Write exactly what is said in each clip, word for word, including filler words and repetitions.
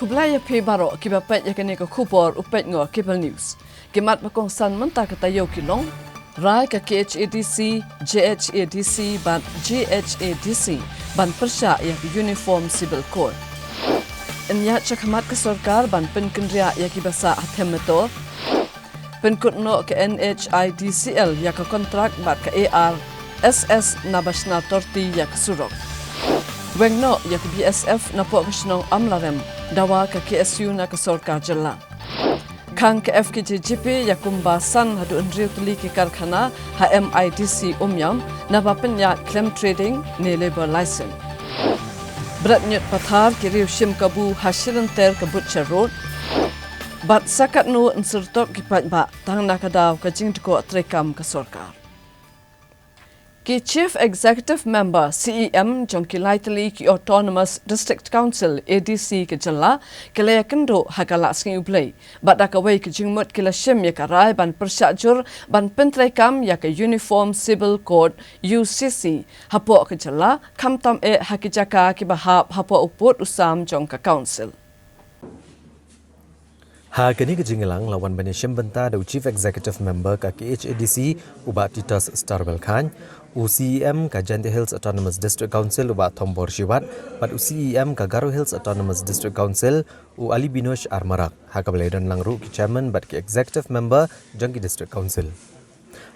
Khublei ïa phi baroh kiba peit ïa kane ka khubor u peit noh Cable News. Ki mat ba kongsan mynta ka taïew ki long: rai ka K H A D C, J H A D C bad G H A D C ban pyrshah ïa ka Uniform Civil Code. Yn ïaid shakhmat ka sorkar ban pynkynriah ïa kiba sah ha them metor. Pynkut noh ka N H I D C L ïa ka kontrak bad ka A R S S naba shna torti ïa ka surok. Weng noh ïa ka B S F napoh ka shnong Amlarem, dawa ka K S U na ka sorkar jylla. Khang ka F K J G P ïa kumba san haduh hynriew tylli ki karkhana ha M I D C Umiam naba pynïaid khlem trading ne labour license. Bret ñiut pathar ki riew shim kabu ha shilynter ka Butcher Road. Bad sa katno yn syrtok ki paidbah tang na ka daw ka jingdkoh treikam ka sorkar. Ki Chief Executive Member, C E M, jong ki lai tylli ki Autonomous District Council, A D C, ka jylla ki la ïakynduh ha ka Laisngi U Blei. Bad da kawei ka jingmut ki la shim ïa ka rai ban pyrshah jur ban pyntreikam ïa ka Uniform Civil Code, U C C, hapoh ka jylla, khamtam eh ha ki jaka kiba hap hapoh u pud u sam jong ka Council. Ha kane ka jingïalang la wan ban ïashim bynta da u Chief Executive Member ka K H A D C, u Bah Titos Starwell Chyne, u C E M ka Jaintia Hills Autonomous District Council, u Bah Thombor Shiwat, bad u C E M ka Garo Hills Autonomous District Council, u Ali Binosh Armarak, ha kaba la ïadon lang ruh ki Chairman bad ki Executive Member jong ki District Council.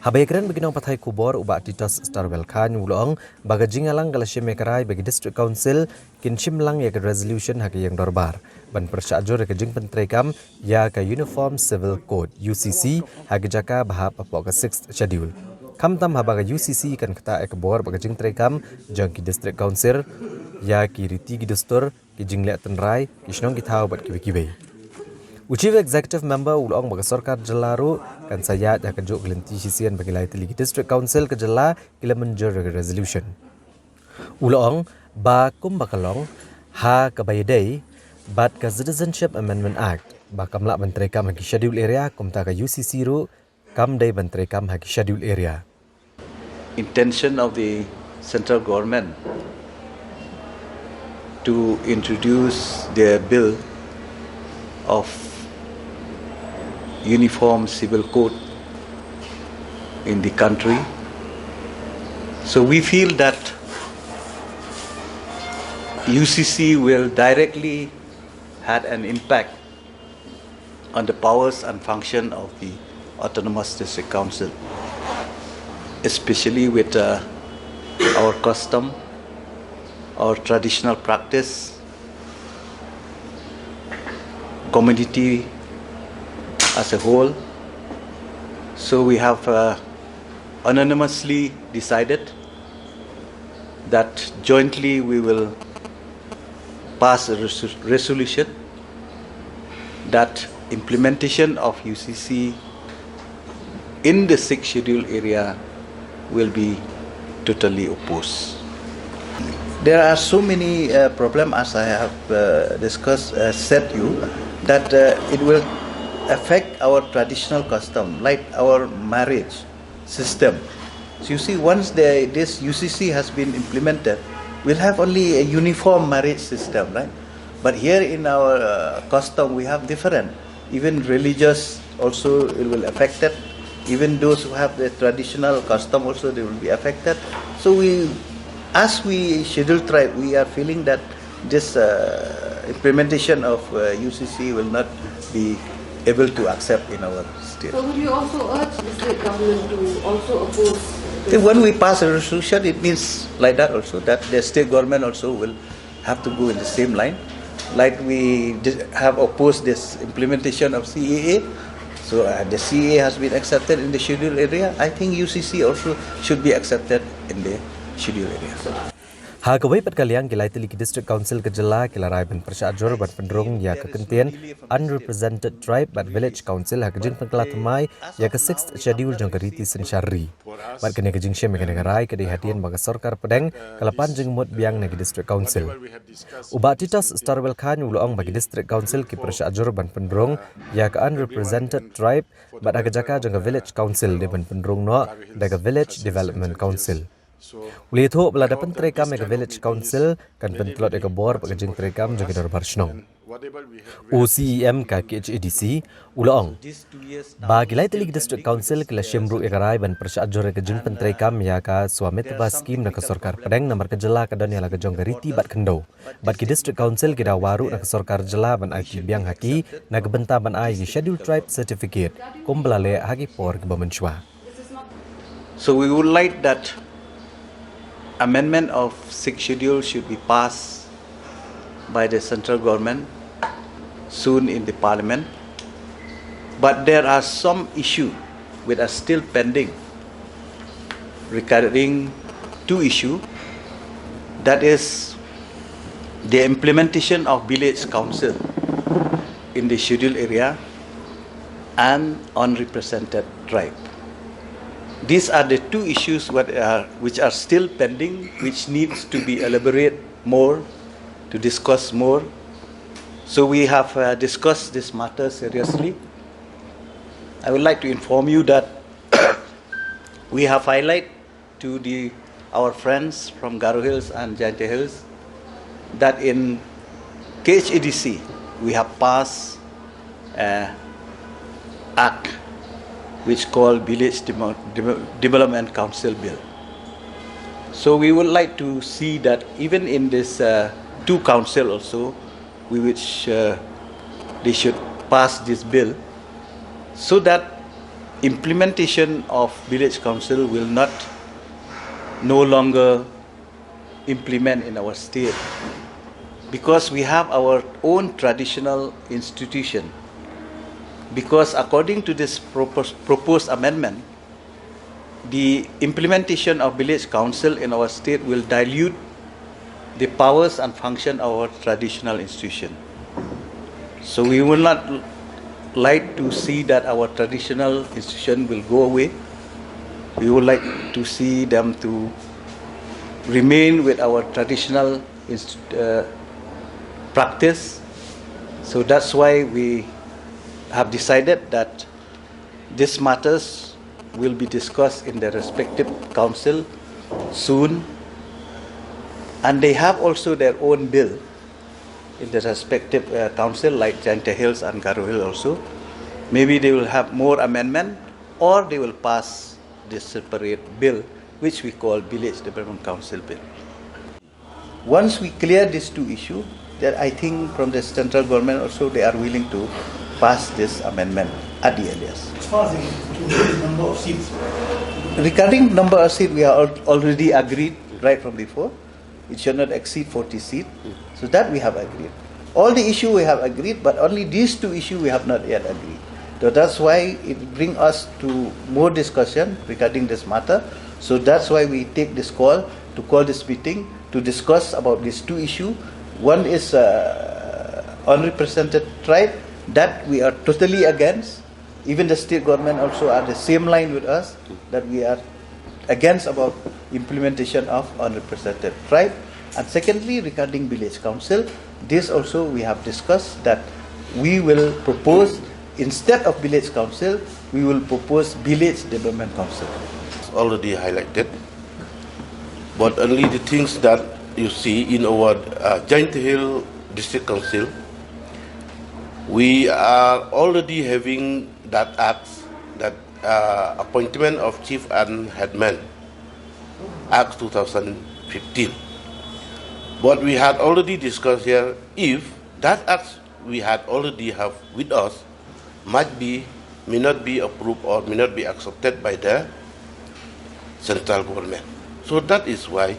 Haba ïakren bad ki nongpathai khubor, u Bah Titos Starwell Chyne u la ong ba ka jingïalang ka la shim ïa ka rai ba ki District Council kin shim lang ïa ka resolution ha ka ïing dorbar ban pyrshah jur ïa ka jingpyntreikam ïa ka Uniform Civil Code, U C C, ha ki jaka ba hap hapoh ka Sixth Schedule. Khamtam haba ka U C C kan ktah ïa ka bor bad ka jingtreikam jong ki District Council ïa ki riti ki dustur, ki jingleh tynrai, ki shnong ki thaw bad kiwei kiwei. U Chief Executive Member u la ong ba ka sorkar jylla ruh kan sa ïaid ha kajuh ka lynti shisien ba ki lai tylli ki District Council ka jylla ki la mynjur ïa ka resolution. U la ong ba kumba ka long ha kaba ïadei bad ka Citizenship Amendment Act ba kam lah ban treikam ha ki Schedule Area, kumta ka U C C ruh kam dei ban treikam ha ki Schedule Area. Intention of the central government to introduce the bill of uniform civil code in the country. So we feel that U C C will directly had an impact on the powers and function of the Autonomous District Council, especially with, uh, our custom, our traditional practice, community as a whole. So we have, uh, unanimously decided that jointly we will pass a resu-, resolution that implementation of U C C in the Sixth Schedule area will be totally opposed. There are so many, uh, problems, as I have, uh, discussed, uh, said you, that, uh, it will affect our traditional custom, like our marriage system. So you see, once the, this U C C has been implemented, we'll have only a uniform marriage system, right? But here in our, uh, custom, we have different. Even religious also, it will affect it. Even those who have the traditional custom also, they will be affected. So we, as we scheduled tribe, we are feeling that this, uh, implementation of, uh, U C C will not be able to accept in our state. So will you also urge the state government to also oppose this? When we pass a resolution, it means like that also, that the state government also will have to go in the same line. Like we di-, have opposed this implementation of C A A. So, uh, the C A A has been accepted in the schedule area. I think U C C also should be accepted in the schedule area. Ha kawei pat ka liang, ki lai tylli ki District Council ka jylla ki la rai ban pyrshah jur ban pynrung ïa ka kyntien Unrepresented Tribe bad Village Council ha ka jingpynkylla thymmai ïa ka Sixth Schedule jong ka riti synshar ri. Bad kane ka jingshim ïa kane ka rai ka dei hadien ba ka sorkar pdeng ka la pan jingmut biang na ki District Council. U Bah Titos Starwell Chyne u la ong ba ki District Council ki pyrshah jur ban pynrung ïa ka Unrepresented Tribe bad ha ka jaka jong ka Village Council dei ban pynrung noh da ka Village Development Council. U la ïathuh ba lada pyntreikam ïa ka Village Council kan pyntlot ïa ka bor bad ka jingtreikam jong ki dorbar shnong. U C E M ka K H A D C u la ong ba ki lai tylli ki District Council ki la shim ruh ïa ka rai ban pyrshah jur ïa ka jingpyntreikam ïa ka Swamitva Scheme na ka sorkar pdeng namar ka jylla ka don ïa la ka jong ka riti bad khyndew. Bad ki District Council ki dawa ruh na ka sorkar jylla ban aiti biang ha ki na ka bynta ban ai ki Scheduled Tribe Certificate kumba la leh ha ki por kiba mynshuwa. So we would like that amendment of Sixth Schedule should be passed by the central government soon in the parliament. But there are some issues which are still pending regarding two issues, that is the implementation of village council in the scheduled area and unrepresented tribe. These are the two issues what are, which are still pending, which needs to be elaborated more, to discuss more. So we have uh, discussed this matter seriously. I would like to inform you that we have highlighted to the our friends from Garo Hills and Jaintia Hills that in K H A D C we have passed uh, act which called Village Demo- Demo- Development Council Bill. So we would like to see that even in this uh, two council also, we which uh, they should pass this bill so that implementation of village council will not no longer implement in our state, because we have our own traditional institution. Because according to this propos- proposed amendment, the implementation of village council in our state will dilute the powers and function of our traditional institution. So we will not like to see that our traditional institution will go away. We would like to see them to remain with our traditional inst- uh, practice. So that's why we have decided that these matters will be discussed in the respective council soon. And they have also their own bill in the respective uh, council, like Jaintia Hills and Garo Hill also. Maybe they will have more amendment, or they will pass this separate bill, which we call Village Development Council Bill. Once we clear these two issues, then I think from the central government also they are willing to pass this amendment at the earliest. As far as the number of seats, regarding number of seats, we are al- already agreed right from before. It should not exceed forty seats. So that we have agreed. All the issue we have agreed, but only these two issues we have not yet agreed. So that's why it brings us to more discussion regarding this matter. So that's why we take this call to call this meeting to discuss about these two issues. One is uh, unrepresented tribe that we are totally against. Even the state government also are the same line with us, that we are against about implementation of unrepresented tribe. And secondly, regarding village council, this also we have discussed that we will propose, instead of village council, we will propose village development council. Already highlighted, but only the things that you see in our uh, Jaintia Hills District Council, we are already having that act, that uh, appointment of chief and headman, Act two thousand fifteen. But we had already discussed here, if that act we had already have with us might be, may not be approved or may not be accepted by the central government. So that is why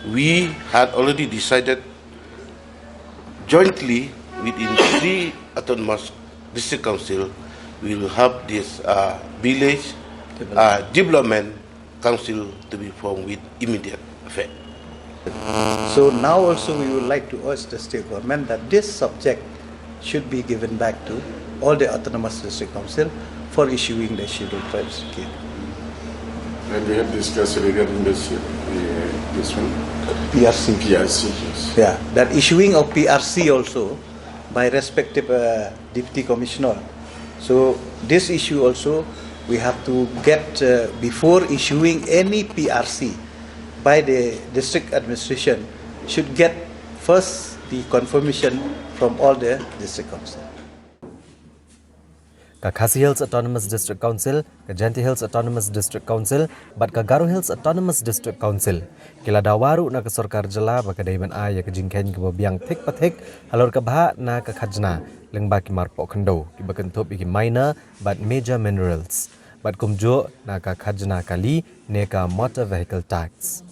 we had already decided jointly within three autonomous district council, we will have this uh, village uh, development council to be formed with immediate effect. So now also we would like to urge the state government that this subject should be given back to all the autonomous district council for issuing the scheduled tribes certificate. And we have discussed regarding this, uh, this one, P R C. P R C. Yes. Yeah, that issuing of P R C also by respective uh, deputy commissioner. So this issue also we have to get uh, before issuing any P R C. by the district administration should get first the confirmation from all the district council. Ka Khasi Hills Autonomous District Council, ka Jaintia Hills Autonomous District Council, bad ka Garo Hills Autonomous District Council ki la dawa ruh na ka sorkar jylla ba ka dei ban ai ïa ka jingkheiñ kaba biang thik pathik halor ka bhah na ka khajna lyngba ki marpoh khyndew kiba kynthup ïa ki minor bad major minerals, bad kumjuh na ka khajna kali ne ka motor vehicle tax.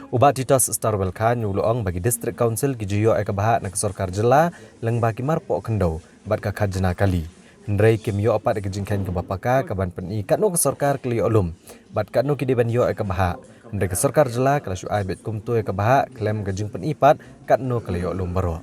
U Bah Titos Starwell Chyne u la ong ba ki District Council ki ju ïoh ïa ka bhah na ka sorkar jylla lyngba ki marpoh khyndew bad ka khajna kali, hynrei kim ïoh pat ïa ka jingkheiñ kaba paka kaban pyni katno ka sorkar ka la ïoh lum bad katno ki dei ban ïoh ïa ka bhah, hynrei ka sorkar jylla ka la shu ai beit kumto ïa ka bhah khlem ka jingpyni pat katno ka la ïoh lum baroh.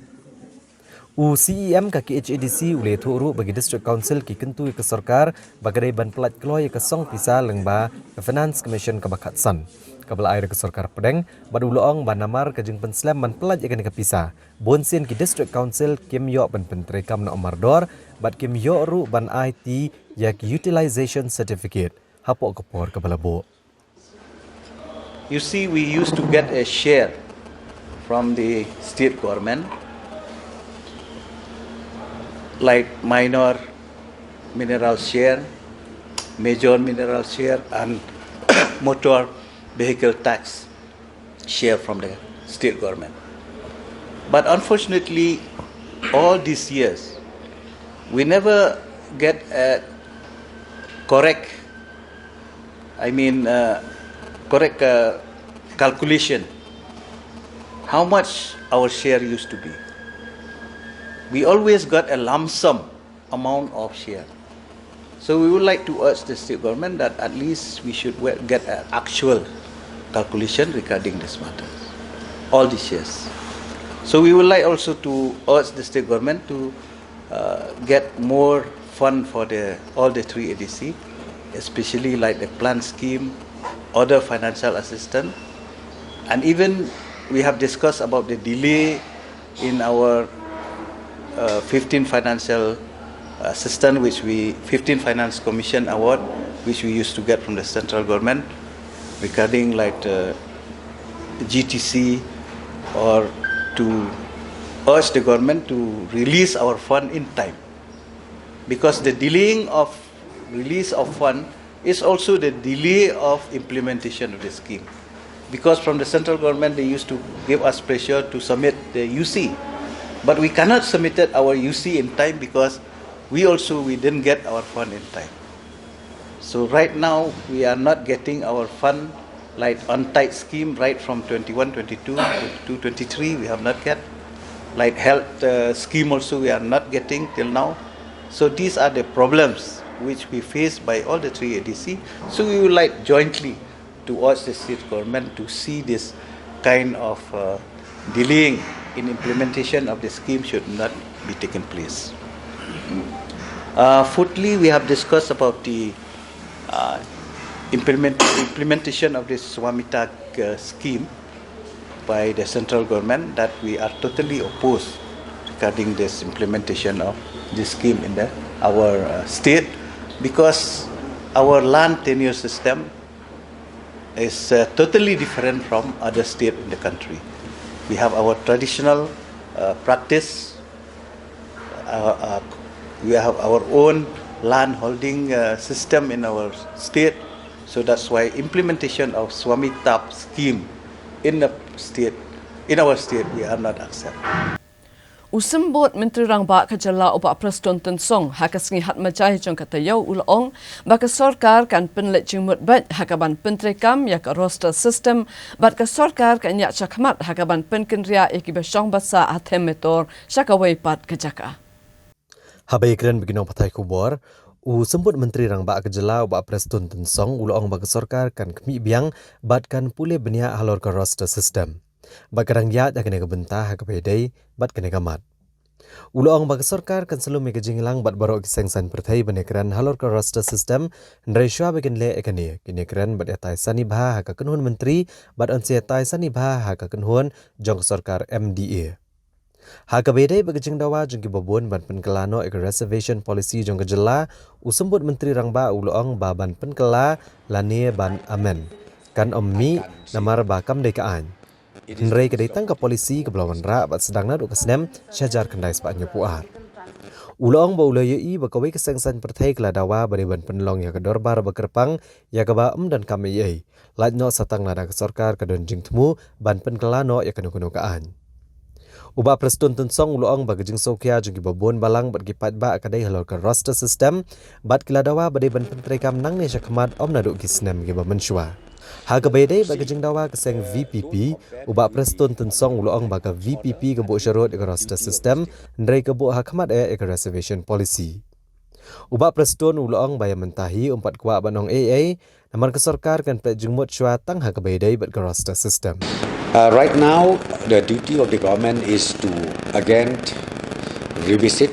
U CEM ka KHADC u la ïathuh ruh ba ki District Council ki kyntu ïa ka sorkar ba ka dei ban pyllait kloi ïa ka song pisa lyngba ka Finance Commission kaba khatsan kaba la ai da ka sorkar pdeng, bad u la ong ba namar ka jingpynslem ban pyllait ïa kane ka pisa, bunsien ki District Council kim ïoh ban pyntreikam noh mardor bad kim ïoh ruh ban aiti ïa ki utilization certificate hapoh ka por kaba la buh. You see, we used to get a share from the state government, like minor mineral share, major mineral share, and motor vehicle tax share from the state government. But unfortunately, all these years, we never get a correct, I mean, uh, correct uh, calculation how much our share used to be. We always got a lump sum amount of share. So we would like to urge the state government that at least we should we- get an actual calculation regarding this matter, all these years. So we would like also to urge the state government to uh, get more fund for the all the three A D C, especially like the plant scheme, other financial assistance, and even we have discussed about the delay in our uh, fifteen financial assistance, which we fifteen Finance Commission award, which we used to get from the central government regarding like the G T C, or to urge the government to release our fund in time, because the delaying of release of fund is also the delay of implementation of the scheme. Because from the central government, they used to give us pressure to submit the U C. But we cannot submit our U C in time because we also we didn't get our fund in time. So right now, we are not getting our fund like on-site scheme right from twenty-one, twenty-two, twenty-two, twenty-three, we have not get. Like health uh, scheme also, we are not getting till now. So these are the problems which we face by all the three A D C. So we would like jointly to urge the state government to see this kind of uh, delaying in implementation of the scheme should not be taken place. Uh, fourthly, we have discussed about the uh, implement, implementation of this Swamitak uh, scheme by the central government that we are totally opposed regarding this implementation of this scheme in the, our uh, state, because our land tenure system is uh, totally different from other states in the country. We have our traditional uh, practice, uh, uh, we have our own land holding uh, system in our state. So that's why implementation of Swamitak scheme in the state, in our state, we are not accept. U Symbud Myntri Rangbah ka jylla u Bah Prestone Tynsong ha ka sngi Hadmajai jong ka taïew u la ong ba ka sorkar kan pynleit jingmut beit ha kaban pyntreikam ïa ka roster system bad ka sorkar kan ïaid shakhmat ha kaban pynkynriah ïa kiba shong basa ha Them Me Tor sha kawei pat ka jaka. Haba ïakren bad ki nongpathai khubor, u Symbud Myntri Rangbah ka jylla u Bah Prestone Tynsong u la ong ba ka sorkar kan khmih biang bad kan pule bniah halor ka roster system. Bad ka dang ïaid ha kane ka bynta ha kaba ïadei bad kane ka mat. U la ong ba ka sorkar kan sa lum ïa ka jingïalang bad baroh ki seng saiñ pyrthei ban ïakren halor ka roster system, hynrei shuwa ba kin leh ïa kane, kin ïakren bad ïatai sani bha ha ka kynhun myntri bad yn sa ïatai sani bha ha ka kynhun jong ka sorkar M D A. Ha kaba ïadei bad ka jingdawa jong kiba bun ban pynkylla noh ïa ka reservation policy jong ka jylla, u Symbud Myntri Rangbah u la ong ba ban pynkylla lane ban amend kan ym mih namar ba kam dei ka aiñ. Hynrei ka dei tang ka polisi kaba la wanrah bad sdang naduh ka snem shi hajar khyndai spah hynñiewphew ar. U la ong ba u la ïohi ba kawei ka seng saiñ pyrthei ka la dawa ba dei ban pynlong ïa ka dorbar ba kyrpang ïa kaba ym donkam ei ei, lait noh sa tang lada ka sorkar ka don jingthmu ban pynkylla noh ïa kano kano ka aiñ. U Bah Prestone Tynsong u la ong ba ka jingsngewkhia jong kiba bun balang bad ki paidbah ka dei halor ka roster system, bad ki la dawa ba dei ban pyntreikam nangne shakhmat, ym naduh ki snem kiba mynshuwa. Ha kaba ïadei bad ka jingdawa ka seng V P P, u Bah Prestone Tynsong u la ong ba ka V P P ka buh sharud ïa ka roster system, hynrei ka buh hakhmat eh ïa ka reservation policy. U Bah Prestone u la ong ba ïa mynta hi um pat kwah ban ong ei ei, namar ka sorkar kan peit jingmut shuwa tang ha kaba ïadei bad ka roster system. Uh, right now, the duty of the government is to again revisit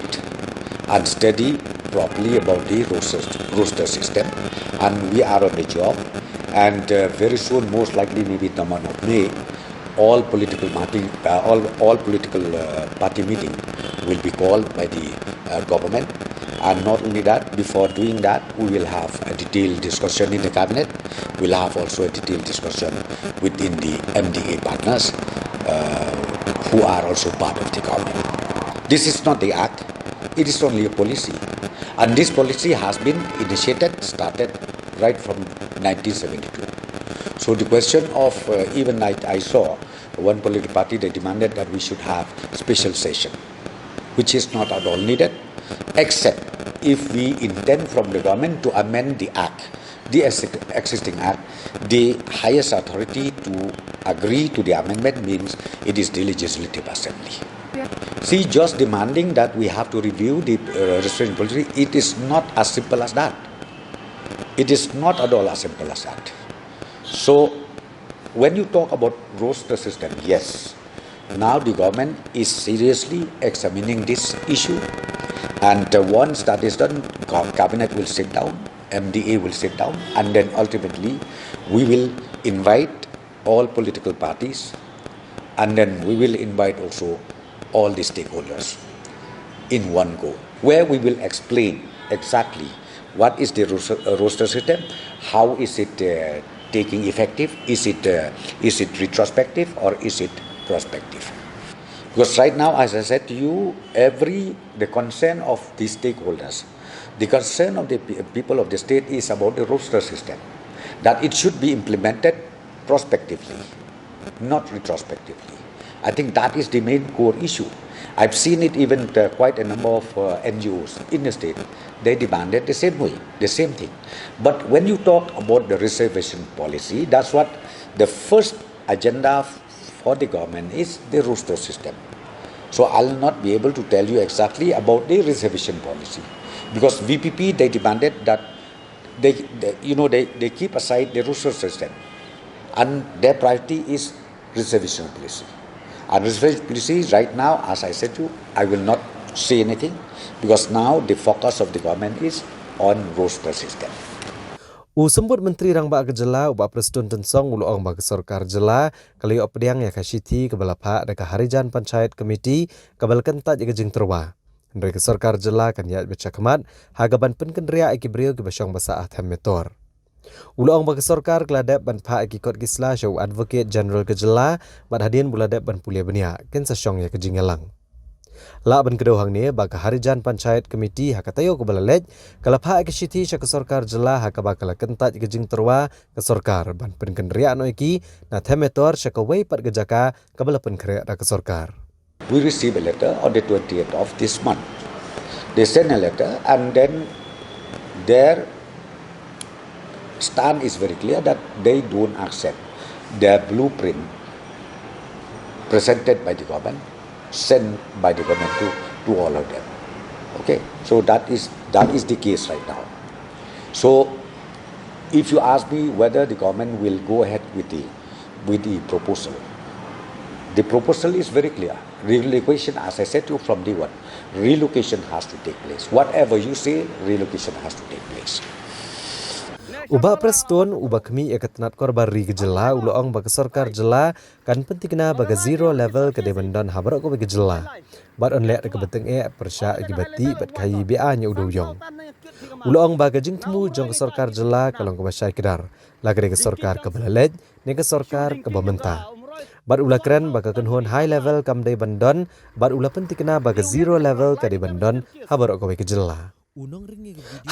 and study properly about the roster, roster system, and we are on the job. And uh, very soon, most likely maybe in the month of May, all political party, uh, all, all political uh, party meeting will be called by the uh, government. And not only that, before doing that, we will have a detailed discussion in the cabinet. We'll have also a detailed discussion within the M D A partners uh, who are also part of the government. This is not the act, it is only a policy. And this policy has been initiated, started right from nineteen seventy-two. So the question of uh, even I, I saw one political party, they demanded that we should have special session, which is not at all needed, except if we intend from the government to amend the act, the exi- existing act. The highest authority to agree to the amendment means it is the Legislative Assembly. See, just demanding that we have to review the uh, reservation policy, it is not as simple as that. It is not at all as simple as that. So, when you talk about roster system, yes, now the government is seriously examining this issue, and uh, once that is done, co- cabinet will sit down, M D A will sit down, and then ultimately we will invite all political parties, and then we will invite also all the stakeholders in one go, where we will explain exactly what is the roster, uh, roster system, how is it uh, taking effective, is it uh, is it retrospective or is it prospective? Because right now, as I said to you, every the concern of the stakeholders, the concern of the pe- people of the state is about the roster system, that it should be implemented prospectively, not retrospectively. I think that is the main core issue. I've seen it even uh, quite a number of uh, N G Os in the state. They demanded the same way, the same thing. But when you talk about the reservation policy, that's what the first agenda for the government is, the roster system. So I'll not be able to tell you exactly about the reservation policy, because V P P, they demanded that they, they you know they, they keep aside the roster system, and their priority is reservation policy. And reservation policy right now, as I said to you, I will not say anything, because now the focus of the government is on roster system. U Symbud Myntri Rangbah ka Jylla, u Bah Prestone Tynsong, u la ong ba ka sorkar jylla ka la ïoh pdiang ïa ka shithi kaba la phah da ka Harijan Panchayat Committee kaba la kyntait ïa ka jingtyrwa. Hynrei ka sorkar jylla kan ïaid beit shakhmat ha kaban pynkynriah ïa ki briew kiba shong ba sah ha Them Metor. U la ong ba ka sorkar ka la dep ban phah ïa ki kot ki sla sha u Advocate General ka jylla, bad hadien ba u la dep ban pule bniah, kin sa shong ïa ka jingïalang. Lah ban kdew hangne ba ka Harijan Panchayat Committee ha ka taïew kaba la leit ka la phah ïa ka shithi sha ka sorkar jylla ha kaba ka la kyntait ïa ka jingtyrwa ka sorkar ban pynkynriah noh ïa ki na Them Metor sha kawei pat ka jaka kaba la pynkhreh da ka sorkar. We received a letter on the twentieth of this month. They sent a letter, and then their stand is very clear that they don't accept the blueprint presented by the government, sent by the government to, to all of them. Okay, so that is that is the case right now. So if you ask me whether the government will go ahead with the with the proposal, the proposal is very clear. Relocation, as I said to you from day one, relocation has to take place. Whatever you say, relocation has to take place. U Bah Prestone, uba khmih ïa ka tnat korbar ri ka jylla, u la ong ba ka sorkar jylla kan pyntikna ba ka zero level ka dei ban don ha baroh kawei ka jylla. Bad yn leh da kaba tyngeh pyrshah ïa kiba tih bad khaii be-aiñ ïa u dewïong. U la ong ba ka jingthmu jong ka sorkar jylla ka long kaba shai kdar, la ka dei ka sorkar kaba la leit ne ka sorkar kaba mynta. Bad u la kren ba ka kynhun high level kam dei ban don, bad u la pyntikna ba ka zero level ka dei ban don ha baroh kawei ka jylla.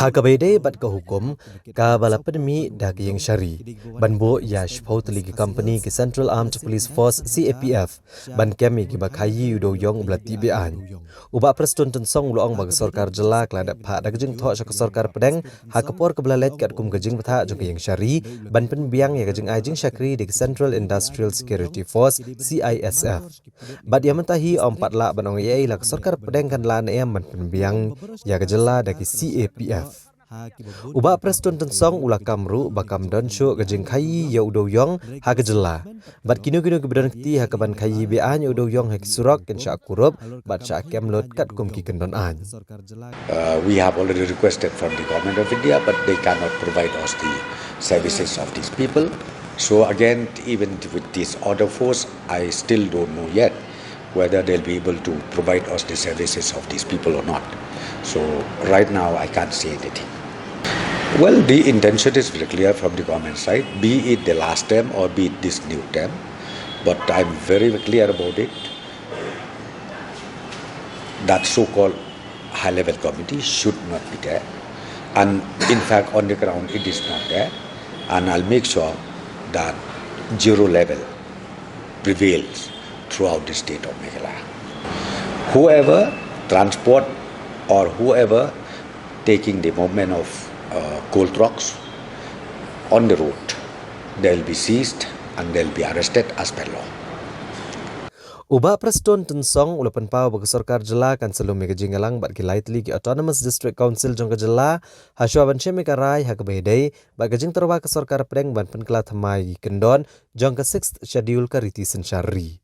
Ha kaba ïadei bad ka hukum kaba la pynmih da ka ïing shari ban buh ïa shiphew tylli ki company ki Central Armed Police Force, C A P F, ban kem ïa kiba khaii u dewïong uba la tih be-aiñ. U Bah Prestone Tynsong u la ong ba ka sorkar jylla ka la dep phah da ka jingthoh sha ka sorkar pdeng ha ka por kaba la leit katkum ka jingbthah jong ka ïing shari ban pynbiang ïa ka jingai jingshakri da ka Central Industrial Security Force, C I S F. Bad ïa mynta hi ym pat lah ban ong ei ei, la ka sorkar pdeng kan lah ne em ban pynbiang ïa ka jylla da ki C A P F. U Bah Prestone Tynsong u la kam ruh ba kam don shuh ka jingkhaii ïa u dewïong ha ka jylla. Bad kino kino kiba don kti ha kaban khaii be-aiñ ïa u dewïong ha ki surok kin shah kurup bad shah kem lut katkum ki kyndon aiñ. Uh, we have already requested from the Government of India, but they cannot provide us the services of these people. So again, even with this order force, I still don't know yet whether they'll be able to provide us the services of these people or not. So right now, I can't say anything. Well, the intention is very clear from the government side, be it the last term or be it this new term. But I'm very clear about it. That so-called high-level committee should not be there. And in fact, on the ground, it is not there. And I'll make sure that zero level prevails throughout the state of Meghalaya. Whoever transport or whoever taking the movement of uh, coal trucks on the road, they'll be seized and they'll be arrested as per law. U Bah Prestone Tynsong u la pynpaw ba ka sorkar jylla kan sa lum ïa ka jingïalang bad ki lai tylli ki Autonomous District Council jong ka jylla ha shuwa ban shim ïa ka rai ha kaba ïadei bad ka jingtyrwa ka sorkar pdeng ban pynkylla thymmai ïa ki kyndon jong ka Sixth Schedule ka riti synshar ri.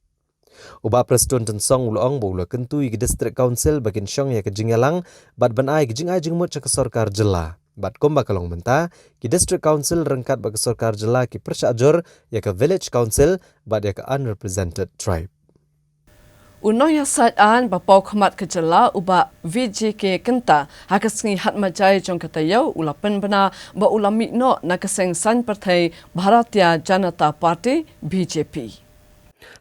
U Bah Prestone Tynsong u la ong ba u la kyntu ïa ki District Council ba kin shong ïa ka jingïalang bad ban ai ka jingai jingmut sha ka sorkar jylla. Bad kumba ka long mynta, ki District Council ryngkat bad ka sorkar jylla ki pyrshah jur ïa ka Village Council bad ïa ka Unrepresented Tribe. U nongïasaid aiñ ba paw khmat ka jylla u Bah V J K Kynta ha ka sngi Hatmajai jong ka taïew u la pynbna ba u la mih noh na ka seng saiñ pyrthei Bharatiya Janata Party, B J P.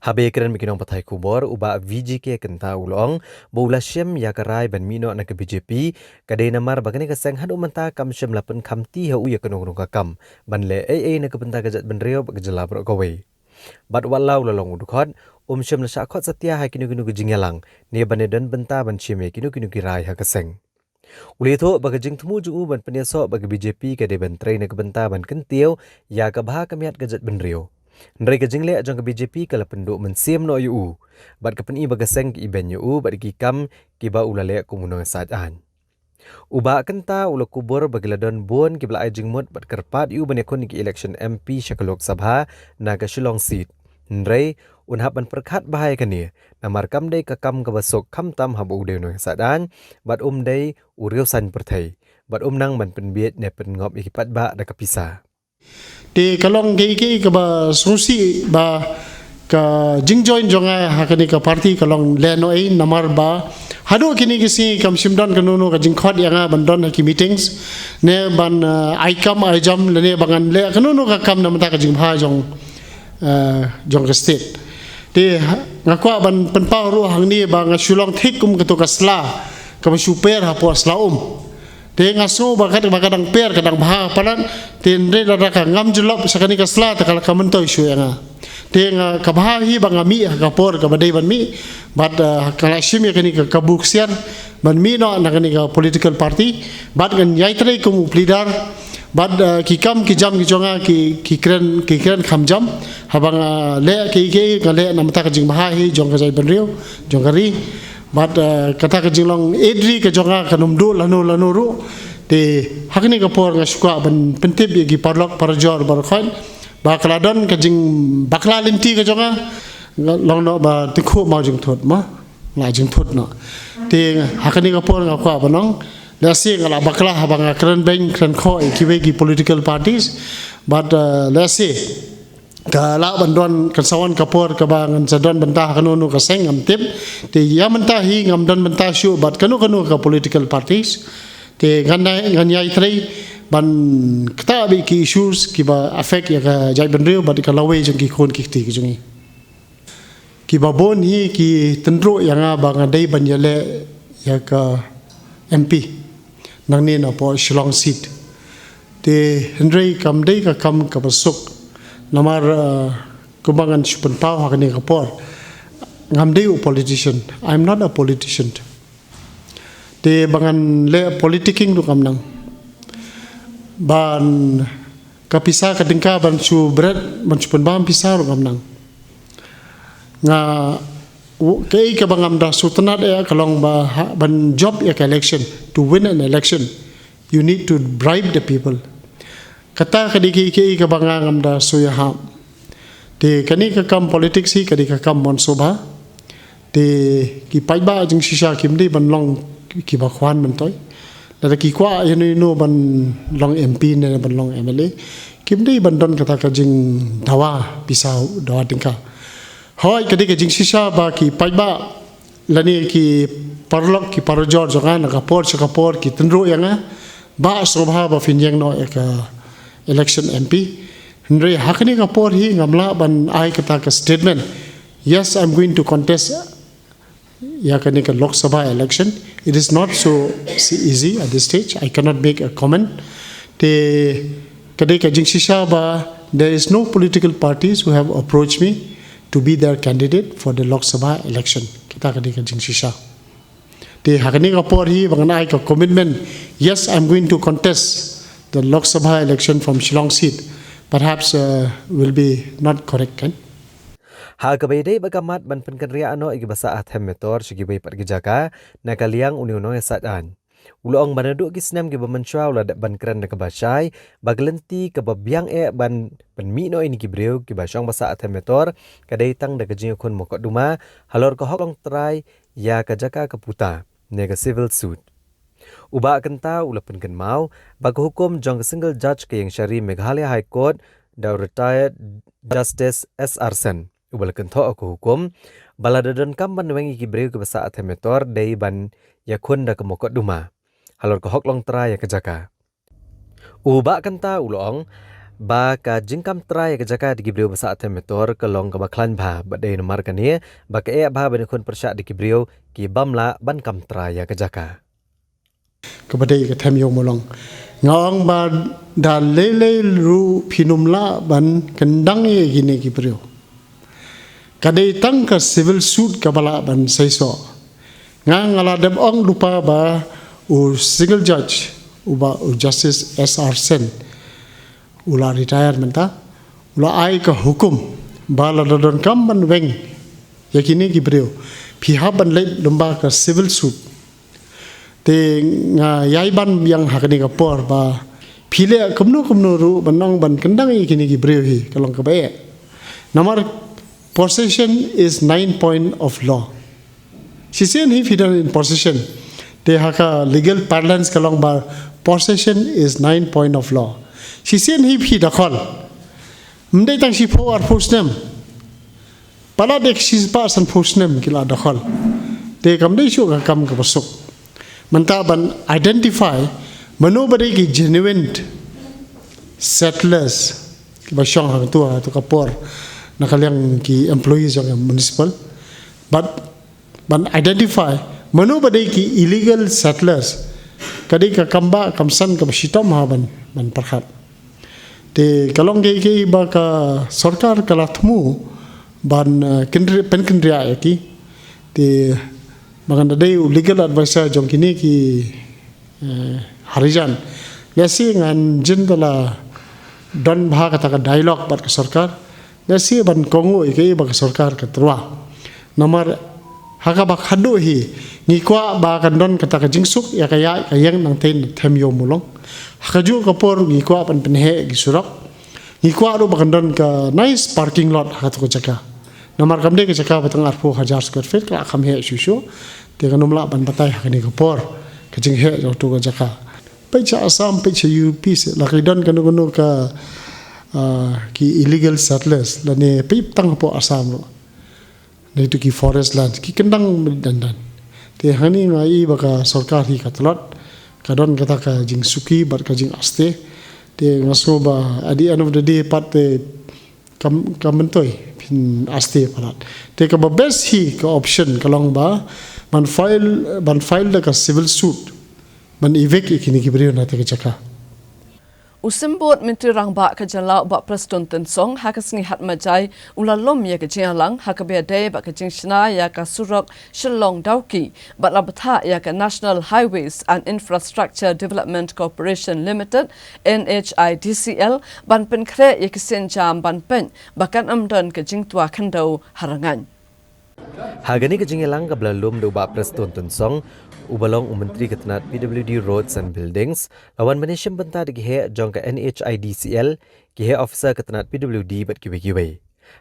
Haba ïakren bad ki nongpathai khubor, u Bah V J K Kynta u la ong ba u la shim ïa ka rai ban mih noh na ka B J P ka dei namar ba kane ka seng haduh mynta kam shym la pynkhamti ha u ïa kano kano ka kam ban leh ei ei na ka bynta ka jaitbynriew bad ka jylla baroh kawei. Bad wat la u la long u dkhot, um shym la shah khot satia ha kino kino ki jingïalang ne ban ïadon bynta ban shim ïa kino kino ki rai ha ka seng. U la ïathuh ba ka jingthmu jong u ban pynïasoh bad ka B J P ka dei ban trei na ka bynta ban kyntiew ïa ka bha ka miat ka jaitbynriew. Hynrei ka jingleh jong ka B J P ka la pynduh mynsiem noh ïa u bad ka pyni ba ka seng ka ibeiñ ïa u bad ki kam kiba u la leh kum u nongïasaid aiñ. U Bah Kynta u la kubur ba ki la don bun kiba la ai jingmut bad kyrpad ïa u ban ïakhun ïa ki election M P sha ka Lok Sabha na ka Shillong seat. Hynrei un hap ban pyrkhat bha ïa kane namar kam dei ka kam kaba suk khamtam haba u dei u nongïasaid aiñ bad um dei u riewsaiñ pyrthei bad um nang ban pynbiej ne pynngop ïa ki paidbah da ka pisa. Te ka long kaei kaei kaba sngewsih ba ka jingjoin jong nga ha kane ka party ka long lehnohei namar ba haduh kine ki sngi kam shym don kano kano ka jingkhot ïa nga ban don ha ki meetings ne ban ai kam ai jam lane ba ngan leh kano kano ka kam na bynta ka jingbha jong jong ka state. Te nga kwah ban pynpaw ruh hangne ba nga shu long thik kum kato ka sla kaba shu per hapoh sla um. Te nga sngew ba ka dang per ka dang bha palat. Te hynrei lada ka ngam jyllop sha kane ka sla te ka la ka myntoi shuh ïa nga. Te nga ka bha hi ba nga mih ha ka por kaba dei ban mih bad ka la shim ïa kane ka kabu ksiar ban mih noh na kane ka political party bad ngan ïai trei kum u pleader. Bad ki kam ki jam ki jong nga ki kren ki kren kham jam haba nga leh ki ki nga leh na bynta ka jingbha hi jong ka jaitbynriew jong ka ri. Bad kata ka jinglong ïeit ri ka jong nga kan ym duh lano lano ruh. Te ha kane ka por nga shu kwah ban pyntip ïa ki paralok parajor baroh khoit ba ka la don ka jingbakla lynti ka jong nga. Long noh ba tyngkhuh maw jingthut ma la jingthut noh. Te ha kane ka por nga kwah ban ong lehse nga la bakla haba nga kren beiñ kren khoh ïa kiwei ki political parties. Bad lehse ka lah ban don kan sa wan ka por kaba ngan sa don bynta ha kano kano ka seng ngam tip. Te ïa mynta hi ngam don bynta shuh bad kano kano ka political parties. Te ngan ïai, ngan ïai trei ban ktah beit ki issues kiba affect ïa ka jaitbynriew bad ka lawei jong ki khun ki kti ki jong ngi. Kiba bun hi ki tynruh ïa nga ba nga dei ban ïaleh ïa ka M P nangne na poh Shillong seat. Te hynrei kam dei ka kam kaba suk. Namar, uh, kumba ngan shu pynpaw ha kane ka por, ngam dei u politician. I'm not a politician. Te ba ngan leh politicking ruh ngam nang. Ban ka pisa ka tyngka ban shu bret, ban shu pynbam pisa ruh ngam nang. Nga, u-, kaei kaba ngam da sngewtynnat ïa ka long ba ha, ban jop ïa ka election, to win an election, you need to bribe the people. Kata ka dei kaei kaei kaba nga ngam da sngewthuh. Te kane ka kam politics hi ka dei ka kam mon sngewbha. Te ki paidbah jingshisha kim dei ban long kiba khwan myntoi. Lada ki kwah ïano ïano ban long M P ne ban long M L A, kim dei ban don kata ka jingdawa pisa, dawa tyngka. Hooid, ka dei ka jingshisha ba ki paidbah lane ki paralok ki parajor jong nga na ka por sha ka por ki tynruh ïa nga ba sngewbha ba phin ïeng noh ïa ka election M P. Hynrei ha kane ka por hi ngam lah ban ai kata ka statement, "Yes, I'm going to contest ïa kane ka Lok Sabha election." It is not so easy at this stage. I cannot make a comment. Te ka dei ka jingshisha ba there is no political parties who have approached me to be their candidate for the Lok Sabha election. Kata ka dei ka jingshisha. Te ha kane ka por hi ba ngan ai ka commitment, "Yes, I'm going to contest the Lok Sabha election from Shillong seat," perhaps, uh, will be not correct, kan? Ha kaba ïadei bad ka mat ban pynkynriah noh ïa kiba sah ha them metor sha kiwei pat ki jaka, na ka liang une u nongïasaid aiñ u la ong ba naduh ki snem kiba mynshuwa u la dep ban kren da kaba shai ba ka lynti kaba biang eh ban pynmih noh ïa kine ki briew kiba shong ba sah ha them metor ka dei tang da ka jingïakhun mokotduma halor ka hok longtrai ïa ka jaka ka puta, ne ka civil suit. U Bah Kynta u la pynkynmaw ba ka hukum jong ka single judge ka Ïingshari Meghalaya High Court, da u retired Justice S R Sen, uba la kynthoh ïa ka hukum ba lada donkam ban weng ïa ki briew kiba sah ha them metor dei ban ïakhun da ka mokotduma halor ka hok longtrai ïa ka jaka. U Bah Kynta u la ong ba ka jingkam trai ïa ka jaka da ki briew ba sah ha them metor ka long kaba khlaiñ bha, bad dei namar kane ba ka eh bha ban ïakhun pyrshah da ki briew ki bym lah ban kam trai ïa ka jaka. Kaba dei ka them ïew mulong, nga ong ba da lei lei ruh phin ym lah ban kyndang ïa kine ki briew. Ka dei tang ka civil suit kaba lah ban seisoh. Nga, nga la dep ong lypa ba u single judge, uba u Justice S R Sen, u la retire mynta, u la ai ka hukum ba lada donkam ban weng ïa kine ki briew, phi hap ban leit lyngba ka civil suit. Te nga ïai ban biang ha kane ka por ba phi leh kumno kumno ruh ban ong ban kyndang ïa kine ki briew hi ka long kaba eh. Namar possession is nine point of law. Shisien hi phi don in possession. Te ha ka legal parlance ka long ba possession is nine point of law. Shisien hi phi dakhol. Ym dei tang shiphew arphew snem. Palat dei shispah sanphew snem ki la dakhol. Te kam dei shuh ka kam kaba suk. Mynta ban identify mano ba dei ki genuine settlers kiba shong hangtu ha tu ka por na ka liang ki employees jong ka municipal. Bad ban identify mano ba dei ki illegal settlers ka dei ka kam ba kam san kaba shitom ha ban, ban pyrkhat. Te ka long kaei kaei ba ka sorkar ka la thmu ban, eh, kynri-, pynkynriah ïa ki. Te ba ngan da dei u legal advisor jong kine ki, eh, Harijan, lehse ngan jin da la don bha kata ka dialogue bad ka sorkar. Lehse ban kohnguh ïa kaei ba ka sorkar ka tyrwa. Namar ha kaba khadduh hi ngi kwah ba kan don kata ka jingsuk ïa ka ïaid ka ïeng nangtei na them ïew mulong. Ha kajuh ka por ngi kwah ban pynheh ki surok. Ngi kwah ruh ba kan don ka nice parking lot ha katu ka jaka. Namar kam dei ka jaka ba tang arphew hajar square feet, ka la kham heh shuh shuh. Te kan ym lah ban batai ha kane ka por ka jingheh jong katu ka jaka. Peit sha Assam, peit sha U P seh, la ki don kano kano ka, ah, ki illegal settlers lane peit tang hapoh Assam ruh. Neitu ki forest land ki kyndang dan dan. Te hangne nga i ba ka sorkar hi ka tlot Ka don kata ka jingsuki bad ka jingaste. Te nga sngew ba at the end of the day pat te kam kam myntoi phin aste palat. Te kaba best hi ka option ka long ba ban file ban file da ka civil suit ban evict ïa kine ki briew na te ka jaka. U Symbud Myntri Rangbah ka jylla u Bah Prestone Tynsong ha ka sngi Hatmajai u la lum ïa ka jingïalang ha kaba ïadei bad ka jingshna ïa ka surok Shillong Dawki bad la bthah ïa ka National Highways and Infrastructure Development Corporation Limited, N H I D C L, ban pynkhreh ïa ki sienjam ban peit ba kan ym don ka jingtwa khyndew ha Rngaiñ. Ha kane ka jingïalang kaba la lum da u Bah Prestone Tynsong, uba long u Myntri ka tnad P W D Roads and Buildings, la wan ban ïashim bynta da ki heh jong ka N H I D C L, ki heh officer ka tnad P W D bad kiwei kiwei.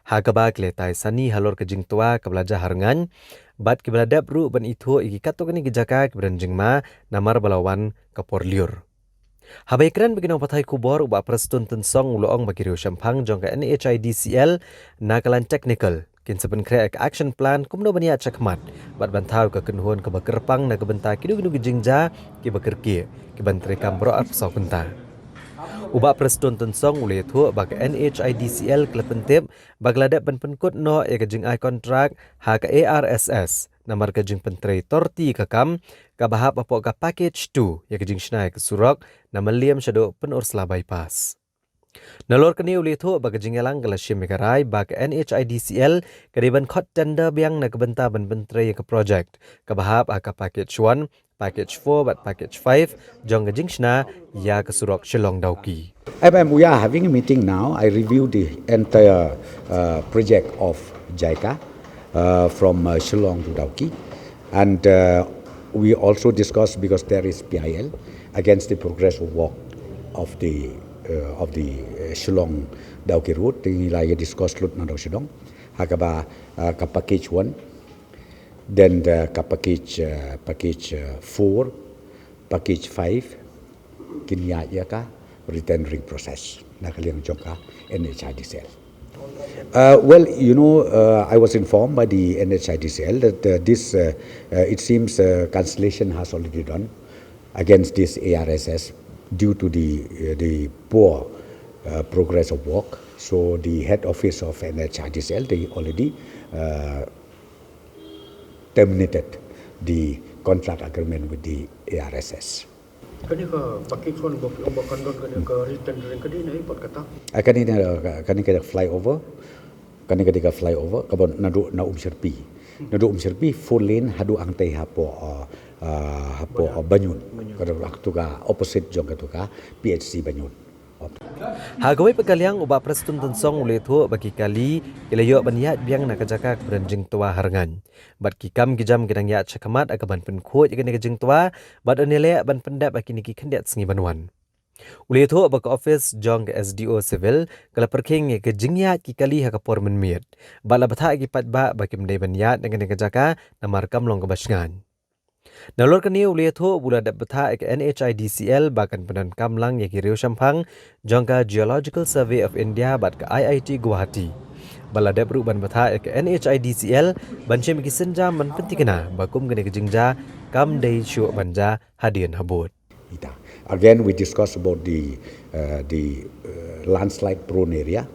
Ha kaba ki la ïatai sani halor ka jingtwa kaba la jia ha Rngaiñ, bad kiba la dep ruh ban ithuh ïa ki katto katne ki jaka kiba don jingma namar ba la wan ka por lyiur. Haba ïakren bad ki nongpathai khubor, u Bah Prestone Tynsong u la ong ba ki riew shemphang jong ka N H I D C L na ka lain technical kin sa pynkhreh ïa ka action plan kumno ban ïaid shakhmat bad ban thaw ïa ka kynhun kaba kyrpang na ka bynta kino kino ki jingjia kiba kyrkieh kiban treikam baroh arphew saw kynta. U Bah Prestone Tynsong u la ïathuh ba ka N H I D C L ka la pyntip ba ka la dep ban pynkut noh ïa ka jingai kontrak ha ka A R S S namar ka jingpyntrei torti ïa ka kam kaba hap hapoh ka package two ïa ka jingshna ïa ka surok na Mylliem shaduh Pynursla Bypass. Nalor kane u la ïathuh ba ka jingïalang ka la shim ïa ka rai ba ka N H I D C L ka dei ban khot tender biang na ka bynta ban pyntrei ïa ka project kaba hap ha ka package one, package four bad package five jong ka jingshna ïa ka surok Shillong Dawki. M M, we are having a meeting now. I review the entire uh, project of JICA uh, from uh, Shillong to Dawki. And uh, we also discussed, because there is P I L, against the progress of work of the uh, of the uh, Shillong Dawki road. Ngi la ïa discuss lut na Dawki Shillong. Ha kaba uh, ka package one, then the ka package uh, package uh, four, package five, kin ïa ïa ka retendering process na ka liang jong ka N H I D C L. Uh, well, you know, uh, I was informed by the N H I D C L that uh, this, uh, uh, it seems, uh, cancellation has already done against this A R S S due to the uh, the poor uh, progress of work. So the head office of N H I D C L, they already uh, terminated the contract agreement with the A R S S. Kane ka package one ba phi ong ba kan don kane ka retendering ka dei na i pat kata? Ah, kane na kane ka flyover. Kane ka dei ka flyover kaba naduh na Umsyrpi. Naduh Umsyrpi four lane haduh hangtei hapoh uh, uh, hapoh uh, Banjul. Ka dei ka opposite jong ka tu ka P H C Banjul. Ha kawei pat ka liang u Bah Prestone Tynsong u la ïathuh ba ki kali ki la ïoh ban ïaid biang na ka jaka kaba don jingtwa ha Rngaiñ. Bad ki kam ki jam ki dang ïaid shakhmat ha kaban pynkhuid ïa kane ka jingtwa bad un ïaleh ban pyndep ha kine ki khyndiat sngi ban wan. U la ïathuh ba ka ophis jong ka S D O Civil ka la pyrkhing ïa ka jingïaid ki kali ha ka por mynmiet bad la bthah ïa ki paidbah ba kim dei ban ïaid na kane ka jaka namar kam long kaba shngaiñ. Nalor kane u la ïathuh ba u la dep bthah ïa ka N H I D C L ba kan pyndonkam lang ïa ki riew shemphang jong ka Geological Survey of India bad ka I I T Guwahati. Ba la dep ruh ban bthah ïa ka N H I D C L ban shim ïa ki sienjam ban pynthikna ba kum kane ka jingjia kam dei shuh ban jia hadien habud. Ita. Again, we discussed about the uh, the uh, landslide prone area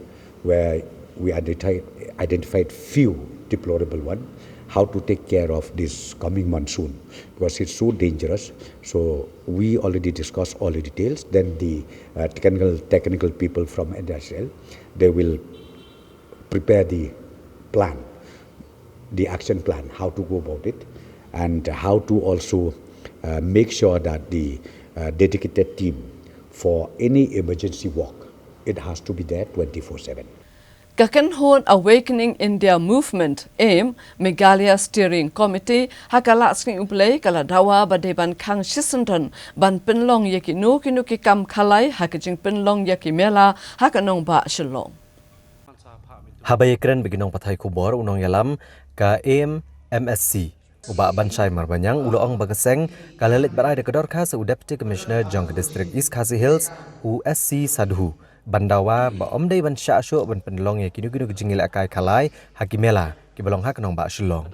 where we identified, identified few deplorable one, how to take care of this coming monsoon because it's so dangerous. So we already discussed all the details. Then the uh, technical technical people from N H I D C L, they will prepare the plan, the action plan, how to go about it, and how to also uh, make sure that the uh, dedicated team for any emergency work, it has to be there twenty-four seven. Ka kynhun Awakening India Movement, AIM, Meghalaya Steering Committee, ha ka lad sngi U Blei ka la dawa ba dei ban khang shisyndon ban pynlong ïa kino kino ki kam khalai ha ka jingpynlong ïa ki mela ha ka nongbah Shillong. Haba ïakren bad ki nongpathai khubor, u nongïalam ka AIM M S C, u Bah Banshai Marbaniang, u la ong ba ka seng ka la leit bad ai da ka dorkhas ha u Deputy Commissioner jong ka District East Khasi Hills, u S C Sadhu, ban dawa ba ym dei ban shah shuh ban pynlong ïa kino kino ki jingïalehkai khalai ha ki mela kiba long ha ka nongbah Shillong.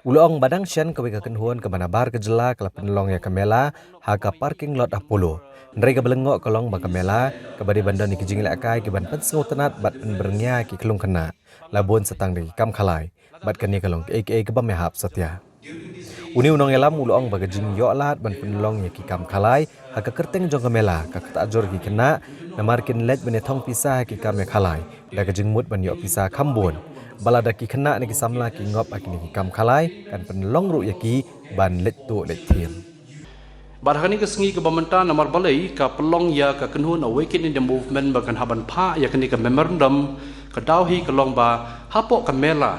U la ong ba dang shen kawei ka kynhun kaba nabar ka jylla ka la pynlong ïa ka mela ha ka parking lot Apollo. Hynrei kaba lyngngoh ka long ba ka mela kaba dei ban don ïa ki jingïalehkai kiban pynsngewtynnat bad pynbyrngia ïa ki khyllung khynnah la bun sa tang da ki kam khalai. Bad kane ka long kaei kaei kaba ym ïahap satia. Une u nongïalam u la ong ba ka jingïoh lad ban pynlong ïa ki kam khalai ha ka kyrteng jong ka mela ka ktah jur ïa ki khynnah, namar kin leit ban ïa thong pisa ha ki kam ïa khalai da ka jingmut ban ïoh pisa kham bun. Ba lada ki khynnah ne ki samla ki ngop ha kine ki kam khalai kan pynlong ruh ïa ki ban leit tuh leit thiem. Bad ha kane ka sngi kaba mynta, namar balei ka pynlong ïa ka kynhun Awaken India Movement ba kan hap ban phah ïa kane ka memorandum, ka daw hi ka long ba hapoh ka mela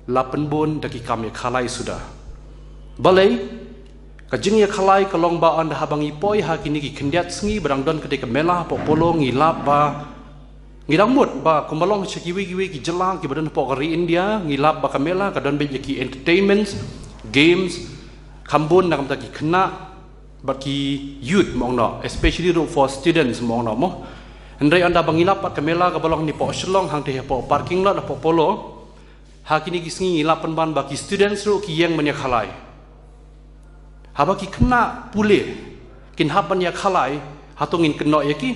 la pynbun da ki kam ïa khalai suda. Balei? Ka jingïakhalai ka long ba ynda haba ngi poi ha kine ki khyndiat sngi ba dang don katei ka mela hapoh Apollo, ngi lap ba ngi dang mut ba kumba long sha kiwei kiwei ki jylla kiba don hapoh ka ri India, ngi lap ba ka mela ka don beit ïa ki entertainments, games, kham bun na ka bynta ki khynnah bad ki youth, mo, ong noh, especially ruh for students, mo, ong noh, mo. Hynrei ynda ba ngi lap pat ka mela kaba long hangne hapoh Shillong, hangtei hapoh parking lot hapoh Apollo, ha kine ki sngi ngi lap pynban ba ki students ruh ki ïeng ban ïakhalai. Haba ki khynnah pule kin hap ban ïakhalai, hato ngin kynnoh ïa ki?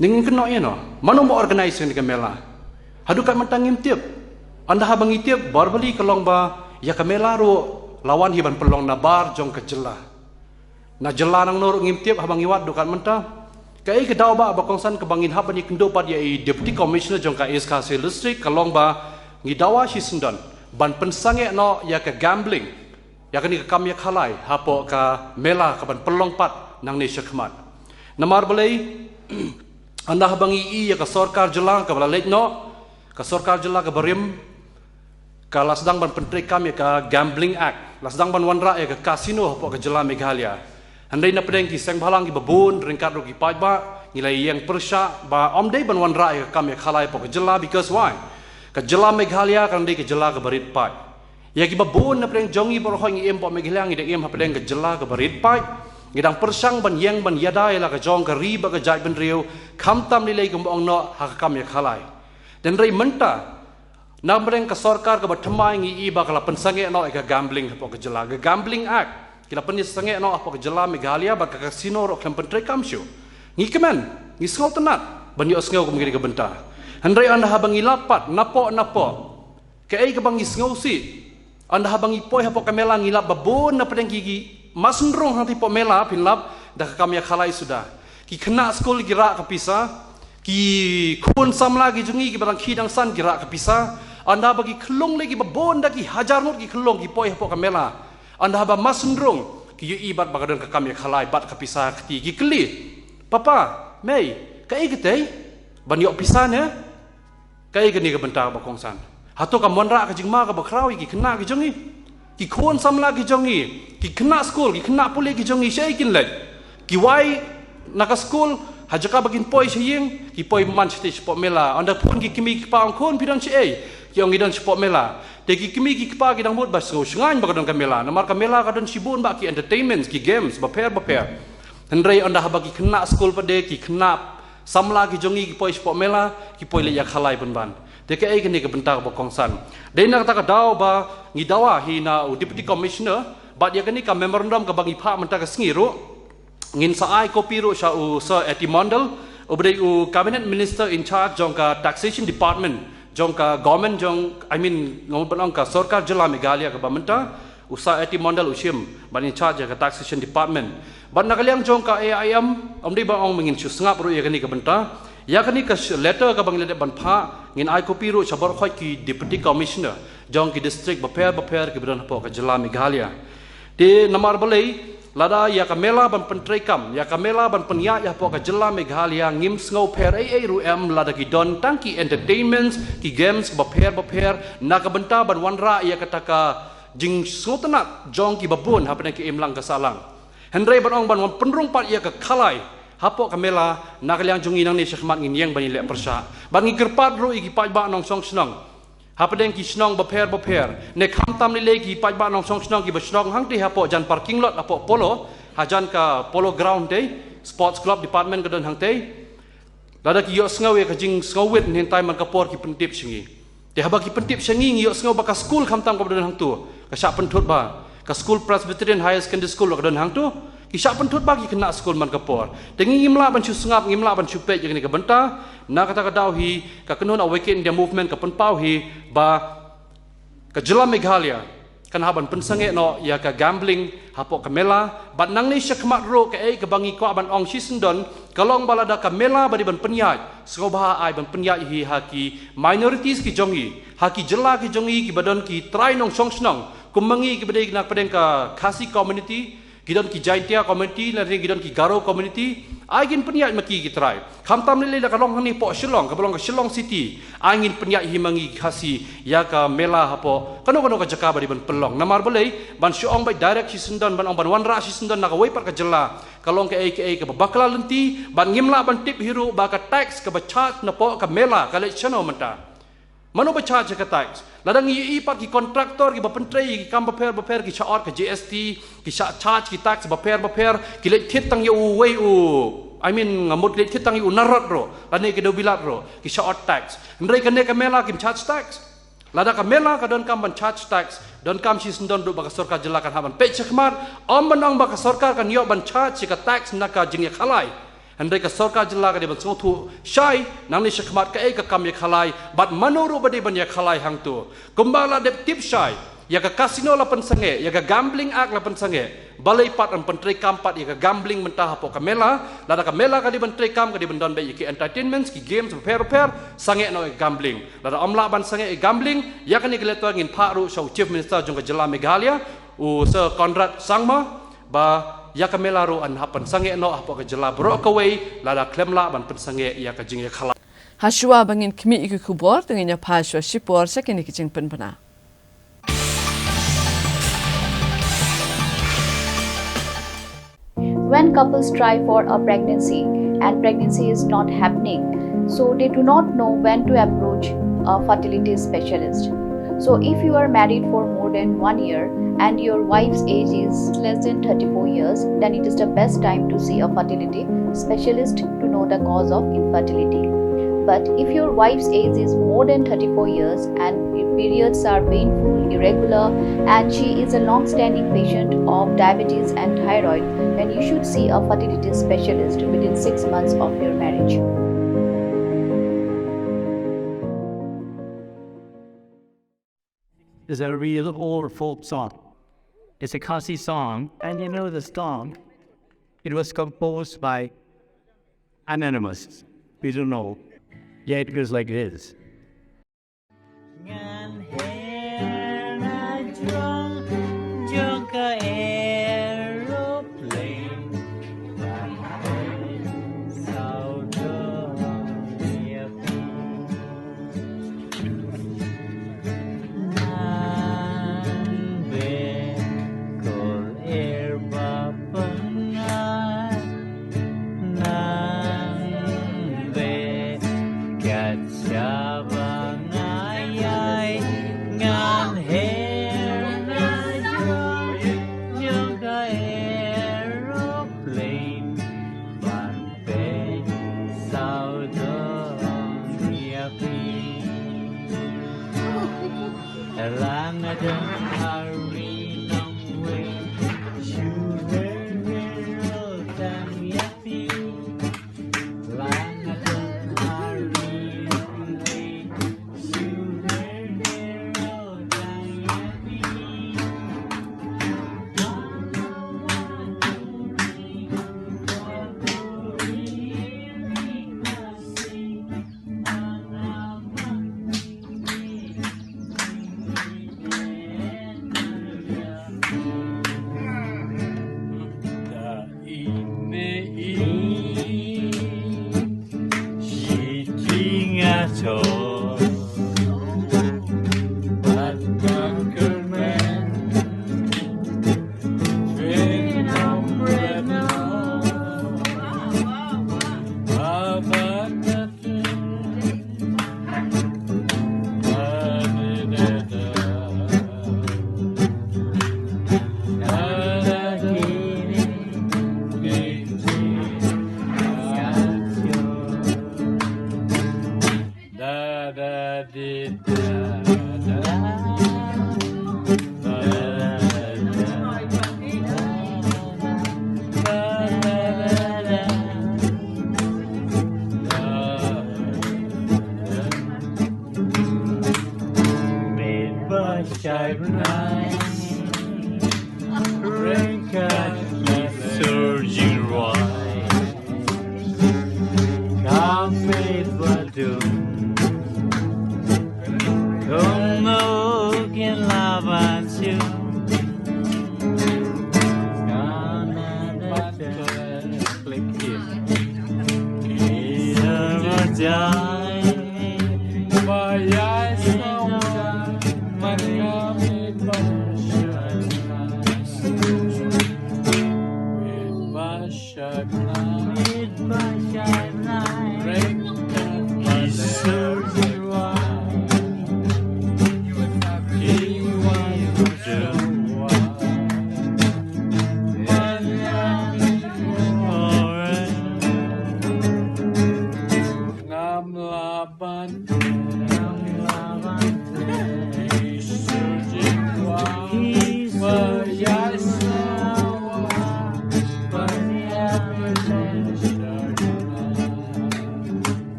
Ne ngin kynnoh ïa no? Mano ba organize ïa kane ka mela? Haduh katne mynta ngim tip. Ynda haba ngi tip, bor balei ka long ba ïa ka mela ruh la wan hi ban pynlong nabar jong ka jylla. Na jylla nangno ruh ngim tip, haba ngi wad haduh katne mynta. Kaei ka daw ba, ba kongsan, kaba ngin hap ban ïakynduh pat ïa i Deputy Commissioner jong ka East Khasi Hills District, ka long ba ngi dawa shisyndon ban pynsangeh noh ïa ka gambling, ïa kane ka kam ïakhalai hapoh ka mela kaban pynlong pat nangne shakhmat. Namar balei? Ynda haba ngi i ïa ka sorkar jylla kaba la leit noh, ka sorkar jylla kaba rim, ka la sdang ban pyntreikam ïa ka Gambling Act, la sdang ban wanrah ïa ka casino hapoh ka jylla Meghalaya. Hynrei na pdeng ki seng bhalang kiba bun ryngkat ruh ki paidbah, ngi la ïeng pyrshah ba ym dei ban wanrah ïa ka kam ïakhalai hapoh ka jylla, because why? Ka jylla Meghalaya kan dei ka jylla kaba rit paid. Ïa kiba bun na pdeng jong ngi baroh ngi im hapoh Meghalaya, ngi dang im hapdeng ka jylla kaba rit paid. Ngi dang pyrshang ban ïeng ban ïada ïa la ka jong ka ri bad ka jaitbynriew, khamtam lei lei kumba ong noh ha ka kam ïakhalai. Hynrei mynta, na pdeng ka sorkar kaba thymmai ngi i ba ka la pynsangeh noh ïa ka gambling hapoh ka jylla, ka Gambling Act. Ki la pynsangeh noh hapoh ka jylla Meghalaya bad ka casino ruh khlem pyntreikam shuh. Ngi kmen, ngi sngewtynnat ban ïohsngew kum kine ka bynta. Hynrei ynda haba ngi lap pat napoh napoh, kaei kaba ngi sngewsih, ynda haba ngi poi hapoh ka mela ngi lap ba bun na pdeng ki, ki masynrung hangtei hapoh mela, phin lap da ka kam ïakhalai suda. Ki khynnah skul ki rah ka pisa, ki khun samla ki jong ngi kiba dang khie dang san ki rah ka pisa. Ynda ba ki khyllung lei kiba bun da ki hajar ngut ki khyllung ki poi hapoh ka mela. Ynda haba masynrung ki ïohi bad ba ka don ka kam ïakhalai bad ka pisa ha kti, ki kylli, "Papa, Mei, kaei katei ban ïoh pisa ne? Kaei kane ka bynta ba kongsan? Hato kam wanrah ka jingma kaba khraw ïa ki khynnah ki jong ngi? Ki khun samla ki jong ngi, ki khynnah skul, ki khynnah pule ki jong ngi, shaei kin leit? Ki wai na ka skul, ha jaka ba kin poi sha ïing, ki poi man shatei shapoh mela. Ynda phone ki kmie ki kpa, ong, 'Khun, phi don shaei?' Ki ong, 'Ngi don shapoh mela.' Te ki kmie ki kpa ki dang mut ba sngew shngaiñ ba ka don ka mela, namar ka mela ka don shibun bha ki entertainments, ki games bapher bapher. Hynrei ynda haba ki khynnah skul pat de, ki khynnah samla ki jong ngi ki poi shapoh mela, ki poi leit ïakhalai pynban. Te kaei kane ka bynta kaba kongsan? Dei na kata ka daw ba ngi dawa hi na u Deputy Commissioner, bad ïa kane ka memorandum kaba ngi phah mynta ka sngi ruh, ngin sa ai copy ruh sha u Sir A T Mondal, uba dei u Cabinet Minister in charge jong ka Taxation Department jong ka government jong, I mean, nga mut ban ong ka sorkar jylla Meghalaya kaba mynta. U Sir A T Mondal u shim ban in charge ïa ka Taxation Department. Bad na ka liang jong ka A I M, ym dei ban ong ba ngin shu sngap ruh ïa kane ka bynta. Ïa kane ka sh-, letter kaba ngi la dep ban phah, ngin ai copy ruh sha baroh ki Deputy Commissioner jong ki district bapher bapher kiba don hapoh ka jylla Meghalaya. Te namar balei, lada ïa ka mela ban pyntreikam, ïa ka mela ban pynïaid ïa hapoh ka jylla Meghalaya, ngim sngewpher ei ei ruh em, lada ki don tang ki entertainments, ki games bapher bapher, na ka bynta ban wanrah ïa kata ka jingsngewtynnat jong kiba bun hapdeng ka imlang ka sahlang. Hynrei ban ong ban wan pynrung pat ïa ka khalai hapoh ka mela, na ka liang jong ngi nangne shakhmat ngin ïeng ban ïaleh pyrshah. Bad ngi kyrpad ruh ïa ki paidbah nongshong shnong hapdeng ki shnong bapher bapher, ne khamtam lei lei ki paidbah nongshong shnong kiba shnong hangtei hapoh jan parking lot hapoh Polo, hajan ka Polo Ground tei, Sports Club Department ka don hangtei. Lada ki ïohsngew ïa ka jingsngewwit, hynnin time man ka por ki pyntip sha ngi. Te haba ki pyntip sha ngi, ngi ïohsngew ba ka skul khamtam kaba don hangto ka shah pynthut bha, ka skul Presbyterian Higher Secondary School ka don hangto, ki shah pynthut bha ki khynnah skul man ka por. Te ngi ngim lah ban shu sngap, ngim lah ban shu peit ïa kane ka bynta. Na kata ka daw hi ka kynhun Awaken India Movement ka pynpaw hi ba ka jylla Meghalaya kan hap ban pynsangeh noh ïa ka gambling hapoh ka mela. Bad nangne shakhmat ruh kaei kaba ngi kwah ban ong shisyndon ka long ba lada ka mela ba dei ban pynïaid, sngewbha ai ban pynïaid hi ha ki minorities ki jong ngi, ha ki jylla ki jong ngi kiba don ki trai nongshong shnong, kum ma ngi kiba dei na pdeng ka Khasi community, ki don ki Jaintia community, lane ki don ki Garo community, ai kin pynïaid ma ki ki trai. Khamtam lei lei lada ka long hangne hapoh Shillong, kaba long ka Shillong City, ai ngin pynïaid hi ma ngi ki Khasi ïa ka mela hapoh kano kano ka jaka ba dei ban pynlong. Namar balei, ban shu ong beit direct shisyndon, ban ong ban wanrah shisyndon na kawei pat ka jylla, ka long kaei kaei kaba bakla lynti. Bad ngim lah ban tip hi ruh ba ka tax kaba charge napoh ka mela ka leit shano mynta. Mano ba charge ïa ka tax? Lada ngi ïohi pat ki contractor kiba pyntrei ïa ki kam bapher bapher ki shah ot ka G S T, ki shah charge ki tax bapher bapher, ki leit thied tang ïa uwei u, I mean, nga mut, ki leit thied tang ïa u Narod ruh lane ki Dewbilat ruh, ki shah ot tax. Hynrei kane ka mela kim charge tax. Lada ka mela ka donkam ban charge tax, donkam shisyndon ruh ba ka sorkar jylla kan hap ban peit shakhmat, ym ban ong ba ka sorkar kan ïoh ban charge ïa ka tax na ka jingïakhalai. Hynrei ka sorkar jylla ka dei ban sngewthuh shai nangne shakhmat kaei ka kam ïakhalai bad mano ruh ba dei ban ïakhalai hangto. Kumba la dep tip shai, ïa ka casino la pynsangeh, ïa ka Gambling Act la pynsangeh, balei pat ym pyntreikam pat ïa ka gambling mynta hapoh ka mela? Lada ka mela ka dei ban treikam, ka dei ban don beit ïa ki entertainments, ki games bapher bapher, sangeh noh ïa ka gambling. Lada ym lah ban sangeh ïa ka gambling, ïa kane ka letter ngin phah ruh sha u Chief Minister jong ka jylla Meghalaya, u Sir Conrad Sangma, ba ïa ka mela ruh yn hap pynsangeh noh hapoh ka jylla baroh kawei lada khlem lah ban pynsangeh ïa ka jingïakhalai. Hashuwa ba ngin khmih ïa ki khubor, to ngin ïa phai shuwa shipor sha kine ki jingpynbna. When couples try for a pregnancy and pregnancy is not happening, so they do not know when to approach a fertility specialist. So, if you are married for more than one year and your wife's age is less than thirty-four years, then it is the best time to see a fertility specialist to know the cause of infertility. But if your wife's age is more than thirty-four years and periods are painful, irregular, and she is a long standing patient of diabetes and thyroid, then you should see a fertility specialist within six months of your marriage. Is a real old folk song. It's a Khasi song, and you know the song, it was composed by anonymous. We don't know. Yeah, it goes like this.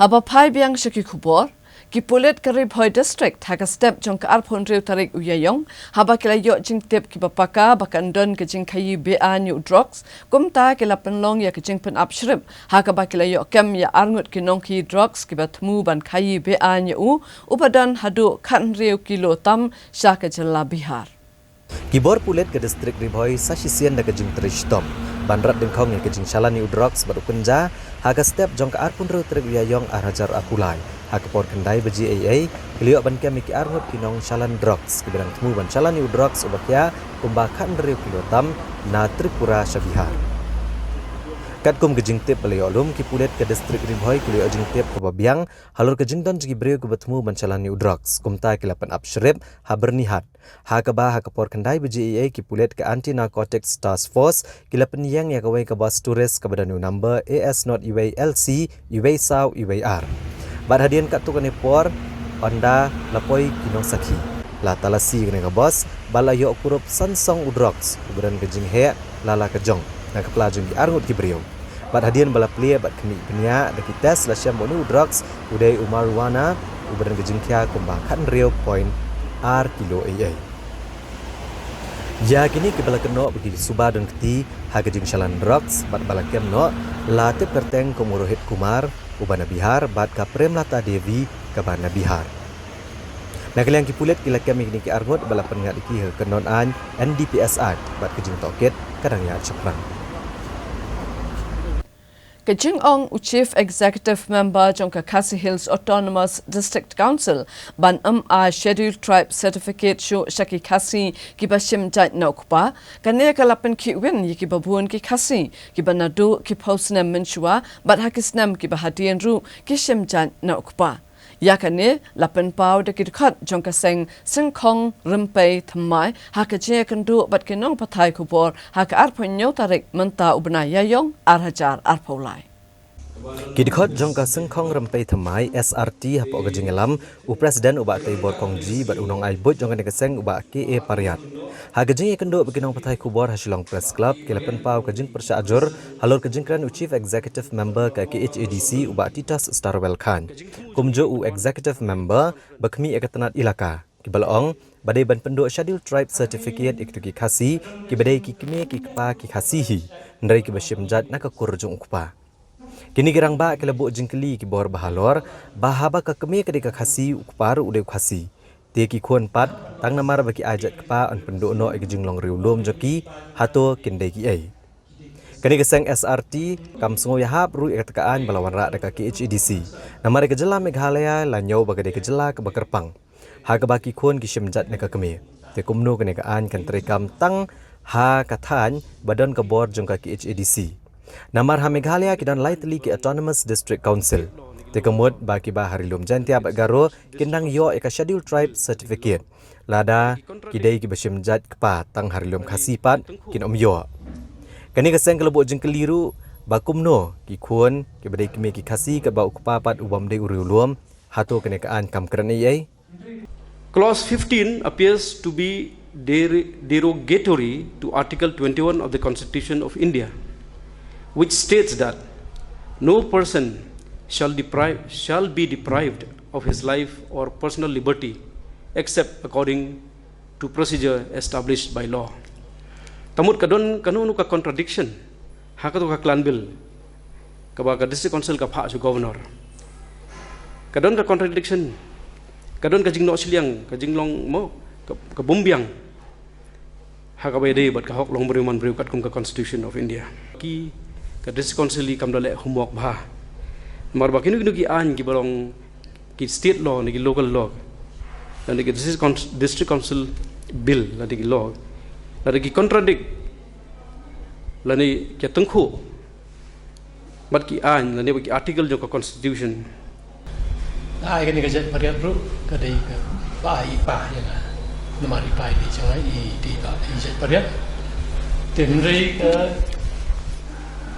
Haba phai biang sha ki khubor, ki pulit ka Ri Bhoi District ha ka step jong ka arphew hynriew tarik u Ïaïong, haba ki la ïoh jingtip kiba paka ba kan don ka jingkhaïi be-aiñ ïa u drugs, kumta ki la pynlong ïa ka jingpynap shrip ha kaba ki la ïoh kem ïa arngut ki nongkhaïi drugs kiba thmu ban khaïi be-aiñ ïa u, uba don haduh khathynriew kilo tam sha ka jylla Bihar. Ki bor pulit ka distrik Ri Bhoi sa shisien da ka jingtrei shitom ban rat dyngkhong ïa ka jingshalan ïa u drugs bad u kynja ha ka step jong ka arphew hynriew tarik u Ïaïong ar hajar arphew lai. Ha ka por khyndai baje eiei ki la ïoh ban kem ïa ki arngut ki nongshalan drugs kiba dang thmu ban shalan ïa u drugs uba khia kumba khathynriew kilo tam na Tripura sha Bihar. Katkum ka jingtip ba la ïoh lum, ki pulit ka distrik Ri Bhoi ki la ïoh jingtip kaba biang halor ka jingdon jong ki briew kiba thmu ban shalan ïa u drugs, kumta ki la pynap shrip ha Byrnihat. Ha kaba ha ka por khyndai baje eiei ki pulit ka Anti Narcotics Task Force ki la pynïeng ïa kawei ka bus tourist kaba don ïa u number A S not iwei L C iwei saw iwei ar. Bad hadien katto katne por, ynda la poi ki nongsakhi, la talasi ïa kane ka bus bad la ïoh kurup san song u drugs uba don ka jingheh la la ka jong na ka pla jong ki arngut ki briew. Bad hadien ba la plie bad khmih bniah da ki test, la shem ba une u drugs u dei u marijuana uba don ka jingkhia kumba khathynriew point ar kilo eiei. Ïa kine kiba la kynnoh ba ki suba don kti ha ka jingshalan drugs bad ba la kem noh, la tip kyrteng kum u Rohit Kumar uba na Bihar bad ka Premlata Devi kaba na Bihar. Na ka liang ki pulit ki la kem ïa kine ki arngut bad la pynngat ïa ki ha ka kyndon aiñ N D P S Act bad ka jingtohkit ka dang ïaid shaphrang. Ka jingong u Chief Executive Member jong ka Khasi Hills Autonomous District Council ban ym ai Scheduled Tribe Certificate shuh sha ki Khasi kiba shim jait na u kpa, kane ka la pynkhih win ïa kiba bun ki Khasi kiba naduh ki phew snem mynshuwa bad ha ki snem kiba hadien ruh ki shim jait na u kpa. Ïa kane la pynpaw da ki dkhot jong ka seng Syngkhong Rympei Thymmai ha ka jingïakynduh bad ki nongpathai khubor ha ka arphew hynñiew tarik mynta u bnai Ïaïong ar hajar arphew lai. Ki dkhot jong ka Syngkhong Rympei Thymmai, S R T, hapoh ka jingïalam u President u Bah Teibor Kongji bad u nongai buit jong kane ka seng u Bah K A Pariat. Ha ka jingïakynduh bad ki nongpathai khubor ha Shillong Press Club, ki la pynpaw ka jingpyrshah jur halor ka jingkren u Chief Executive Member ka K H A D C u Bah Titus Starwell Chyne. Kumjuh u Executive Member ba khmih ïa ka tnat ilaka, kiba la ong ba dei ban pynduh Scheduled Tribe Certificate ïa kito ki Khasi kiba dei ki kmie ki kpa ki Khasi hi, hynrei kiba shim jait na ka kur jong u kpa. Kine ki rangbah ki la buh jingkylli ïa ki bor ba halor ba haba ka kmie ka dei ka Khasi, u kpa ruh u dei u Khasi, te ki khun pat tang namar ba ki ai jait kpa yn pynduh noh ïa ka jinglong riewlum jong ki, hato kin dei kiei? Kane ka seng S R T kam sngew ïahap ruh ïa kata ka aiñ ba la wanrah da ka K H A D C, namar ïa ka jylla Meghalaya la ñiew ba ka dei ka jylla kaba kyrpang, ha kaba ki khun ki shim jait na ka kmie. Te kumno kane ka aiñ kan treikam tang ha ka thaiñ ba don ka bor jong ka K H A D C? Namar ha Meghalaya ki don lai tylli ki Autonomous District Council. Te ka mut ba kiba ha ri lum Jaintia bad Garo kin nang ïoh ïa ka Scheduled Tribe Certificate, lada ki dei kiba shim jait kpa tang ha ri lum Khasi pat kin ym ïoh. Kane ka seng ka la buh jingkylli ruh ba kumno ki khun kiba dei kmie ki Khasi katba u kpa pat u bym dei u riewlum, hato kane ka aiñ kam kren ei ei? Clause fifteen appears to be der- derogatory to Article twenty-one of the Constitution of India, which states that no person shall deprive shall be deprived of his life or personal liberty except according to procedure established by law. Te mut ka don kano kano ka contradiction ha kato ka klan bill kaba ka District Council ka phah sha u Governor. Ka don ka contradiction, ka don ka jingnoh shiliang, ka jinglong mo, ka, ka bym biang ha kaba ïadei bad ka hok long briew man briew katkum ka Constitution of India. Ki ka District Council hi kam da leh homework bha. Namar ba kino kino ki aiñ kiba long ki state law ne ki local law, lane ki district, Council- district council bill, lane ki law, lane ki contradict, lane ki tyngkhuh bad ki aiñ, lane bad ki article jong ka Constitution. Ai kane ka jait pariat ruh ka dei kaba ai i pa ïa nga. Namar i pa i dei jong nga, i dei ba i jait pariat. Te hynrei ka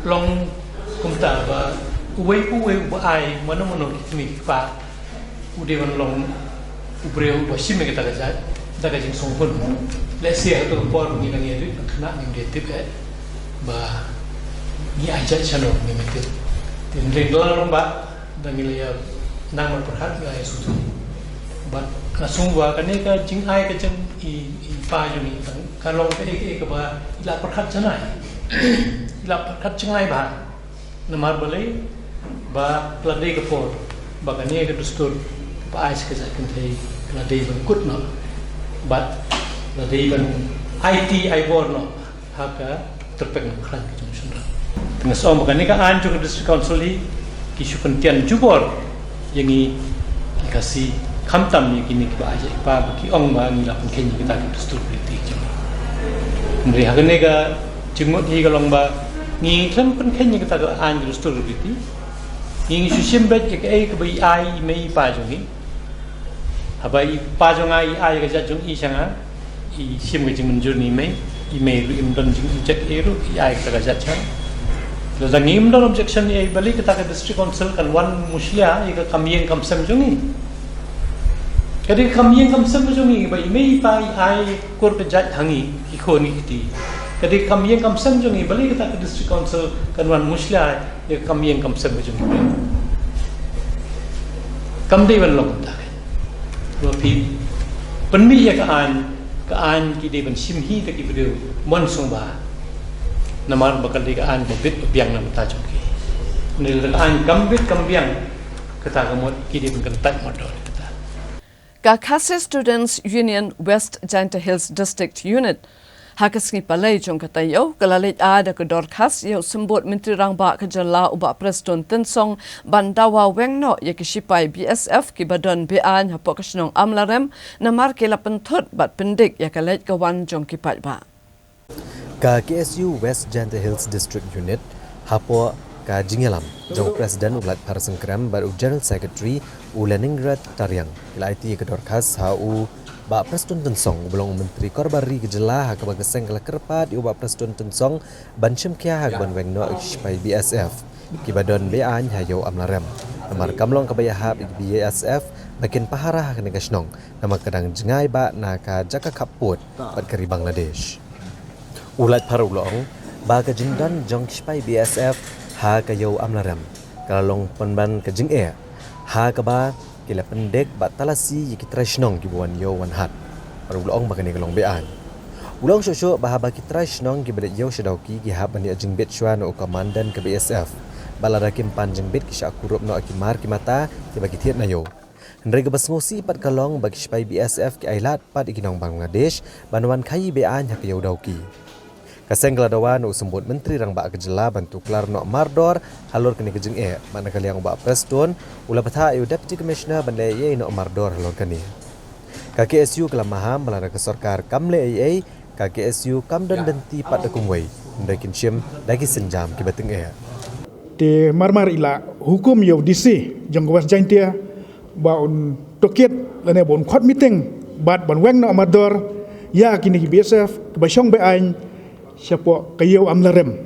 long kumta ba uwei pa uwei uba ai mano mano ki kmie ki kpa u dei ban long u briew uba shim ïa kata ka jait da ka jingsngewhun. Lehse ha kato ka por ngi la ngi rit khynnah ngim dei tip eh ba ngi ai jait shano, ngim tip. Te hynrei da la long ba da ngi la ïa nang marpyrkhat ngi ai suthu. Bad nga sngew ba kane ka jingai ka jong i, i pa jong ngi ka long kaei kaei kaba i la pyrkhat janai, i la pyrkhat jangai bha. Namar balei? Ba ka la dei ka por ba kane ka dustur ba ai sha ka jait kynthei ka la dei ban kut noh bad la dei ban aiti ai bor noh ha ka tyrpeng khlaiñ ka jong u shynrang. Te nga sngew ba kane ka aiñ jong ka District Council hi ki shu kyntien jubor ïa ngi ki Khasi, khamtam ïa kine kiba ai jait i pa ba ki ong ba ngi la pynkheiñ ïa kita ki dustur riti jong ngi. Hynrei ha kane ka jingmut hi ka long ba ngi khlem pynkheiñ ïa kita ki aiñ ki dustur riti. Ngi ngi shu shim beit ïa kaei kaba i ai i mei i pa jong ngi. Haba i pa jong nga i ai ka jait jong i sha nga, i shim ka jingmynjur na i mei, i mei ruh im don jingobject ei ruh, i ai kata ka jait sha nga. Lada ngim don objection ei, balei kata ka District Council kan wan mushlia ïa ka kam ïing kam sem jong ngi? Ka dei ka kam ïing kam sem jong ngi ba i mei i pa i ai kur ka jait ha ngi, i khun i kti. Ka dei ka kam ïing kam sem jong ngi, balei kata ka District Council kan wan mushlia ïa ka kam ïing kam sem ka jong ngi? Kam dei ban long kumta. Ba phi pynmih ïa ka aiñ, ka aiñ ki dei ban shim hi da ki briew mon sngewbha. Namar ba ka dei ka aiñ ba bit ba biang na bynta jong ki. Hynrei lada ka aiñ kam bit kam biang, kata ka mut ki dei ban kyntait mardor ïa kata. Ka Khasi Students Union West Jaintia Hills District Unit ha ka sngi Palei jong ka taïew ka la leit ai da ka dorkhas ïa u Symbud Myntri Rangbah ka jylla u Bah Prestone Tynsong ban dawa weng noh ïa ki shipai B S F kiba don be-aiñ hapoh ka shnong Amlarem namar ki la pynthut bad pyndik ïa ka leit ka wan jong ki paidbah. Ka K S U West Jaintia Hills District Unit hapoh ka jingïalam jong u President u Laitphar Sengkrem bad u General Secretary u Leningrad Tariang ki la aiti ïa ka dorkhas ha u Bah Prestone Tynsong uba long u Myntri Korbar Ri ka jylla, ha kaba ka seng ka la kyrpad ïa u Bah Prestone Tynsong ban shim khia ha kaban weng noh ïa ki shipai B S F kiba don be-aiñ ha ïew Amlarem. Namar kam long kaba ïahap ïa ki B S F ba kin pahara ha kane ka shnong namar ka dang jngai bah na ka jaka khappud bad ka ri Bangladesh. U Laitphar u la ong ba ka jingdon jong ki shipai B S F ha ka ïew Amlarem ka la long pynban ka jingeh ha kaba ki la pyndik bad talasi ïa ki trai shnong kiba wan ïew wan hat. Bad u la ong ba kane ka long be-aiñ. U la ong shuh shuh ba haba ki trai shnong kiba leit ïew sha Dawki ki hap ban ïoh jingbit shuwa na u Commandant ka B S F, bad lada kim pan jingbit ki shah kurup noh ki mar ki mata kiba ki thied na ïew. Hynrei kaba sngewsih pat ka long ba ki shipai B S F ki ailad pat ïa ki nong Bangladesh ban wan khaii be-aiñ ha ka ïew Dawki. Ka seng ka la dawa na u Symbud Myntri Rangbah ka jylla ban tuklar noh mardor halor kane ka jingeh, bad na ka liang u Bah Prestone u la bthah ïa u Deputy Commissioner ban leh ei ei noh mardor halor kane. Ka K S U ka la maham ba lada ka sorkar kam leh ei ei, ka K S U kam don lynti pat da kumwei, hynrei kin shim da ki sienjam kiba tyngeh. Te mar mar i lah hukum ïa u D C jong ka West Jaintia ba un tohkit lane ba un khot meeting bad ban weng noh mardor ïa kine ki B S F kiba shong be-aiñ shapoh ka ïew Amlarem.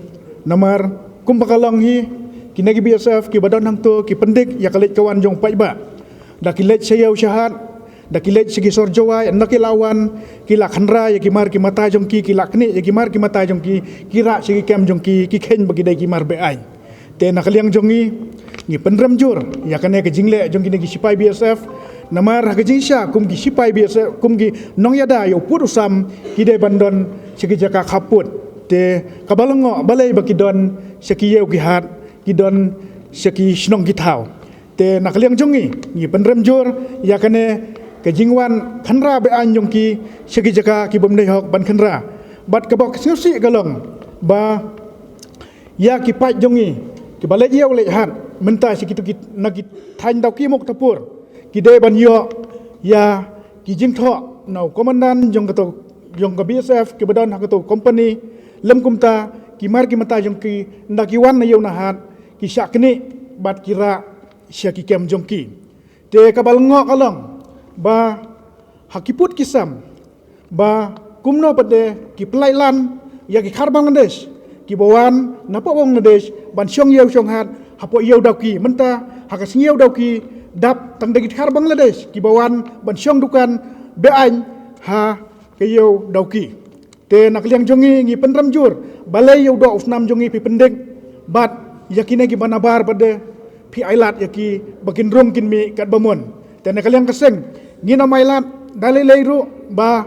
Namar kumba ka long hi, kine ki B S F kiba don hangto ki pyndik ïa ka leit ka wan jong paidbah. Da ki leit sha ïew sha hat, da ki leit sha ki sor Jowai, ynda ki la wan, ki la khynra ïa ki mar ki mata jong ki, ki la knieh ïa ki mar ki mata jong ki, ki rah sha ki kem jong ki, ki kheiñ ba ki dei ki mar be-aiñ. Te na ka liang jong ngi, ngi pynrem jur ïa kane ka jingleh jong kine ki sipai B S F. Namar ha ka jingshisha kum ki sipai B S F, kum ki nongïada ïa u pud u sam, ki dei ban don sha ki jaka khappud. Te kaba lyngngoh balei ba ki don sha ki ïew ki hat, ki don sha ki shnong ki thaw. Te na ka liang jong ngi, ngi pynrem jur ïa kane ka jingwan khynra be-aiñ jong ki sha ki jaka ki bym dei hok ban khynra. Bad kaba sngewsih ka long ba ïa ki paid jong ngi kiba leit ïew leit hat mynta sha kito ki, na ki thaiñ Dawki Muktarpur, ki dei ban ïoh ïa ki jingthoh na u komandan jong kato, jong ka B S F kiba don ha kato company. Lym kumta, ki mar ki mata jong ki, ynda ki wan na ïew na hat, ki shah knieh bad ki rah sha ki kem jong ki. Te kaba lyngngoh ka long ba ha ki pud ki sam, ba kumno pat de ki pynlait lan ïa ki khar Bangladesh kiba wan napoh Bangladesh ban shong ïew shong hat hapoh ïew Dawki. Mynta ha ka sngi ïew Dawki dap tang da ki khar Bangladesh kiba wan ban shong dukan be-aiñ ha ka ïew Dawki. Te na ka liang jong ngi, ngi pynrem jur balei ïa u doh u snam jong ngi phi pyndik, bad ïa kine kiba nabar pat de phi ailad ïa ki ba kin rung kin mih katba mon. Te na ka liang ka seng, ngin ym ailad da lei lei ruh ba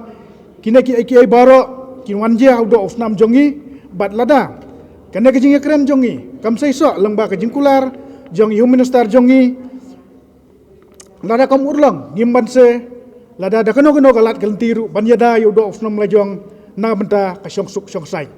kine kiei kiei baroh kin wan jia ha u doh u snam jong ngi. Bad lada kane ka jingïakren jong ngi kam seisoh lyngba ka jingkular jong i Home Minister jong ngi, lada kam urlong, ngim banse lada da kano kano ka lad ka lynti ruh ban ïada ïa u doh u snam lajong na ka bynta ka shongsuk shongsaiñ.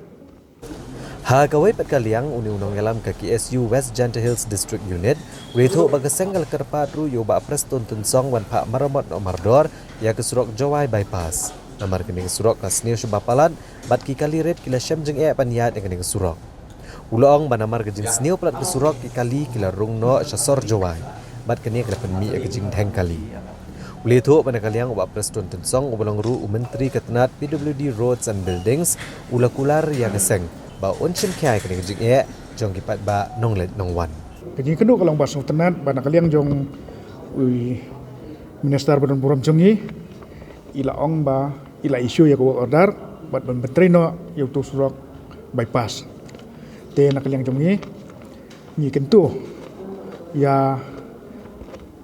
Ha kawei pat ka liang, une u nongïalam ka K S U West Jaintia Hills District Unit u la ïathuh ba ka seng ka la kyrpad ruh ïa u Bah Prestone Tynsong ban phah maramot noh mardor ïa ka surok Jowai Bypass. Namar kane ka surok ka sniew shaba palat bad ki kali rit ki la shem jingeh ban ïaid ïa kane ka surok. U la ong ba namar ka jingsniew palat ka surok, ki kali ki la rung noh sha sor Jowai bad kane ka la pynmih ïa ka jingdheng kali. U la ïathuh ba na ka liang u Bah Prestone Tynsong uba long ruh u Myntri ka tnad P W D Roads and Buildings u la kular ïa ka seng ba un shim khia ïa kane ka jingeh jong ki paidbah nongleit nongwan. Ka jingkynduh ka long ba sngewtynnat ba na ka liang jong u Minister ba don burom jong ngi, i la ong ba i la issue ïa ka work order bad ban pyntrei noh ïa uto u surok bypass. Te na ka liang jong ngi, ngi kyntu ïa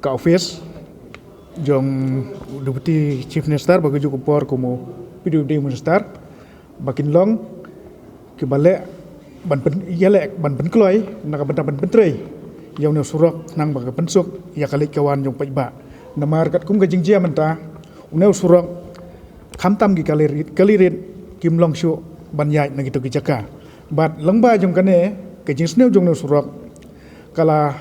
ka office jong u Deputy Chief Minister ba kajuh ka por kum u P W D Minister ba kin long kiba leh ban pyn, ïaleh ban pynkloi na ka bynta ban pyntrei ïa une u surok khnang ba ka pynsuk ïa ka leit ka wan jong paidbah. Namar katkum ka jingjia mynta, une u surok khamtam ki kali rit, kali rit kim long shuh ban ïaid na kito ki jaka. Bad lyngba jong kane ka jingsniew jong une u surok ka la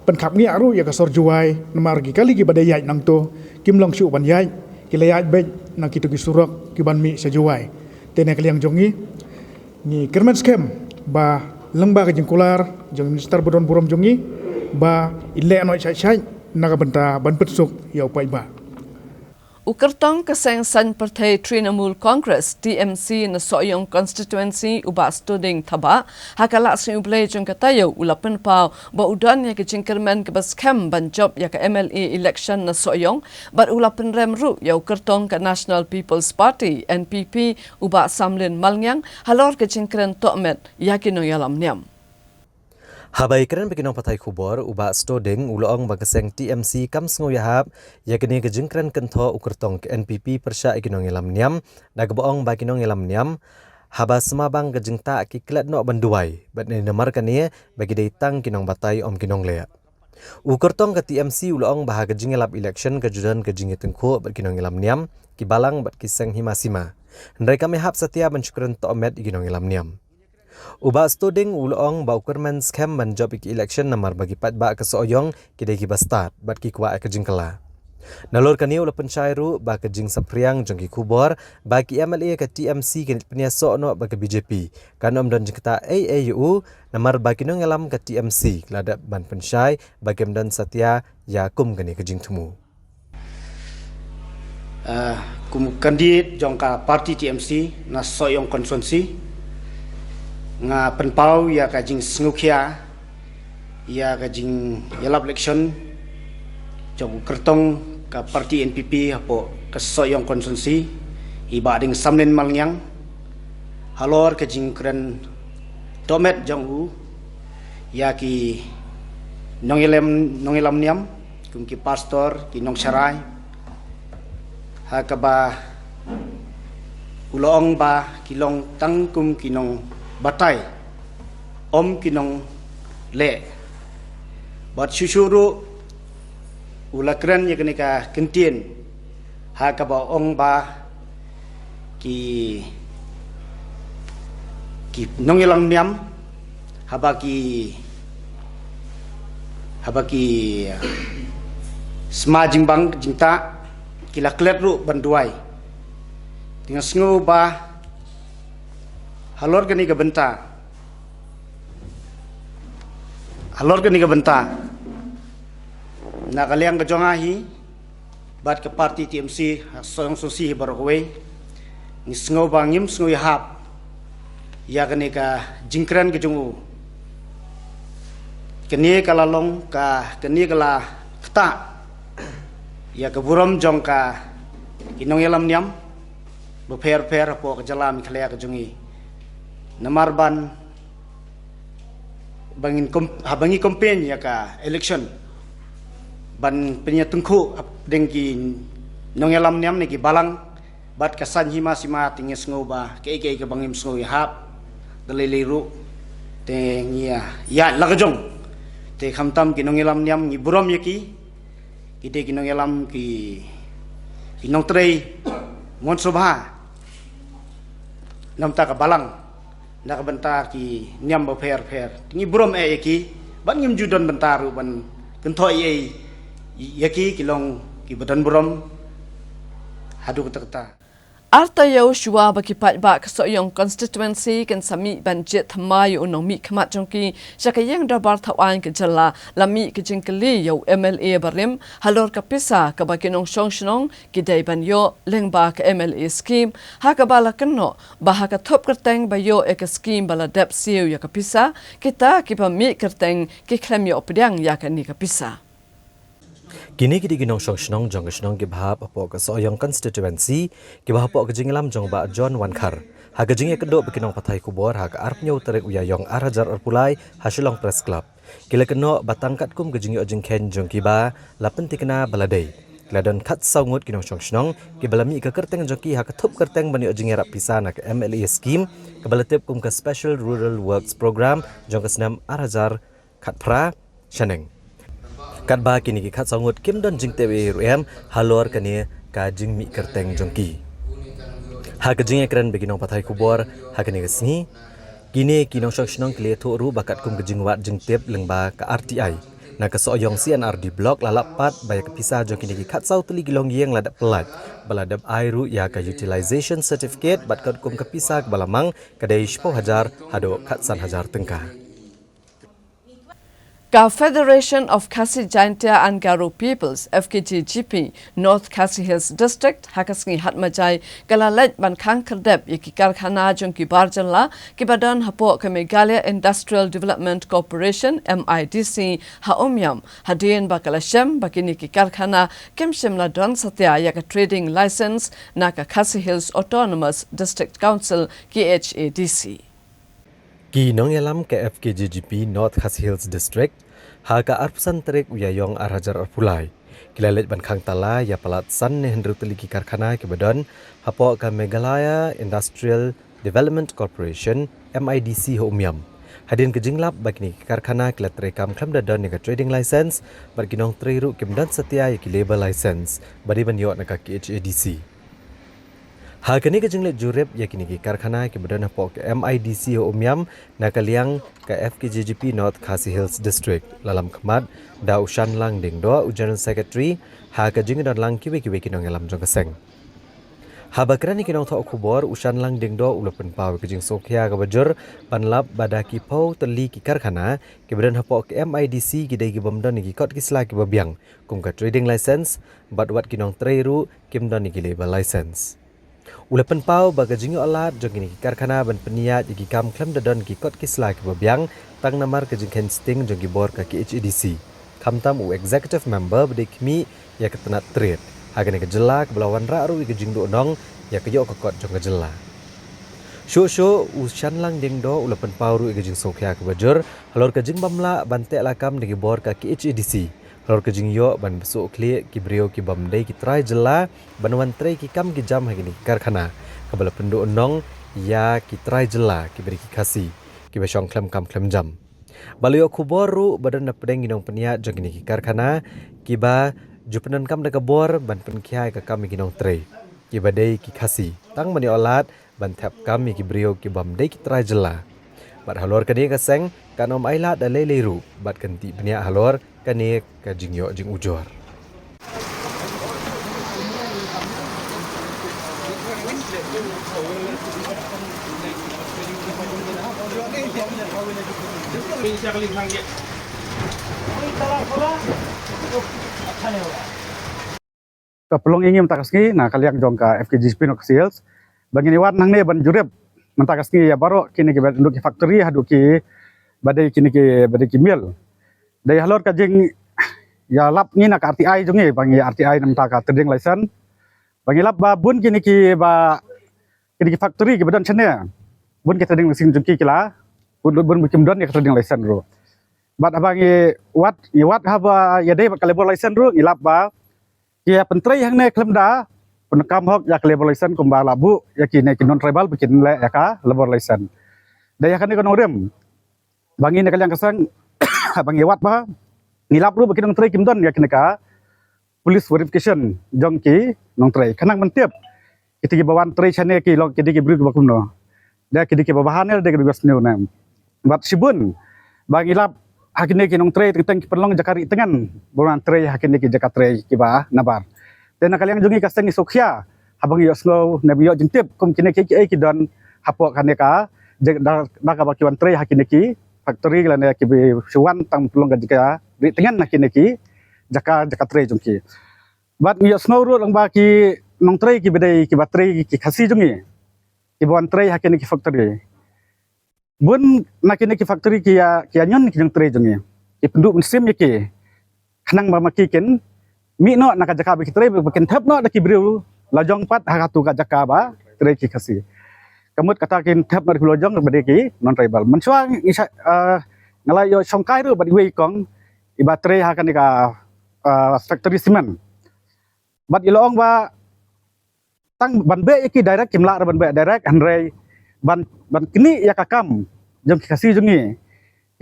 pynkhapngiah ruh ïa ka sor Jowai, namar ki kali kiba dei ïaid nangto kim long shuh ban ïaid, ki la ïaid beit na kito ki surok kiban mih sha Jowai. Te na ka liang jong ngi, ngi kyrmen skhem ba lyngba ka jingkular jong u Minister ba don burom jong ngi ba in leh noh shait shait na ka bynta ban pynsuk ïa u paidbah. U kyrtong ka seng saiñ pyrthei Trinamool Congress, T M C, na Sohiong Constituency, u Bah Stoding Thabah, ha ka lad sngi U Blei jong ka taïew u la pynpaw ba u don ïa ka jingkyrmen kaba skhem ban jop ïa ka M L A election na Sohiong, bad u la pynrem ruh ïa u kyrtong ka National People's Party, N P P, u Bah Samlin Malngiang, halor ka jingkren tohmet ïa ki nongïalam niam. Haba ïakren bad ki nongpathai khubor, u Bah Stoding u la ong ba ka seng T M C kam sngew ïahap ïa kane ka jingkren kynthoh u kyrtong ka N P P pyrshah ïa ki nongïalam niam, da kaba ong ba ki nongïalam niam haba sma bang ka jingtah ki klet noh ban duwai, bad ne namar kane ba ki dei tang ki nongbatai, ym ki nongleh. U kyrtong ka T M C u la ong ba ha ka jingïalap election ka ju don ka jingïatyngkhuh bad ki nongïalam niam, ki balang bad ki seng hima sima. Hynrei kam ïahap satia ban shu kren tohmet ïa ki nongïalam niam. U Bah Stoding u la ong ba u kyrmen skhem ban jop ïa ki election namar ba ki paidbah ka Sohiong ki dei kiba stad bad ki kwah ïa ka jingkylla. Nalor kane u la pynshai ruh ba ka jingsaphriang jong ki khubor ba ki M L A ka T M C kin pynïasoh noh bad ka B J P kan ym don jingktah ei ei ïa u, namar ba ki nongïalam ka T M C la dep ban pynshai ba kim don satia ïa kum kane ka jingthmu. Uh, kum u candidate jong ka party T M C na Sohiong constituency, nga pynpaw ïa ka jingsngewkhia ïa ka jingïalap election jong u kyrtong ka party N P P hapoh ka Sohiong constituency, i Bah Ding Samlin Malngiang, halor ka jingkren dohmet jong u ïa ki nongïalam, nongïalam niam, kum ki pastor, ki nongsharai, ha kaba u la ong ba ki long tang kum ki nongbatai, ym ki nongleh. Bad shuh shuh ruh u la kren ïa kane ka kyntien ha kaba ong ba ki, ki nongïalam niam, haba ki, haba ki sma jingbang jingtah, ki la klet ruh ban duwai. Te nga sngew ba halor kane ka bynta, halor kane ka bynta, na ka liang ka jong nga hi bad ka party T M C, ha Sohiong constituency hi baroh kawei, ngi sngew ba ngim sngew ïahap ïa kane ka jingkren ka jong u. Kane ka la long ka, kane ka la ktah ïa ka burom jong ka, ki nongïalam niam bapher bapher hapoh ka jylla Meghalaya ka jong ngi. Namar ban, ba ngin kom-, haba ngi campaign ïa ka election, ban pynïatyngkhuh hapdeng ki nongïalam niam ne ki balang bad ka saiñ hima sima, te ngi sngew ba kaei kaei kaba ngim sngew ïahap da lei lei ruh, te ngi ïa, ïa la ka jong. Te khamtam ki nongïalam niam ngi burom ïa ki, ki dei ki nongïalam, ki, ki nongtrei mon sngewbha namar ka balang na ka bynta ki niam bapher bapher. Te ngi burom eh ïa ki, bad ngim ju don bynta ruh ban kynthoh ei ei ïa ki, ki long kiba don burom haduh katta katta. Ar taïew shuwa ba ki paidbah ka Sohiong constituency kin sa mih ban jied thymmai ïa u nongmihkhmat jong ki sha ka ïing dorbar thawaiñ ka jylla, la mih ka jingkylli ïa u M L A barim halor ka pisa kaba ki nongshong shnong ki dei ban ïoh lyngba ka M L A scheme, ha kaba la kynnoh ba ha ka thup kyrteng ba ïoh ïa ka scheme ba la dep siew ïa ka pisa, kita kiba mih kyrteng ki khlem ïoh pdiang ïa kane ka pisa. Kine ki dei ki nongshong shnong jong ka shnong kiba hap hapoh ka Sohiong constituency, kiba hapoh ka jingïalam jong Bah John Wankhar, ha ka jingïakynduh bad ki nongpathai khubor ha ka arphew tarik u Ïaïong ar hajar arphew lai ha Shillong Press Club. Ki la kynnoh ba tang katkum ka jingïoh jingkheiñ jong ki ba la pynthikna ba la dei, ki la don khatsaw ngut ki nongshong shnong kiba la mih ka kyrteng jong ki ha ka thup kyrteng ban ïoh jingïarap pisa na ka M L A scheme kaba la tip kum ka Special Rural Works Programme jong ka snem ar hajar khatphra shaneng. Katba kine ki khatsaw ngut kim don jingtip ei ei ruh em halor kane ka jingmih kyrteng jong ki. Ha ka jingïakren bad ki nongpathai khubor ha kane ka sngi, kine ki nongshong shnong ki la ïathuh ruh ba katkum ka jingwad jingtip lyngba ka R T I, na ka Sohiong C and R D Block la lap pat ba ïa ka pisa jong kine ki khatsaw tylli ki longïing la dep pyllait, ba la dep ai ruh ïa ka utilisation certificate bad katkum ka pisa kaba la mang ka dei shiphew hajar haduh khatsan hajar tyngka. Ka Federation of Khasi Jaintia and Garo Peoples, F K G G P, North Khasi Hills District, ha ka sngi Hatmajai, ka la leit ban khang khyrdep ïa ki karkhana jong ki bar jylla kiba don hapoh ka Meghalaya Industrial Development Corporation, M I D C, ha Umiam, hadien ba ka la shem ba kine ki karkhana kim shym la don satia ïa ka trading licence na ka Khasi Hills Autonomous District Council, K H A D C. Ki nongïalam ka F K G G P North Khasi Hills District, ha ka arphew san tarik u Ïaïong ar hajar arphew lai, ki la leit ban khang tala ïa palat san ne hynriew tylli ki karkhana kiba don hapoh ka Meghalaya Industrial Development Corporation, M I D C, ha Umiam. Hadien ka jinglap ba kine ki karkhana ki la treikam khlem da don ïa ka trading licence, bad ki nongtrei ruh kim don satia ïa ki labour licence ba dei ban ïoh na ka K H A D C. Ha kane ka jingleit jurip ïa kine ki karkhana kiba don hapoh ka M I D C ha Umiam na ka liang ka F K J G P North Khasi Hills District, la lam khmat da u Shanlang Diengdoh, u General Secretary, ha ka jingdon lang kiwei kiwei ki nongïalam jong ka seng. Haba kren ïa ki nongthoh khubor, u Shanlang Diengdoh u la pynpaw ïa ka jingsngewkhia kaba jur ban lap ba da ki phew tylli ki karkhana kiba don hapoh ka M I D C ki dei ki bym don ïa ki kot ki sla kiba biang kum ka trading license, bad wat ki nongtrei ruh kim don ïa ki labour license. U la pynpaw ba ka jingïoh lad jong kine ki karkhana ban pynïaid ïa ki kam khlem da don ki kot ki sla kiba biang tang namar ka jingkheiñ sting jong ki bor ka K H A D C. Khamtam u executive member ba dei khmih ïa ka tnat trade ha kane ka jylla kaba la wanrah ruh ïa ka jingduhnong ïa ka ïoh ka kot jong ka jylla. Shuh shuh u Shanlang Diengdoh u la pynpaw ruh ïa ka jingsngewkhia kaba jur halor ka jingbym lah ban teh lakam da ki bor ka K H A D C halor ka jingïoh ban bsut khlieh ki briew ki bym dei ki trai jylla ban wan trei ki kam ki jam ha kine ki karkhana, kaba la pynduhnong ïa ki trai jylla kiba dei ki Khasi kiba shong khlem kam khlem jam. Ba la ïoh khubor ruh ba don na pdeng ki nongpynïaid jong kine ki karkhana kiba ju pyndonkam da ka bor ban pynkhia ïa ka kam ïa ki nongtrei kiba dei ki Khasi tang ban ïoh lad ban thep kam ïa ki briew ki bym dei ki trai jylla. Bad halor kane ka seng kan ym ailad da lei lei ruh bad kan tih bniah halor kane ka jingïoh jingujor. Ka pynlong ïa ngi mynta ka sngi na ka liang jong ka F K G P North Khasi Hills ba ngin ïa wan hangne ban jurip mynta ka sngi ïa baroh kine kiba don ki factory haduh kiba dei kine kiba dei ki mill. Dei halor ka jingïalap ngi na ka R T I jong ngi ba ngi R T I na mynta ka trading license. Ba ngi lap ba bun kine kiba kine ki factory kiba don shane, bun ki trading license jong ki ki la, bun bun kim don ïa ka trading license ruh. Bad haba ngi wad, ngi wad haba ïadei bad ka labour license ruh ngi lap ba ki ïa pyntrei hangne khlem da pyndonkam hok ïa ka labour license kumba la buh ïa kine ki non tribal ba kin leh ïa ka labour license. Da ïa kane ka nongrim ba ngi na ka liang ka seng ba ngi wad ba ngi lap ruh ba ki nongtrei kim don ïa kine ka police verification jong ki nongtrei. Khnang ban tip kita kiba wan trei shane ki long ki dei ki briew kiba kumno. Da ki dei kiba bha ne da ki dei kiba sniew ne. Bad shibun ba ngi lap ha kine ki nongtrei teng teng ki pynlong jaka ri tngen ba wan trei ha kine ki jaka trei kiba nabar. Te na ka liang jong ngi ka seng ngi sngewkhia haba ngi ïohsngew ne ba ïoh jingtip kum kine ki ki don hapoh kane ka da kaba ki wan trei ha kine ki factory lane kiba shu wan tang pynlong ka jaka ri tngen ha kine ki jaka jaka trei jong ki. Bad ngi ïohsngew ruh lang ba ki nongtrei kiba dei kiba trei ki Khasi jong ngi kiba wan trei ha kine ki factory. Bun na kine ki factory ki ïa ki ïa ñion ki nongtrei jong ngi ki pynduh mynsiem ïa ki khnang ba ma ki kin mih noh na ka jaka ba ki trei ba kin thep noh da ki briew la jong pat ha katu ka jaka ba trei ki Khasi. Ka mut kata kin thep noh da ki briew la jong ba dei ki non tribal. Mynshuwa ngi nga la ïoh shongkai ruh bad iwei i kong iba trei ha kane ka factory cement. Bad i la ong ba tang ban beh ïa ki direct kim lah ban beh direct hynrei ban ban knieh ïa ka kam jong ki Khasi jong ngi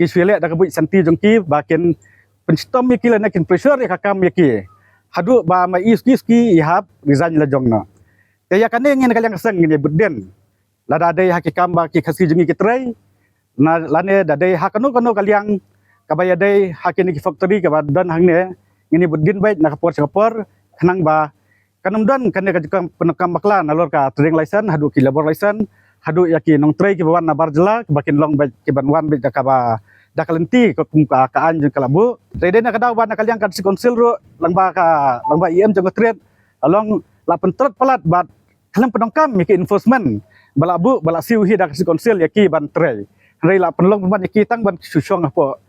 ki shu leh da ka buit shanti jong ki ba kin pynshitom ïa ki lane kin pressure ïa ka kam ïa ki haduh ba ma i suki suki i hap resign la jong noh. Te ïa kane ngi na ka liang ka seng ngin ïa bud dien. Lada dei ha ki kam ba ki Khasi jong ngi ki trei na lane da dei ha kano kano ka liang kaba ïadei ha kine ki factory kaba don hangne ngin ïa bud dien beit na ka por sha ka por khnang ba kan ym don kane ka jingkam pyndonkam bakla nalor ka trading license haduh ki labour license haduh ïa ki nongtrei kiba wan na bar jylla kiba kin long beit kiban wan beit da kaba da ka lynti ka kum ka ka aiñ jong ka la buh. Te dei na ka daw ba na ka liang ka District Council ruh lang ba ka lang ba E M jong ka trade la long la pyntrot palat bad khlem pyndonkam ïa ki enforcement ba la buh ba la siew hi da ka District Council ïa ki ban trei. Hynrei la pynlong pynban ïa ki tang ban shu shong hapoh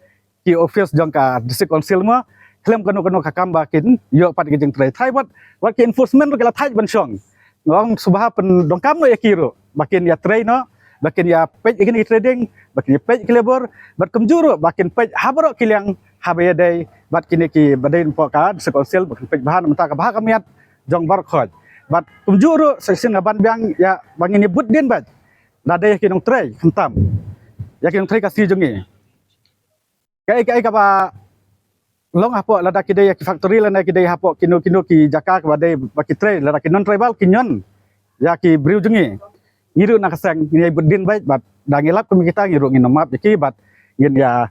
ki office jong ka District Council mo khlem kano kano ka kam ba kin ïoh pat ki jingtrei. Thai wat wat ki enforcement ruh ki la thait ban shong. Nga ong sngewbha pyndonkam noh ïa ki ruh ba kin ïa trei noh ba kin ïa peit ïa kine ki trading ba kin ïa peit ki labour bad kumjuh ruh ba kin peit ha baroh ki liang haba ïadei bad kine kiba dei hapoh ka District Council ba kin peit bha na mynta ka bha ka miat jong baroh khoit. Bad kumjuh ruh sa shisien nga ban biang ïa ba ngin ïa bud dien bad da dei ïa ki nongtrei khamtam ïa ki nongtrei Khasi jong ngi. Kaei kaei kaba long hapoh lada ki dei ïa ki factory lane ki dei hapoh kino kino ki jaka kaba dei ba ki trei lada ki non tribal ki ñion ïa ki briew jong ngi. Ngi ruh na ka seng ngi ïa bud dien beit bad da ngi lap kum kita ngi ruh ngin ym map ïa ki bad ngin ïa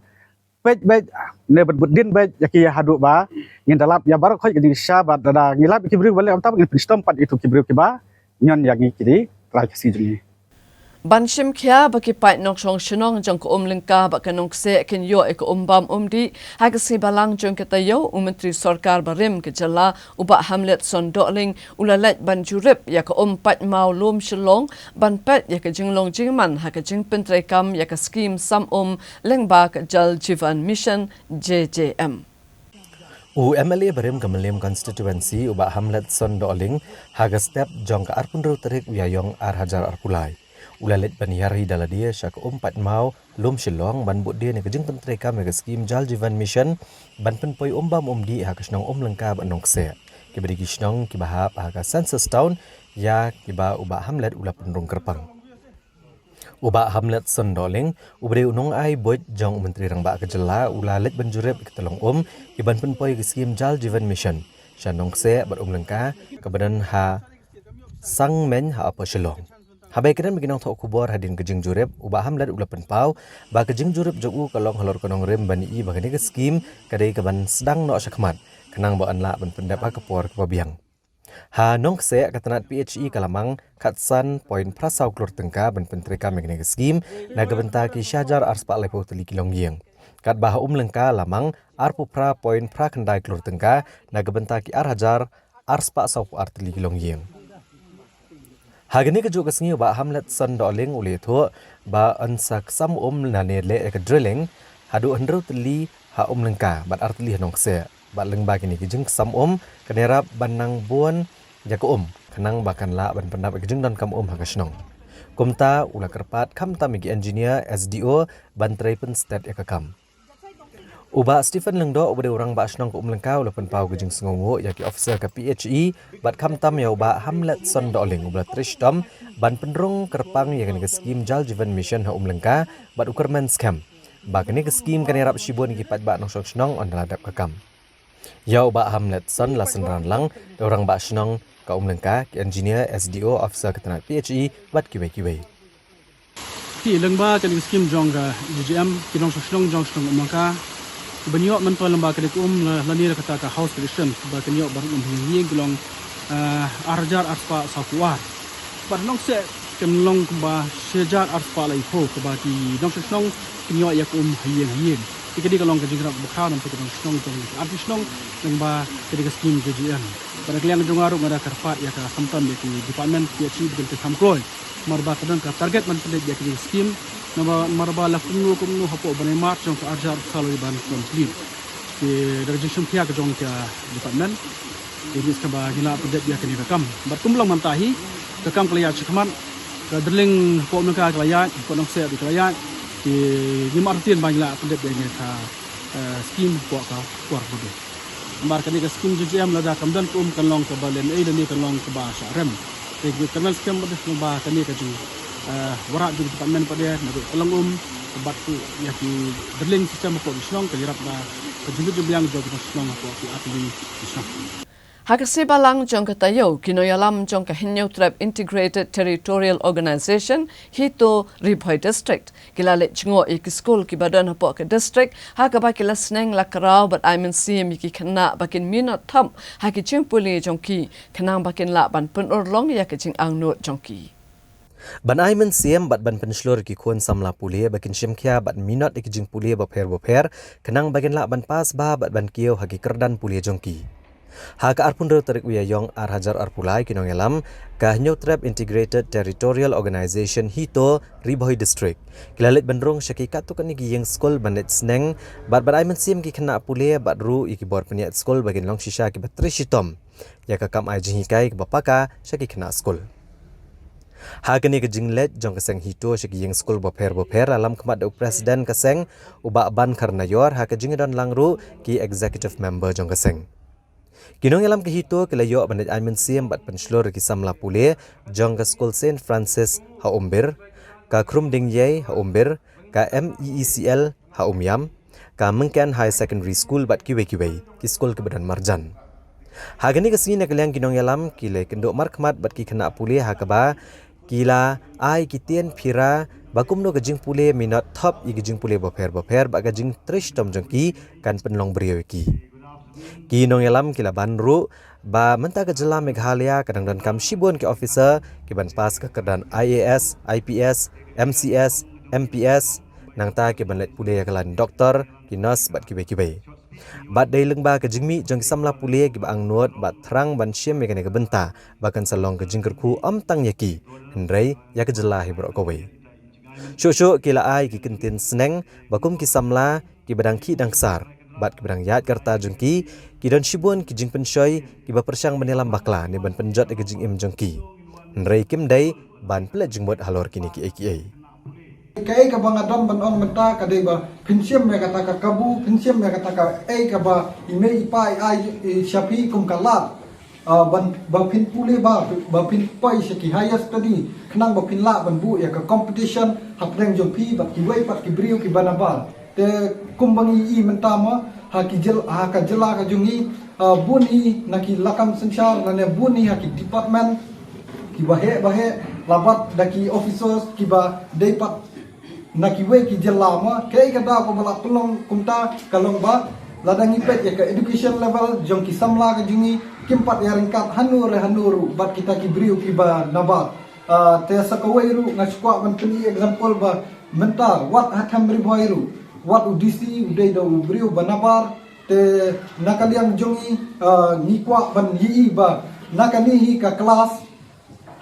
peit beit ne bud dien beit ïa ki haduh ba ngin da lap ïa baroh khoit ki jingshisha bad da ngi lap ïa ki briew ba leh ym tam ngin pynshitom pat ïa ki briew kiba ñion ïa ngi ki trai Khasi jong ngi. Ban shim khia ba ki paid nongshong shnong jong ka um lyngka bad ka nongkseh kin ïoh ïa ka um bam um dih. Ha ka sngi Balang jong ka taïew, u Myntri Sorkar barim ka jylla, u Bah Hamletson Dohling, u la leit ban jurip ïa ka um paid maw lum Shillong, ban peit ïa ka jinglong jingman ha ka jingpyntreikam ïa ka skim sam um lyngba ka Jal Jeevan Mission, J J M. U M L A barim ka Mylliem Constituency u Bah Hamletson Dohling ha ka step jong ka arphew hynriew tarik u Ïaïong ar hajar arphew lai u la leit ban hiar hi da lade sha ka um paid maw lum Shillong ban bud dien ïa ka jingpyntreikam ïa ka skim Jal Jeevan Mission ban pynpoi um bam um dih ha ka shnong Umlyngka bad Nongkseh, kiba dei ki shnong kiba hap ha ka Census Town ïa kiba u Bah Hamlet u la pynrung kyrpang. U Bah Hamletson Dohling, uba dei u nongai buit jong u Myntri Rangbah ka jylla, u la leit ban jurip ïa ka tyllong um, ïa ban pynpoi ïa ka skim Jal Jeevan Mission sha Nongkseh bad Umlyngka, kaba don ha Sangmeiñ ha Upper Shillong. Haba ïakren bad ki nongthoh khubor hadien ka jingjurip, u Bah Hamlet u la pynpaw ba ka jingjurip jong u ka long halor ka nongrim ban ïohi ba kane ka skim ka dei kaban sdang noh shakhmat, khnang ba yn lah ban pyndep ha ka por kaba biang. Ha Nongkseh, ka tnat P H E ka la mang khatsan point phra saw klur tyngka ban pyntreikam ïa kane ka skim na ka bynta ki shi hajar arspah laiphew tylli ki longïing, katba ha Umlyngka la mang arphew phra point phra khyndai klur tyngka na ka bynta ki ar hajar arspah sawphew ar tylli ki longïing. Ha kane kajuh ka sngi u Bah Hamletson Dohling u la ïathuh ba yn sa ksam um lane leh ïa ka drilling haduh hynriew tylli ha Umlyngka bad ar tylli ha Nongkseh. Bad lyngba kine ki jingksam um, kan ïarap ban nang bun ïa ka um, khnang ba kan lah ban pyndap ïa ka jingdonkam um ha ka shnong. Kumta u la kyrpad khamtam ïa ki engineer, S D O ban trei pynstet ïa ka kam. U Bah Stephen Lyngdoh, uba dei u Rangbah Shnong ka Umlyngka, u la pynpaw ka jingsngewnguh ïa ki officer ka P H E bad khamtam ïa u Bah Hamletson Dohling uba la trei shitom ban pynrung kyrpang ïa kane ka skim Jal Jeevan Mission ha Umlyngka bad u kyrmen skhem ba kane ka skim kan ïarap shibun ïa ki paidbah nongshong shnong ynda la dep ka kam. Ïa u Bah Hamletson la synran lang da u Rangbah Shnong ka Umlyngka, ki engineer, S D O, officer ka tnat P H E bad kiwei kiwei. Ki lyngba kane ka skim jong ka J J M, ki nongshong shnong jong shnong Umlyngka, ban ïoh mynta lyngba kane ka um la, lane la kata ka house petition ba kan ïoh ban um ha ïing ha ïing ki long, eh, ar hajar arspah sawphew ar. Bad Nongkseh kan long kumba shi hajar arspah laiphew, kaba ki nongshong shnong kin ïoh ïa ka um ha ïing ha ïing. Te ka dei ka long ka jingïarap kaba khraw na bynta ki nongshong shnong jong ki arphew shnong lyngba kane ka skim J J M. Bad na ka liang jong nga ruh nga da kyrpad ïa ka khamtam ïa ki department P H E ba kin kham kloi. Namar ba ka don ka target ban pyndep ïa kane ka skim. Namar, namar ba la kumno kumno hapoh u bnai March jong ka ar hajar arphew saw la dei ban complete. Te da ka jingshim khia ka jong ka department, te ngi sngewbha ba ngin lah pyndep ïa kane ka kam. Bad kum long mynta hi, ka kam ka la ïaid shakhmat, ka drilling hapoh Umlyngka ka la ïaid, hapoh Nongkseh ruh ka la ïaid. Te ngim artatien ba ngin lah pyndep ïa kane ka, eh, skim hapoh ka por ba dei. Namar kane ka skim J J M lada kam don ka um kan long kaba lehnohei lane kan long kaba shah rem. Te ka kyrmen skhem ba dei ba kane ka jing, eh, wanrah jong ka department ba dei na ka tyllong um, bad ka ïa ki drilling system hapoh ki shnong kan ïarap ba ka jinglut jingbiang jong ki shnong hapoh ki artylli ki shnong. Ha ka sngi Balang jong ka taïew, ki nongïalam jong ka Hynñiewtrep Integrated Territorial Organization, HITO, Ri Bhoi District, ki la leit jngoh ïa ki skul kiba don hapoh ka district, ha kaba ki la sneng la kraw bad ai mynsiem ïa ki khynnah ba kin minot thap ha ki jingpule jong ki, khnang ba kin lah ban pynurlong ïa ka jingangnud jong ki. Ban ai mynsiem bad ban pynshlur ïa ki khun samla pule ba kin shim khia bad minot ïa ki jingpule bapher bapher, khnang ba kin lah ban pass bha bad ban kiew ha ki kyrdan pule jong ki. Ha ka arphew hynriew tarik u Ïaïong ar hajar arphew lai, ki nongïalam ka Hynñiewtrep Integrated Territorial Organization, HITO, Ri Bhoi District, ki la leit ban rung sha ki katto katne ki ïing skul ban leit sneng bad ban ai mynsiem ïa ki khynnah pule bad ruh ïa ki bor pynïaid skul ba kin long shisha kiba trei shitom ïa ka kam ai jinghikai kaba paka sha ki khynnah skul. Ha kane ka jingleit jong ka seng HITO sha ki ïing skul bapher bapher, la lam khmat da u President ka seng, u Bah Bankar Naior, ha ka jingdon lang ruh ki Executive Member jong ka seng. Ki nongïalam ka HITO ki la ïoh ban leit ai mynsiem bad pynshlur ïa ki samla pule jong ka skul Saint Francis ha Umbir, ka Khrumdingiei ha Umbir, ka M E E C L ha Umiam, ka Myngken High Secondary School bad kiwei kiwei ki skul kiba don marjan. Ha kane ka sngi na ka liang ki nongïalam ki la kynduh markhmat bad ki khynnah pule ha kaba ki la ai ki tien phira ba kumno ka jingpule mynta thop ïa ki jingpule bapher bapher bad ka jingtrei shitom jong ki kan pynlong briew ïa ki. Ki nongïalam ki la ban ruh ba mynta ka jylla Meghalaya ka dang donkam shibun ki officer ki ban pass ka kyrdan I A S, I P S, M C S, M P S, nangta ki ban leit pule ïa ka lain doktor, ki nurse bad kiwei kiwei. Bad dei lyngba ka jingmih jong ki samla pule kiba angnud bad thrang ban shim ïa kane ka bynta ba kan sa long ka jingkyrkhu ym tang ïa ki, hynrei ïa ka jylla hi baroh kawei. Shuh shuh ki la ai ki kyntien sneng ba kum ki samla kiba dang khih dang ksar bad kiba dang ïaid ka rta jong ki, ki don shibun ki jingpynshoi kiba pyrshang ban ïalam bakla ne ban pynjot ïa ka jingim jong ki, hynrei kim dei ban pynleit jingmut halor kine kiei kiei. Kaei kaba nga don ban ong mynta ka dei ba phin shim ïa kata ka kabu, phin shim ïa kata kaei kaba i mei i pa i ai sha phi kum ka lad. Ah, ban, ba phin pule ba, ba phin poi sha ki higher study, khnang ba phin lah ban buh ïa ka competition hapdeng jong phi bad kiwei pat ki briew kiba nabar. Te kumba ngi i mynta mo, ha ki jyl-, ha ka jylla ka jong ngi, ah, bun hi na ki lakam synshar lane bun hi ha ki department kiba heh ba heh, la bad da ki officers kiba dei pat na kiwei ki jylla mo. Kaei ka daw kaba la pynlong kumta ka long ba lada ngi peit ïa ka education level jong ki samla ka jong ngi kim pat ïa ryngkat hangno re hangno ruh bad kita ki briew kiba nabar. Ah, te sa kawei ruh nga sngewkwah ban pyni example ba mynta wat ha Them Ri Bhoi ruh, wat u D C u dei da u briew ba nabar. Te na ka liang jong ngi, ah, ngi kwah ban ïohi ba na kane hi ka class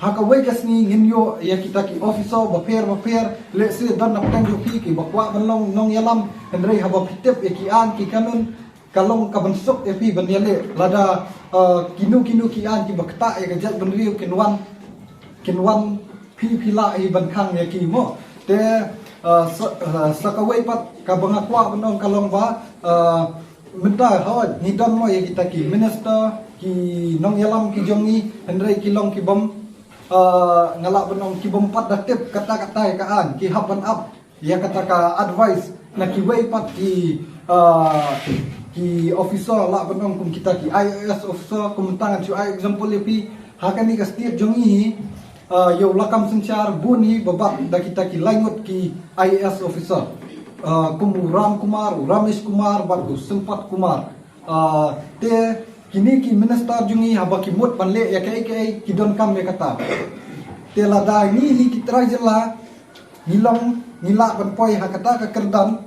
ha kawei ka sngi ngin ïoh ïa kita ki officer bapher bapher, lehse don na pdeng jong phi kiba kwah ban long nongïalam, hynrei haba phi tip ïa ki aiñ ki kanun ka long ka ban suk ïa phi ban ïaleh. Lada, ah, kino kino ki aiñ kiba ktah ïa ka jaitbynriew kin wan, kin wan phi, phi lah hi ban khang ïa ki mo. Te, ah, sa, ah, sa kawei pat kaba nga kwah ban ong ka long ba, ah, mynta hooid ngi don mo ïa kita ki minister, ki nongïalam ki jong ngi, hynrei ki long kibym, ah, nga lah ban ong kibym pat da tip katta katta ïa ka aiñ, ki hap ban ap ïa kata ka advice na kiwei pat ki, ah, ki officer lah ban ong kum kita ki I A S officer, kum mynta ngan shu ai example ïa phi ha kane ka state jong ngi hi, ah, ïa u lakam synshar bun hi ba bat da kita ki laingut ki I A S officer. Ah, kum u Ram Kumar, u Ramesh Kumar bad u Sampath Kumar. Ah, te kine ki minister jong ngi haba ki mut ban leh ïa kaei kaei ki donkam ïa kata. Te lada ngi hi ki trai jylla ngi long, ngi lah ban poi ha kata ka kyrdan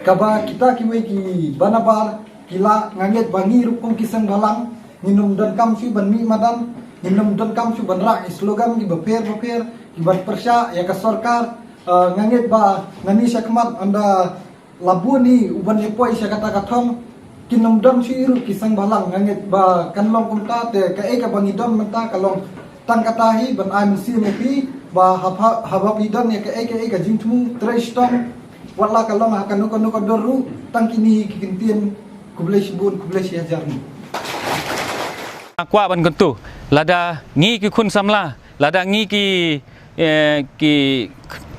kaba kita kiwei kiba nabar ki lah, nga ngeit ba ngi ruh kum ki seng bhalang ngin ym donkam shuh ban mih madan, ngin ym donkam shuh ban rah ki slogan kiba pher bapher kiban pyrshah ïa ka sorkar. Ah, nga ngeit ba ngan ïa sha khmat ynda la bun hi u ban ïa poi sha kata ka thong, kin ym don shuh ruh ki seng bhalang. Nga ngeit ba kan long kumta, te kaei kaba ngi don mynta ka long tang kata hi ban ai mynsiem ïa phi ba haba, haba phi don ïa kaei kaei ka jingthmu trei shitom, wat la ka long ha kano kano ka dur ruh, tang kine hi ki kyntien. Khublei shibun, khublei shihajar nguh. Nga kwah ban kyntu, lada ngi ki khun samla, lada ngi ki, eh, ki,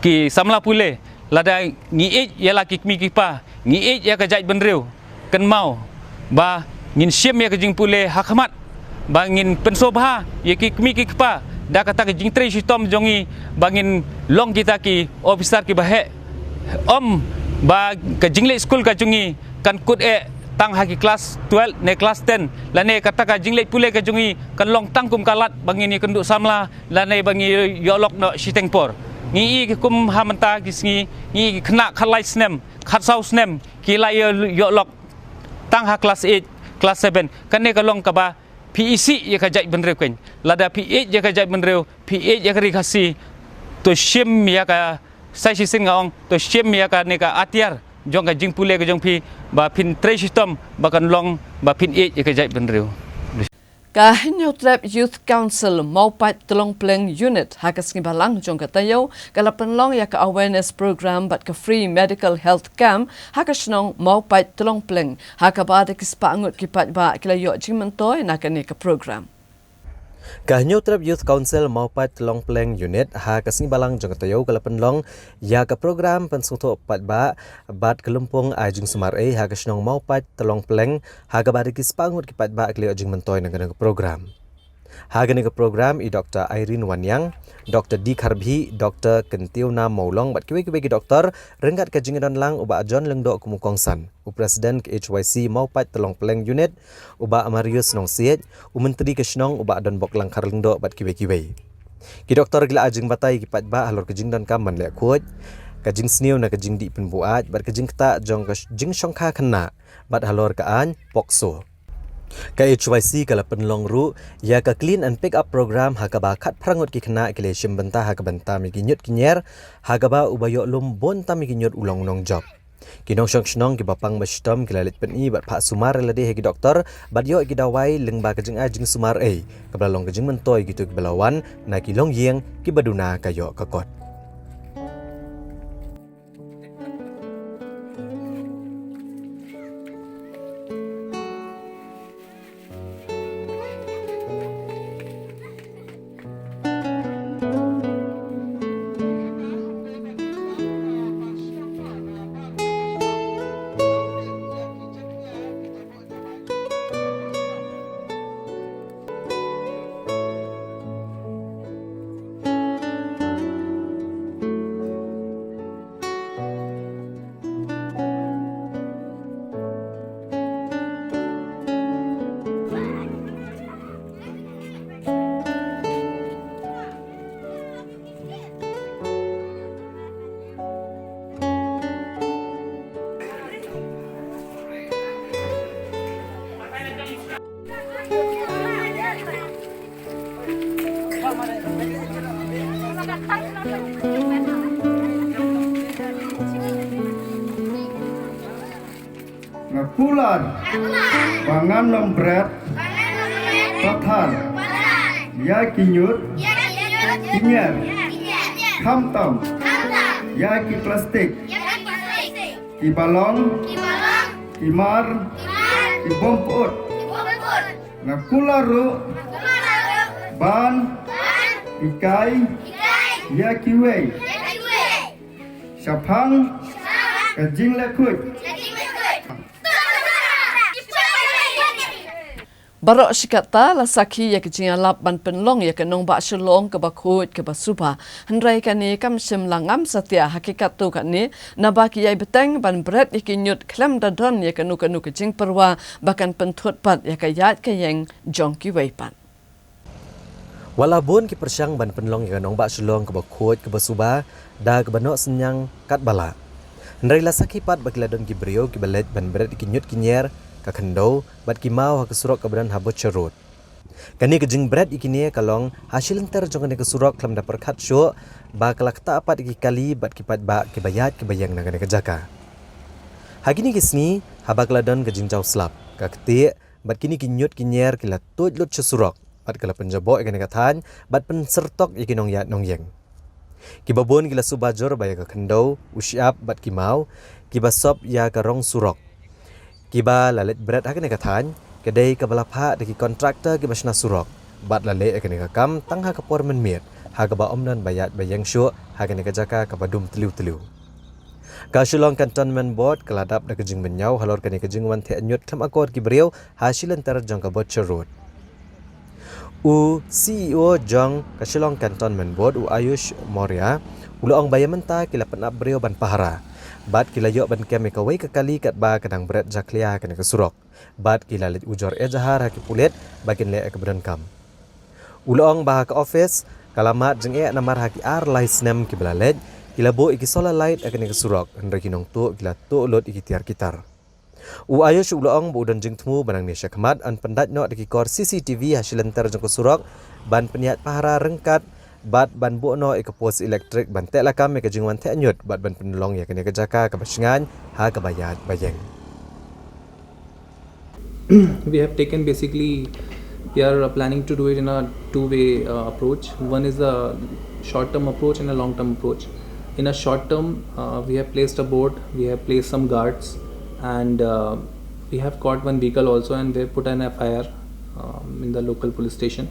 ki samla pule, lada ngi ïeit ïa la ki kmie ki kpa, ngi ïeit ïa ka jaitbynriew, kynmaw ba ngin shim ïa ka jingpule ha khmat, ba ngin pynsngewbha ïa ki kmie ki kpa da kata ka jingtrei shitom jong ngi, ba ngin long kita ki officer kiba heh. Ym ba ka jingleit skul ka jong ngi kan kut eh tang ha ki klas twelve ne klas ten, lane kata ka jingleit pule ka jong ngi kan long tang kum ka lad ba ngin ïakynduh samla lane ba ngi ïoh lok noh shiteng por. Ngi i ki kum ha mynta ki sngi, ngi i ki khynnah khatlai snem, khatsaw snem ki la ïoh, ïoh lok tang ha klas eight, klas seven. Kane ka long kaba phi isih ïa ka jaitbynriew kein. Lada phi ïeit ïa ka jaitbynriew, phi ïeit ïa ka ri Khasi, to shim ïa ka, sa shisien nga ong, to shim ïa kane ka atiar jong ka jingpule ka jong phi, ba phin trei shitom ba kan long ba phin ïeit ïa ka jaitbynriew. Ka Hynñiewtrep Youth Council Mawpait Tlong Pleng Unit ha ka sngi Balang jong ka taïew ka la pynlong ïa ka awareness program bad ka free medical health camp ha ka shnong Mawpait Tlong Pleng, ha kaba da ki spah ngut ki paidbah ki la ïoh jingmyntoi na kane ka program. Ka Hynñiewtrep Youth Council Mawpait Tlong Pleng Unit ha ka sngi Balang jong ka taïew ka la pynlong ïa ka program pynsngewthuh paidbah bad ka lympung ai jingsumar ei ha ka shnong Mawpait Tlong Pleng, ha kaba da ki spah ngut ki paidbah ki la ïoh jingmyntoi na kane ka program. Ha kane ka program i Doktor Irene Wanniang, Doktor D Kharbhih, Doktor Kyntiew Nam Mawlong bad kiwei kiwei ki doktor, ryngkat ka jingdon lang u Bah John Lyngdoh kum u kongsan, u President ka H Y C Mawpait Tlong Pleng Unit, u Bah Marius Nongsiej, u Myntri ka shnong u Bah Donbok Langkhar Lyngdoh bad kiwei kiwei. Ki doktor ki la ai jingbatai ki paidbah halor ka jingdonkam ban leh khuid, ka jingsniew na ka jingdih pynbuaid bad ka jingktah jong ka sh-, jingshongkha khynnah bad halor ka aiñ POCSO. Ka H Y C ka la pynlong ruh ïa ka Clean and Pick Up Program ha kaba khatphra ngut ki khynnah ki la shim bynta ha ka bynta ïa ki ñiut ki ñier, ha kaba uba ïoh lum bun tam ïa ki ñiut u long nongjop. Ki nongshong shnong kiba pang ba shitom ki la leit pyni bad phah sumar ïa lade ha ki doktor bad ïoh ki dawai lyngba ka jingai jingsumar ei, kaba la long ka jingmyntoi ïa kito kiba la wan na ki longïing kiba duna ka ïoh ka kot. Nga kular ba ngan ym bret pathar ïa ki ñiut ki ñier, khamtam ïa ki plastik kiba long ki mar, ki bym pyut. Nga kular ruh ban hikai ïa kiwei shaphang ka jingleh khuid. Baroh shi katta la sakhi ïa ka jingïalap ban pynlong ïa ka nongbah Shillong kaba khuid kaba suba. Hynrei kane kam shym la ngam satia ha ki katto katne, naba ki ïai bteng ban bret ïa ki ñiut khlem da don ïa kano kano ka jingpyrwa ba kan pynthut pat ïa ka ïaid ka ïeng jong kiwei pat. Wat la bun ki pyrshang ban pynlong ïa ka nongbah Shillong kaba khuid kaba suba da kaba noh synñiang katba lah, hynrei la sakhi pat ba ki la don ki briew kiba leit ban bret ïa ki ñiut ki ñier, ka khyndew bad ki maw ha ka surok kaba don ha Butcher Road. Kane ka jingbret ïa kine ka long ha shilynter jong kane ka surok khlem da pyrkhat shuh ba ka la ktah pat ïa ki kali bad ki paidbah kiba ïaid kiba ïeng na kane ka jaka. Ha kine ki sngi haba ka la don ka jingjaw slap, ka ktieh bad kine ki ñiut ki ñier ki la tuid lut sha surok bad ka la pynjaboh ïa kane ka thaiñ bad pynsyrtok ïa ki nongïaid nongïeng. Kiba bun ki la suba jur ba ïa ka khyndew, u shyiap bad ki maw kiba sop ïa ka rong surok, kiba la leit bret ha kane ka thaiñ ka dei kaba la phah da ki kontraktor kiba shna surok bad la leh ïa kane ka kam tang ha ka por mynmiet, ha kaba ym don ba ïaid ba ïeng shuh ha kane ka jaka kaba dum tliw tliw. Ka Shillong Cantonment Board ka la dap da ka jingbynñiaw halor kane ka jingwan theh ñiut khlem akor ki briew ha shilynter jong ka Butcher Road. U C E O jong ka Shillong Cantonment Board, u Ayush Maurya, u la ong ba ïa mynta ki la pynap briew ban pahara bad ki la ïoh ban kem ïa kawei ka kali katba ka dang bret jakhlia ha kane ka surok bad ki la leit ujor ejahar ha ki pulit ba kin leh ïa kaba donkam. U la ong ba ha ka office ka la mad jingeh namar ha ki ar lai snem kiba la leit ki la buh ïa ki solar light ha kane ka surok, hynrei ki nongtuh ki la tuh lut ïa ki tiar ki tar. U Ayush u la ong ba u don jingthmu ba nangne shakhmat yn pyndait noh da ki kor C C T V ha shilynter jong ka surok ban pynïaid pahara ryngkat bad ban buh noh ïa ka post elektrik ban teh lakam ïa ka jingwan theh ñiut bad ban pynlong ïa kane ka jaka kaba shngaiñ ha kaba ïaid ba ïeng. We have taken, basically, we are uh, planning to do it in a two-way uh, approach. One is a short-term approach and a long-term approach. In a short term, uh, we have placed a board, we have placed some guards, and uh, we have caught one vehicle also, and we have put an F I R um, in the local police station.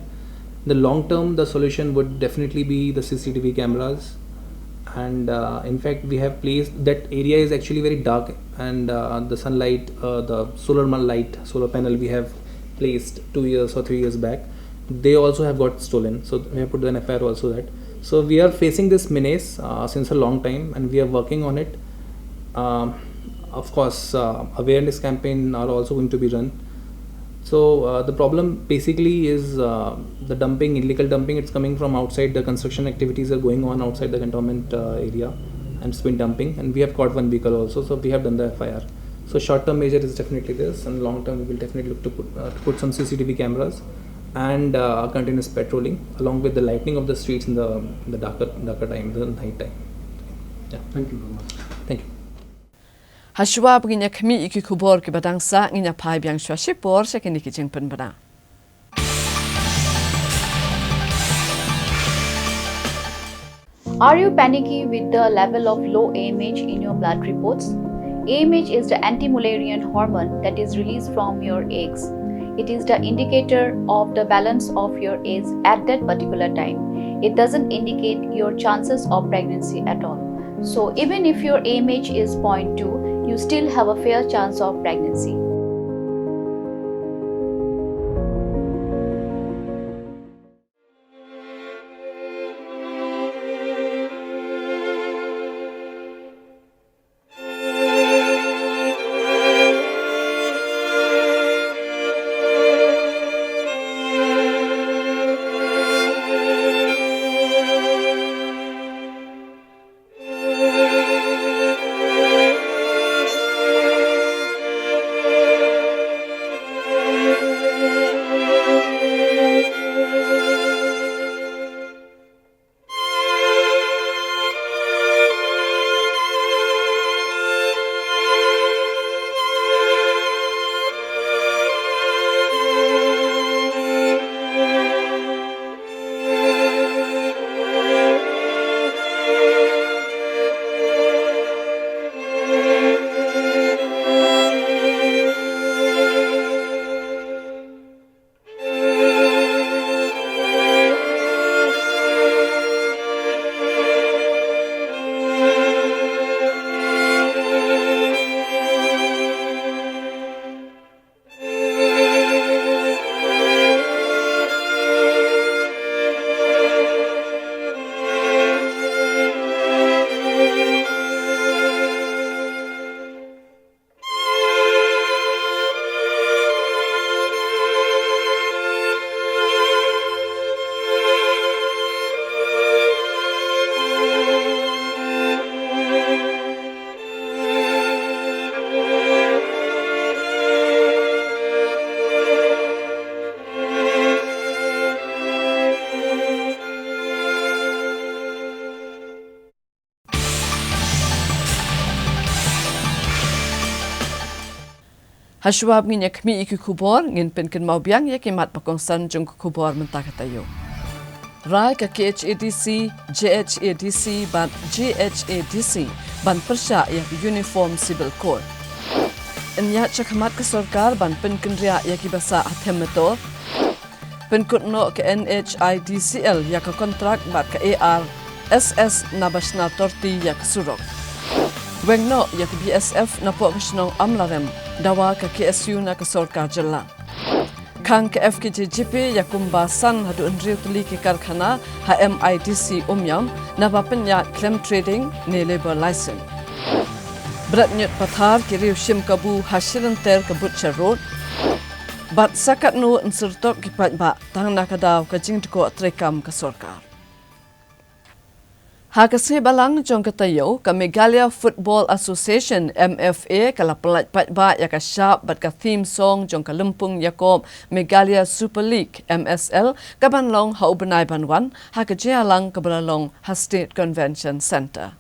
The long term, the solution would definitely be the C C T V cameras. And uh, in fact, we have placed, that area is actually very dark, and uh, the sunlight, uh, the solar mon- light, solar panel we have placed two years or three years back, they also have got stolen. So we have put an F I R also that. So we are facing this menace uh, since a long time, and we are working on it. Um, of course, uh, awareness campaign are also going to be run. So uh, the problem basically is uh, the dumping, illegal dumping. It's coming from outside. The construction activities are going on outside the cantonment uh, area, and it's been dumping. And we have caught one vehicle also. So we have done the F I R. So short-term measure is definitely this, and long-term we will definitely look to put, uh, to put some C C T V cameras and uh, continuous patrolling, along with the lightening of the streets in the, the darker darker time, the night time. Yeah. Thank you very much. Thank you. Hashwa ba ngin ïa khmih ïa ki khubor kiba dang sah, ngin ïa phai biang shuwa shipor sha kine ki jingpynbna. Are you panicky with the level of low A M H in your blood reports? A M H is the anti-Mullerian hormone that is released from your eggs. It is the indicator of the balance of your eggs at that particular time. It doesn't indicate your chances of pregnancy at all. So even if your A M H is zero point two, you still have a fair chance of pregnancy. Hashwa ba ngin ïa khmih ïa ki khubor, ngin pynkynmaw biang ïa ki mat ba kongsan jong ki khubor mynta ka taïew. Rai ka K H A D C, J H A D C bad J H A D C ban pyrshah ïa ka Uniform Civil Code. Yn ïaid sha khmat ka sorkar ban pynkynriah ïa ki ba sah ha them motor. Pynkut noh ka N H I D C L ïa ka kontrak bad ka A R S S naba shna torti ïa ka surok. Weng noh ïa ka B S F napoh ka shnong Amlarem, dawa ka K S U na ka sorkar jylla. Khang ka F K J G P ïa kumba san haduh hynriew tylli ki karkhana ha M I D C Umiam, naba pynïaid khlem trading ne labour license. Bret ñiut pathar ki riew shim kabu ha shilynter ka Butcher Road. Bad sa katno yn syrtok ki paidbah tang na ka daw ka jingdkoh treikam ka sorkar. Ha ka sngi Balang jong ka taïew, ka Meghalaya Football Association, M F A, ka la pyllait paidbah ïa ka shap bad ka theme song jong ka lympung ïakob Meghalaya Super League, M S L, kaban long ha u bnai ban wan, ha ka jingïalang kaba la long ha State Convention Centre.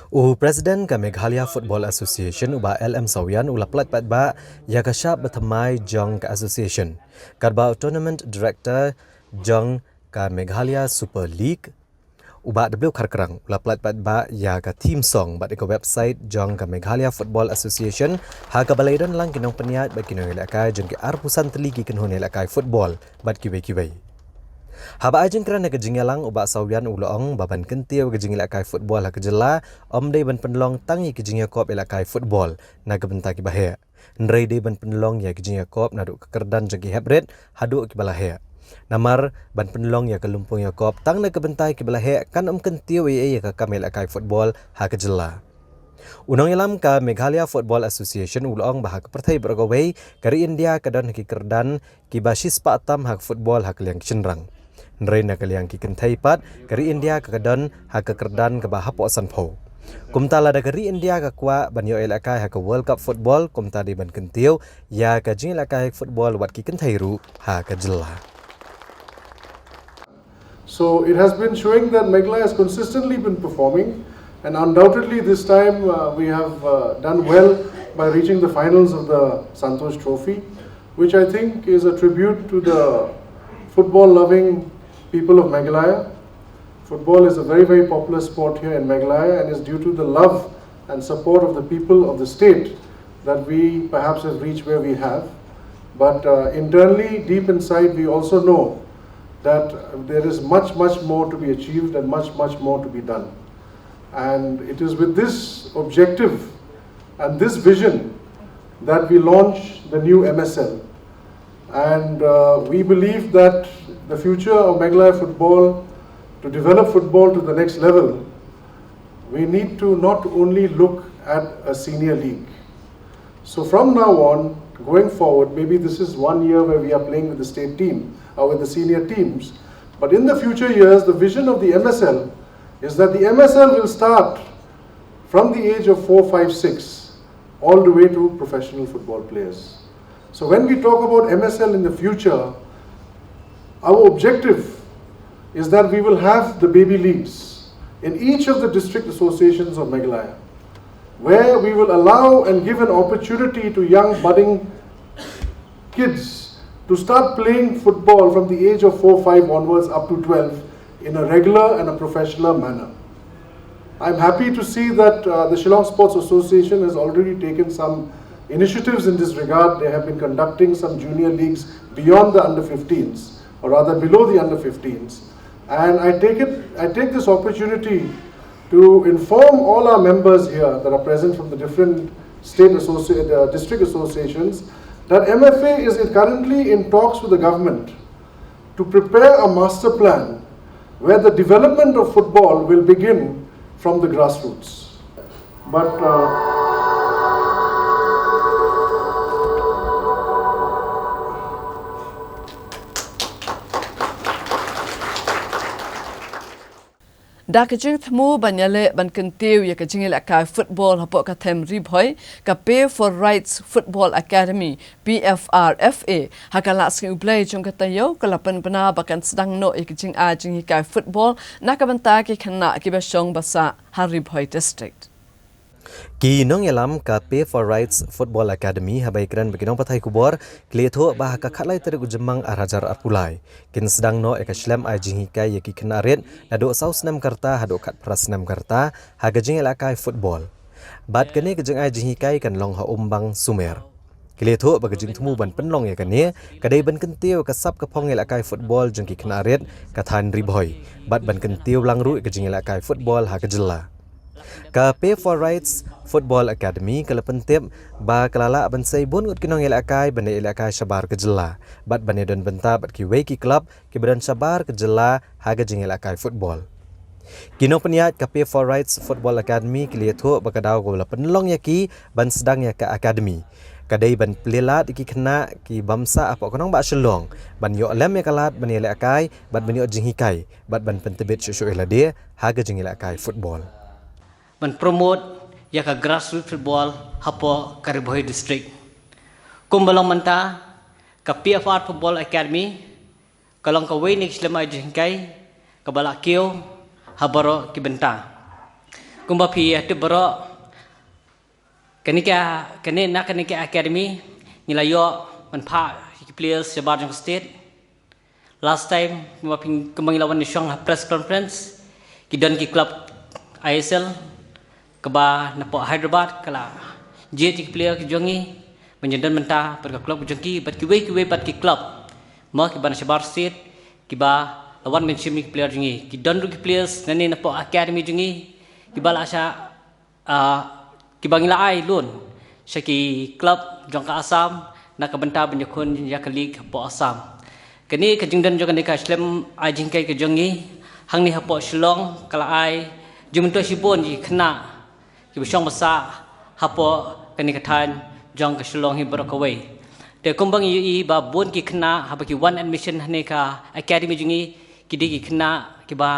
U President ka Meghalaya Football Association, u Bah L M Sawian, u la pyllait paidbah ïa ka shap bathymmai jong ka association. Katba u Tournament Director jong ka Meghalaya Super League, u Bah W Kharkrang, u la pyllait paidbah ïa ka theme song bad ïa ka website jong ka Meghalaya Football Association, ha kaba la ïadon lang ki nongpynïaid bad ki nongïalehkai jong ki arphew san tylli ki kynhun ïalehkai football bad kiwei kiwei. Haba ai jingkren ha ka jingïalang, u Bah Sawian u la ong ba ban kyntiew ka jingïalehkai football ha ka jylla ym dei ban pynlong tang ïa ki jingïakop ïalehkai football na ka bynta kiba heh. Hynrei dei ban pynlong ïa ki jingïakop naduh ka kyrdan jong ki heprit haduh kiba la heh. Namar ban pynlong ïa ka lympung ïakop tang na ka bynta kiba la heh kan ym kyntiew ei ei ïa ka kam ïalehkai football ha ka jylla. U nongïalam ka Meghalaya Football Association u la ong ba ha ka pyrthei baroh kawei, ka ri India ka don ha ki kyrdan kiba shispah tam ha ka football ha ka liang ki shynrang. Hynrei na ka liang ki kynthei pat, ka ri India ka don ha ka kyrdan kaba hapoh sanphew. Kumta lada ka ri India ka kwah ban ïoh ïalehkai ha ka World Cup football, kumta dei ban kyntiew ïa ka jingïalehkai football wat ki kynthei ruh ha ka jylla. So it has been showing that Meghalaya has consistently been performing, and undoubtedly this time uh, we have uh, done well by reaching the finals of the Santosh Trophy, which I think is a tribute to the football loving people of Meghalaya. Football is a very, very popular sport here in Meghalaya, and it's due to the love and support of the people of the state that we perhaps have reached where we have. But uh, internally, deep inside, we also know that there is much, much more to be achieved and much, much more to be done. And it is with this objective and this vision that we launch the new M S L. And uh, we believe that the future of Meghalaya football, to develop football to the next level, we need to not only look at a senior league. So from now on, going forward, maybe this is one year where we are playing with the state team or with the senior teams, but in the future years, the vision of the M S L is that the M S L will start from the age of four, five, six, all the way to professional football players. So when we talk about M S L in the future, our objective is that we will have the baby leagues in each of the district associations of Meghalaya, where we will allow and give an opportunity to young budding kids to start playing football from the age of four, five onwards up to twelve in a regular and a professional manner. I'm happy to see that uh, the Shillong Sports Association has already taken some initiatives in this regard. They have been conducting some junior leagues beyond the under fifteens, or rather below the under fifteens. And I take it, I take this opportunity to inform all our members here that are present from the different state associ- uh, district associations that M F A is currently in talks with the government to prepare a master plan where the development of football will begin from the grassroots. But uh, Da ka jingthmu ban ïaleh ban kyntiew ïa ka jingïalehkai football hapoh ka them Ri Bhoi, ka Pay for Rights Football Academy, P F R F A, ha ka Lad Sngi U Blei jong ka taïew ka la pynbna ba kan sdang noh ïa ka jingai jinghikai football na ka bynta ki khynnah kiba shong ba sah ha Ri Bhoi District. Ki nongïalam ka Pay for Rights Football Academy haba ïakren bad ki nongpathai khubor ki la ïathuh ba ha ka khatlai tarik u Jymmang arhajar arphew lai kin sdang noh ïa ka shlem ai jinghikai ïa ki khynnah rit naduh saw snem ka rta haduh khatphra snem ka rta ha ka jingïalehkai football. Bad kane ka jingai jinghikai kan long ha Umbang Sumer. Ki la ïathuh ba ka jingthmu ban pynlong ïa kane ka dei ban kyntiew ka sap ka phong ïalehkai football jong ki khynnah rit ka thaiñ Ri Bhoi bad ban kyntiew lang ruh ïa ka jingïalehkai football ha ka jylla. Ka Pay for Rights Football Academy ka la pyntip ba ka la lah ban sei bun ngut ki nongïalehkai ban ïalehkai shabar ka jylla bad ban ïadon bynta bad kiwei ki club kiba don shabar ka jylla ha ka jingïalehkai football. Ki nongpynïaid ka Pay for Rights Football Academy ki la ïathuh ba ka daw kaba la pynlong ïa ki ban sdang ïa ka academy ka dei ban plie lad ïa ki khynnah ki bym sah hapoh ka nongbah Shillong ban ïoh lem ïa ka lad ban ïalehkai bad ban ïoh jinghikai bad ban pyntbit shuh shuh ïa lade ha ka jingïalehkai football. Ban promote ïa ka grassroots football hapoh ka Ri Bhoi District. Kumba long mynta ka P F R Football Academy ka long kawei na ki shlem ai jinghikai kaba la kiew ha baroh ki bynta. Kumba phi ïa tip baroh, kane ka, kane na kane ka academy ngi la ïoh ban phah ki players shabar jong ka state. Last time kumba phi, kumba ngi la wan ïashong ha press conference, ki don ki club I S L kaba napoh Hyderabad ka la jied ïa ki player ki jong ngi ban ïadon bynta bad ka club ki jong ki bad kiwei kiwei pat ki club mo kiba na shabar state kiba la wan ban shim ïa ki player jong ngi. Ki don ruh ki players nangne napoh academy jong ngi kiba la shah, ah, kiba ngi la ai loan sha ki club jong ka Assam na ka bynta ban ïakhun ïa ka league hapoh Assam. Kane ka jingdon jong kane ka shlem ai jinghikai ka jong ngi hangne hapoh Shillong ka la ai jingmyntoi shibun ïa ki khynnah kiba shong ba sah hapoh kane ka thaiñ jong ka Shillong hi baroh kawei. Te kumba ngi ïohi ba bun ki khynnah haba ki wan admission hangne ka academy jong ngi, ki dei ki khynnah kiba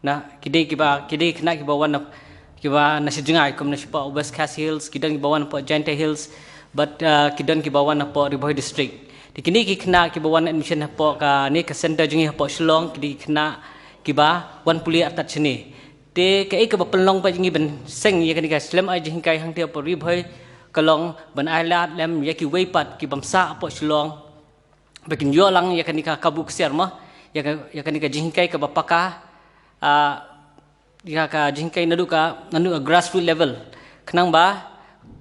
na, ki dei kiba, ki dei ki khynnah kiba wan na, kiba na sha jngai, kum na shapoh West Khasi Hills, ki don kiba wan napoh Jaintia Hills, bad, ah, ki don kiba wan napoh Ri Bhoi District. Te kine ki khynnah kiba wan admission hapoh kane ka center jong ngi hapoh Shillong, ki dei ki khynnah kiba wan pule artat shane. Te kaei kaba pynlong pat ïa ngi ban seng ïa kane ka shlem ai jinghikai hangtei hapoh Ri Bhoi ka long ban ai lad lem ïa kiwei pat ki bym sah hapoh Shillong ba kin ïoh lang ïa kane ka kabu ksiar mo, ïa ka, ïa kane ka jinghikai kaba paka, ah, ïa ka jinghikai naduh ka, naduh ka grassroots level. Khnang ba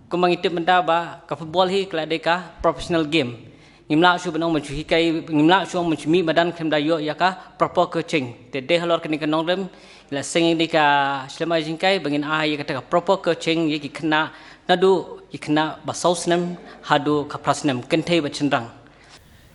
kumba ngi tip mynta ba ka football hi ka la dei ka professional game. Ngim lah shuh ban ong ban shu hikai, ngim lah shuh ong ban shu mih madan khlem da ïoh ïa ka proper coaching. Te dei halor kane ka nongrim ngi la seng ïa kane ka shlem ai jinghikai ba ngin ai ïa kata ka proper coaching ïa ki khynnah, naduh ki khynnah ba saw snem haduh ka phra snem, kynthei bad shynrang.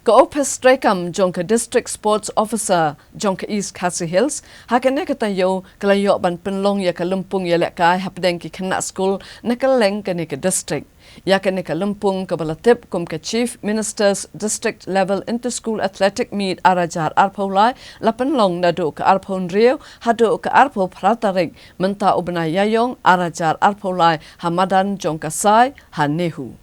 Ka ophis treikam jong ka District Sports Officer jong ka East Khasi Hills ha kane ka taïew ka la ïoh ban pynlong ïa ka lympung ïalehkai hapdeng ki khynnah skul na kylleng kane ka district. Ïa kane ka lympung kaba la tip kum ka Chief Minister's District Level Inter-School Athletic Meet ar hajar arphew lai la pynlong naduh ka arphew hynriew haduh ka arphew phra tarik mynta u bnai Ïaiong ar hajar arphew lai ha madan jong ka Sai ha NEHU.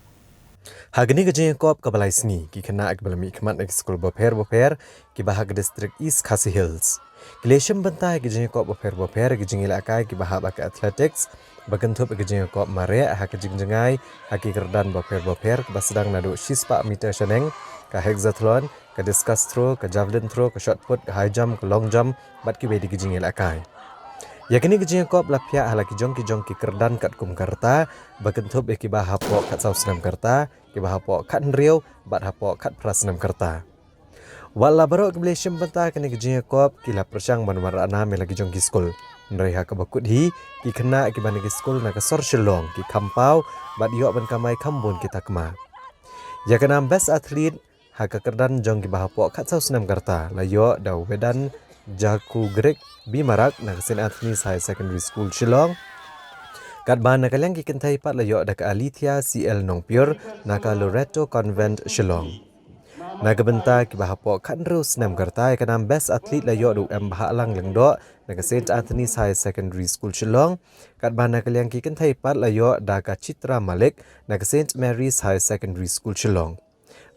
Ha kane ka jingïakop kaba lai sngi, ki khynnah kiba la mihkhmat na ki skul bapher bapher kiba ha ka district East Khasi Hills ki la shim bynta ha ki jingïakop bapher bapher, ki jingïalehkai kiba hap ha ka athletics, ba kynthup ha ki jingïakop mareh ha ka jingjngai ha ki kyrdan bapher bapher kaba sdang naduh shispah meter shaneng, ka hexathlon, ka discus throw, ka javelin throw, ka shot put, ka high jump, ka long jump bad kiwei de ki jingïalehkai. Ïa kine ki jingïakop la phiah ha la ki jong ki jong ki kyrdan katkum ka rta, ba kynthup ïa kiba hapoh khatsaw snem ka rta, kiba hapoh khathynriew bad hapoh khatphra snem ka rta. Wat la baroh kiba la shim bynta ha kine ki jingïakop ki la pyrshang ban wanrah nam ïa la ki jong ki skul. Hynrei ha kaba kut hi, ki khynnah kiba na ki skul na ka sor Shillong ki kham paw bad ïoh ban kamai kham bun ki takma. Ïa ka nam Best Athlete ha ka kyrdan jong kiba hapoh khatsaw snem ka rta la ïoh da u Vedan Jakugrik Bimarak na ka Saint Anthony's Higher Secondary School Shillong. Katba na ka liang ki kynthei pat la ïoh da ka Alethea C L Nongpyiur na ka Loreto Convent Shillong. Na ka bynta kiba hapoh khathynriew snem ka rta, ïa ka nam Best Athlete la ïoh da u M Bhahlang Lyngdoh na ka Saint Anthony's Higher Secondary School Shillong. Katba na ka liang ki kynthei pat la ïoh da ka Chitra Malik na ka Saint Mary's Higher Secondary School Shillong.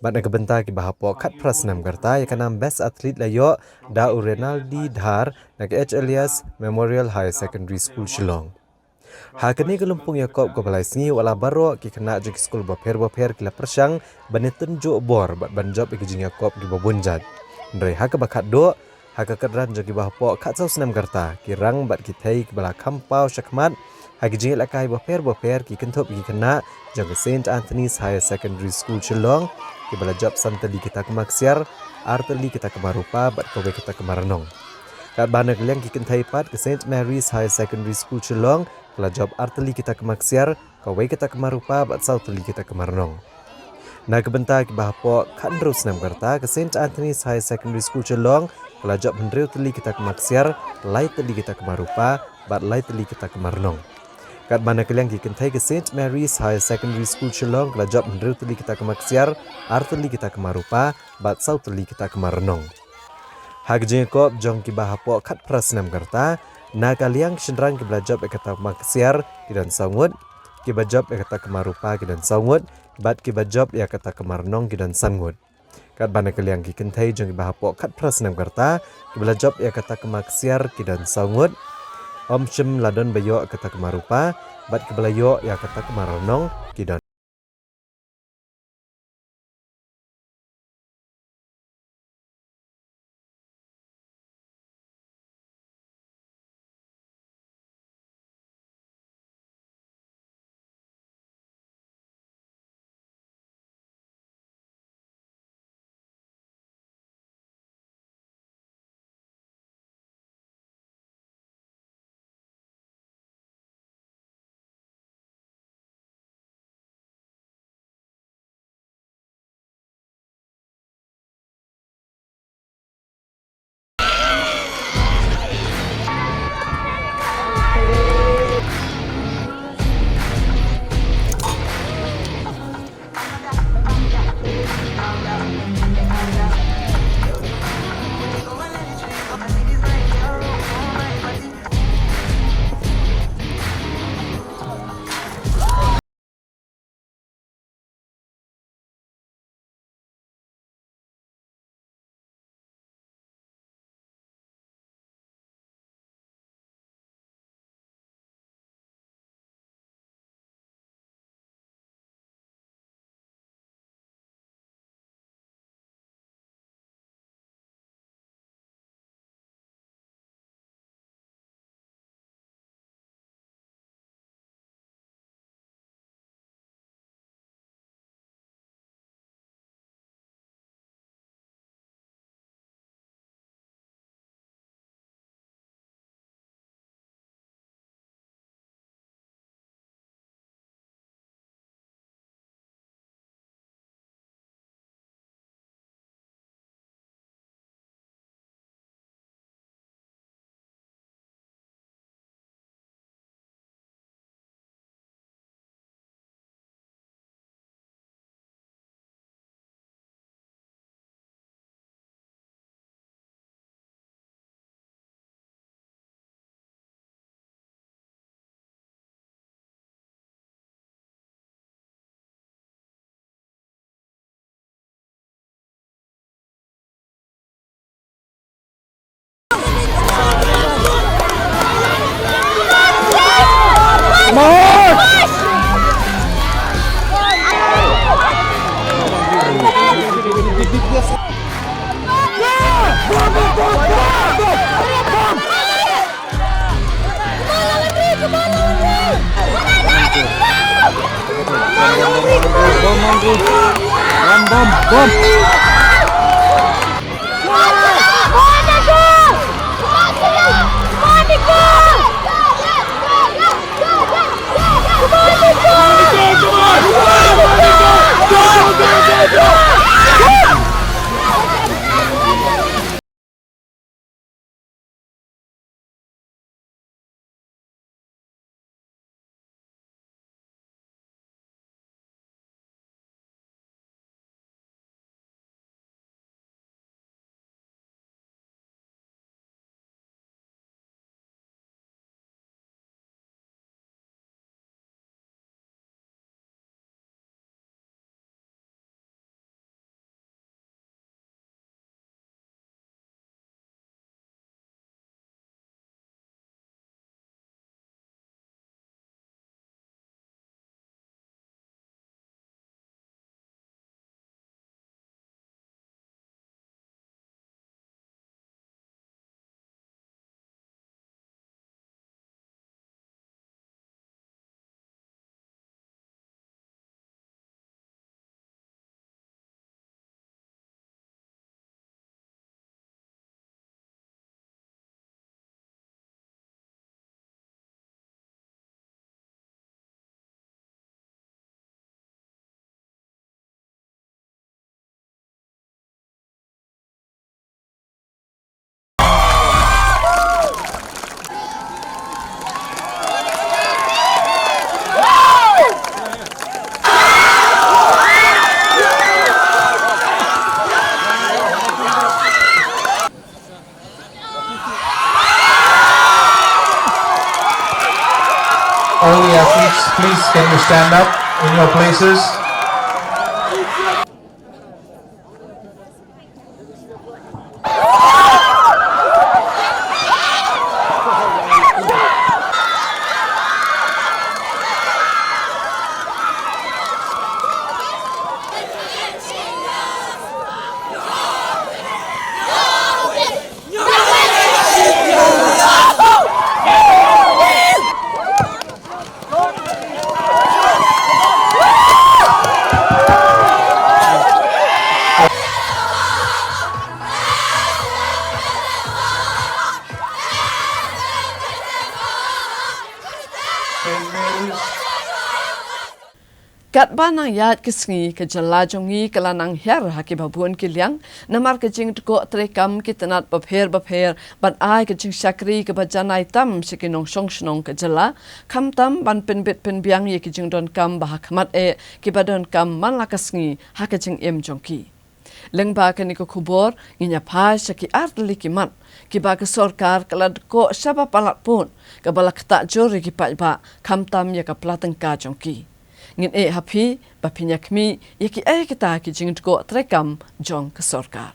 Bad na ka bynta kiba hapoh khatphra snem ka rta, ïa ka nam Best Athlete la ïoh da u Renaldi Dhar na ka H Elias Memorial Higher Secondary School Shillong. Ha kane ka lympung ïakop kaba lai sngi, wat la baroh ki khynnah jong ki skul bapher bapher ki la pyrshang ban ïatynjuh bor bad ban jop ïa ki jingïakop kiba bun jait. Hynrei ha kaba khatduh, ha ka kyrdan jong kiba hapoh khatsaw snem ka rta, ki rang bad ki thei kiba la kham paw shakhmat ha ki jingïalehkai bapher bapher ki kynthup ïa ki khynnah jong ka Saint Anthony's Higher Secondary School Shillong, kiba la jop san tylli ki takma ksiar, ar tylli ki takma rupa bad kawei ka takma rnong. Katba na ka liang ki kynthei pat, ka Saint Mary's Higher Secondary School Shillong ka la jop ar tylli ki takma ksiar, kawei ka takma rupa bad saw tylli ki takma rnong. Na ka bynta kiba hapoh khathynriew snem ka rta, ka Saint Anthony's Higher Secondary School Shillong ka la jop hynriew tylli ki takma ksiar, lai tylli ki takma rupa bad lai tylli ki takma rnong. Katba na ka liang ki kynthei, ka Saint Mary's Higher Secondary School Shillong ka la jop hynriew tylli ki takma ksiar, ar tylli ki takma rupa bad saw tylli ki takma rnong. Ha ka jingïakop jong kiba hapoh khatphra snem ka rta, na ka liang ki shynrang kiba la jop ïa ka takma ksiar ki don saw ngut, kiba jop ïa ka takma rupa ki don saw ngut, bad kiba jop ïa ka takma rnong ki don san ngut. Katba na ka liang ki kynthei jong kiba hapoh khatphra snem ka rta, kiba la jop ïa ka takma ksiar ki don saw ngut, ym shym la don ba ïoh ïa ka takma rupa, bad kiba la ïoh ïa ka takma rnong ki don Bom, bom, bom. Bom, bom, bom. All the athletes, please, can you stand up in your places? Katba nang ïaid ki sngi, ka jylla jong ngi ka la nang hiar ha kiba bun ki liang, namar ka jingdkoh treikam ki tnat bapher bapher ban ai ka jingshakri kaba janai tam sha ki nongshong shnong ka jylla, khamtam ban pynbit pynbiang ïa ki jingdonkam ba ha khmat eh kiba donkam man la ka sngi ha ka jingim jong ki. Lyngba kane ka khubor ngin ïa phai sha ki ar tylli ki mat kiba ka sorkar ka la dkoh shaba palat pud, kaba la ktah jur ïa ki paidbah, khamtam ïa ka pla tyngka jong ki. Ngin ïeh ha phi ba phin ïa khmih ïa kiei kita ki jingdkoh treikam jong ka sorkar.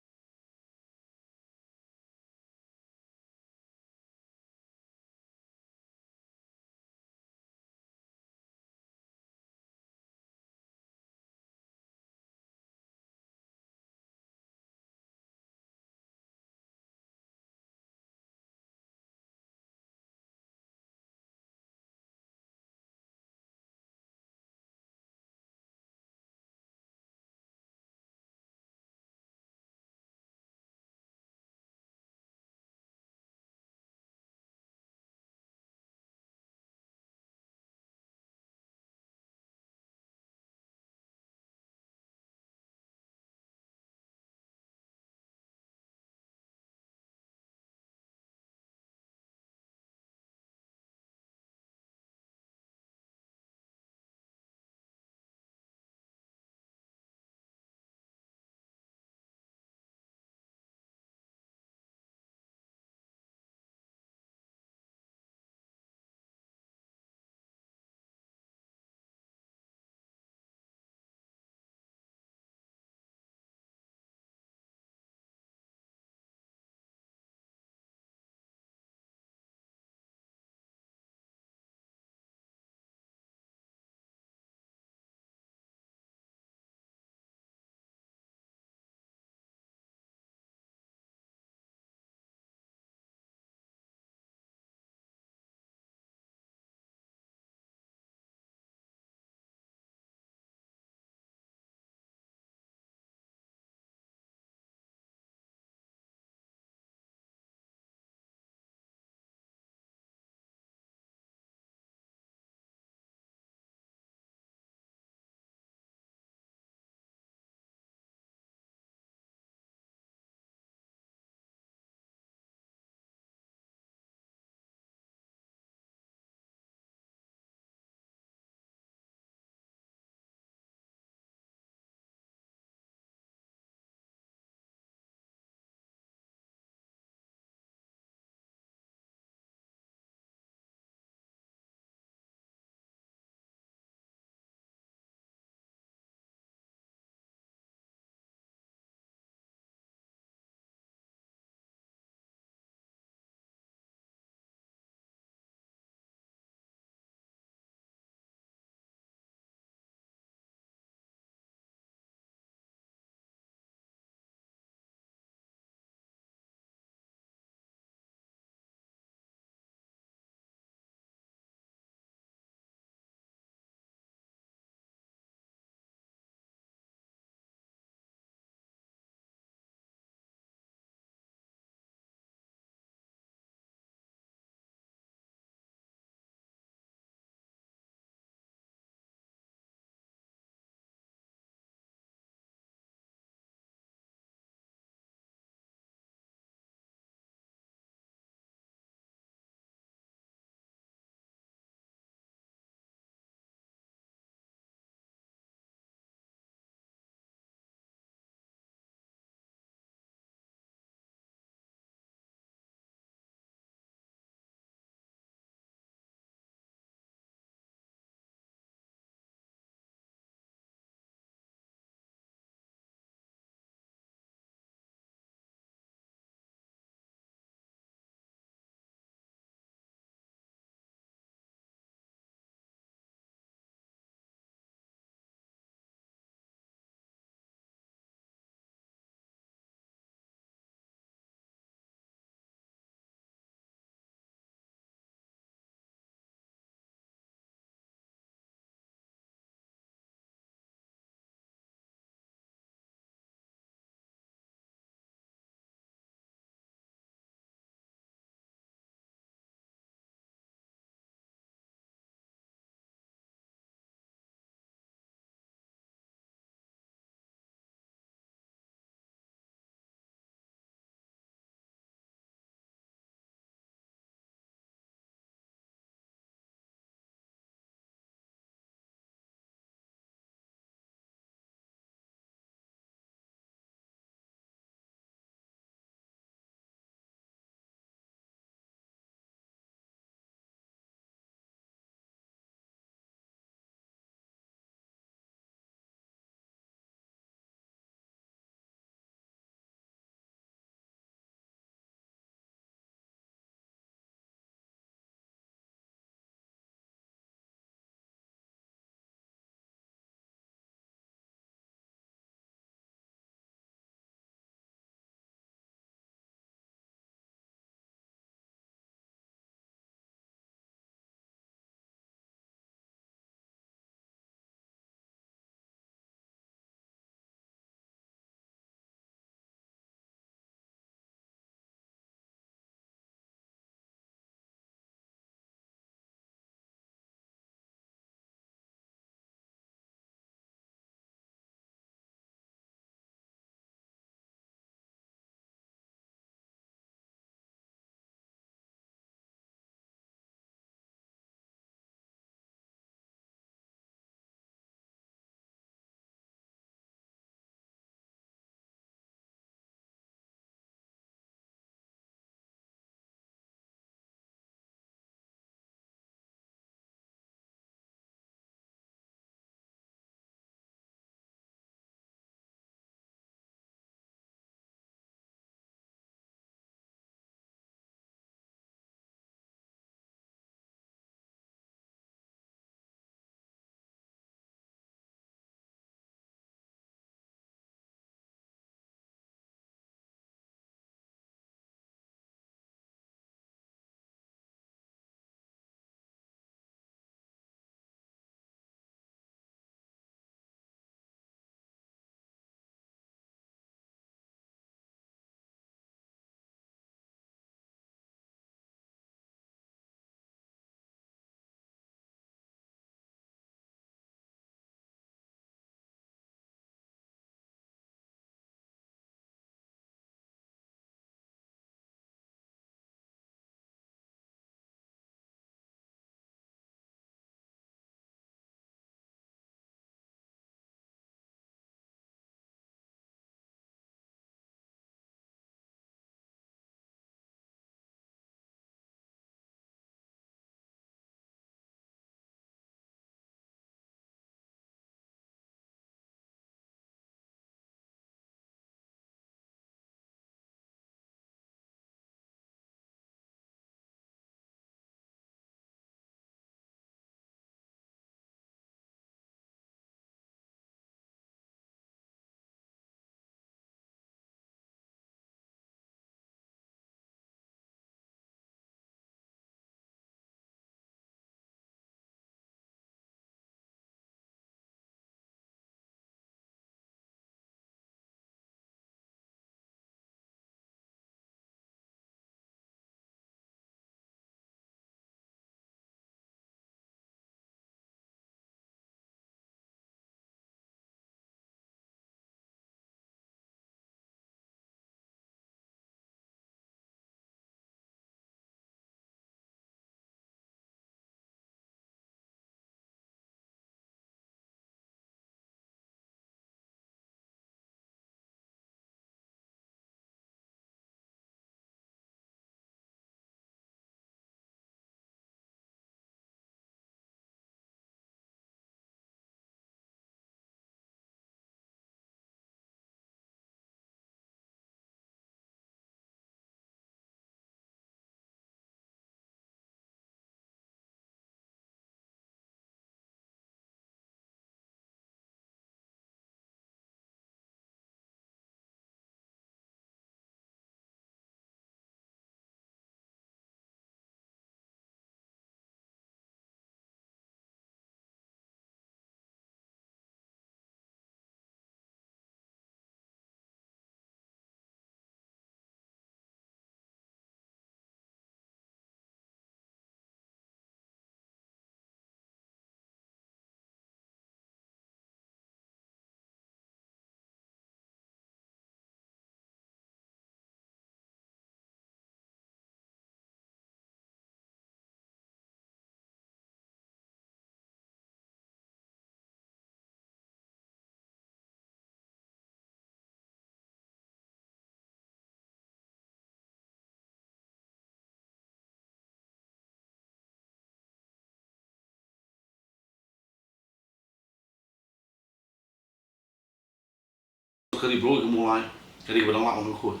Ka ri briew ka Mawlai, ka ri ba dang lah ban pynkhuid.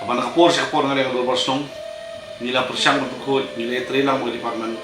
Kaba na ka por sha ka por nga dang ha ka dorbar shnong, ngi la pyrshang ban pynkhuid, ngi la ïatrei lang bad ka department.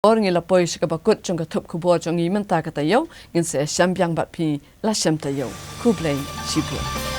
Or ngi la poi sha kaba kut jong ka thup khubor jong ngi mynta ka taïew, ngin sa ïashem biang bad phi la shem taïew. Khublei shibun.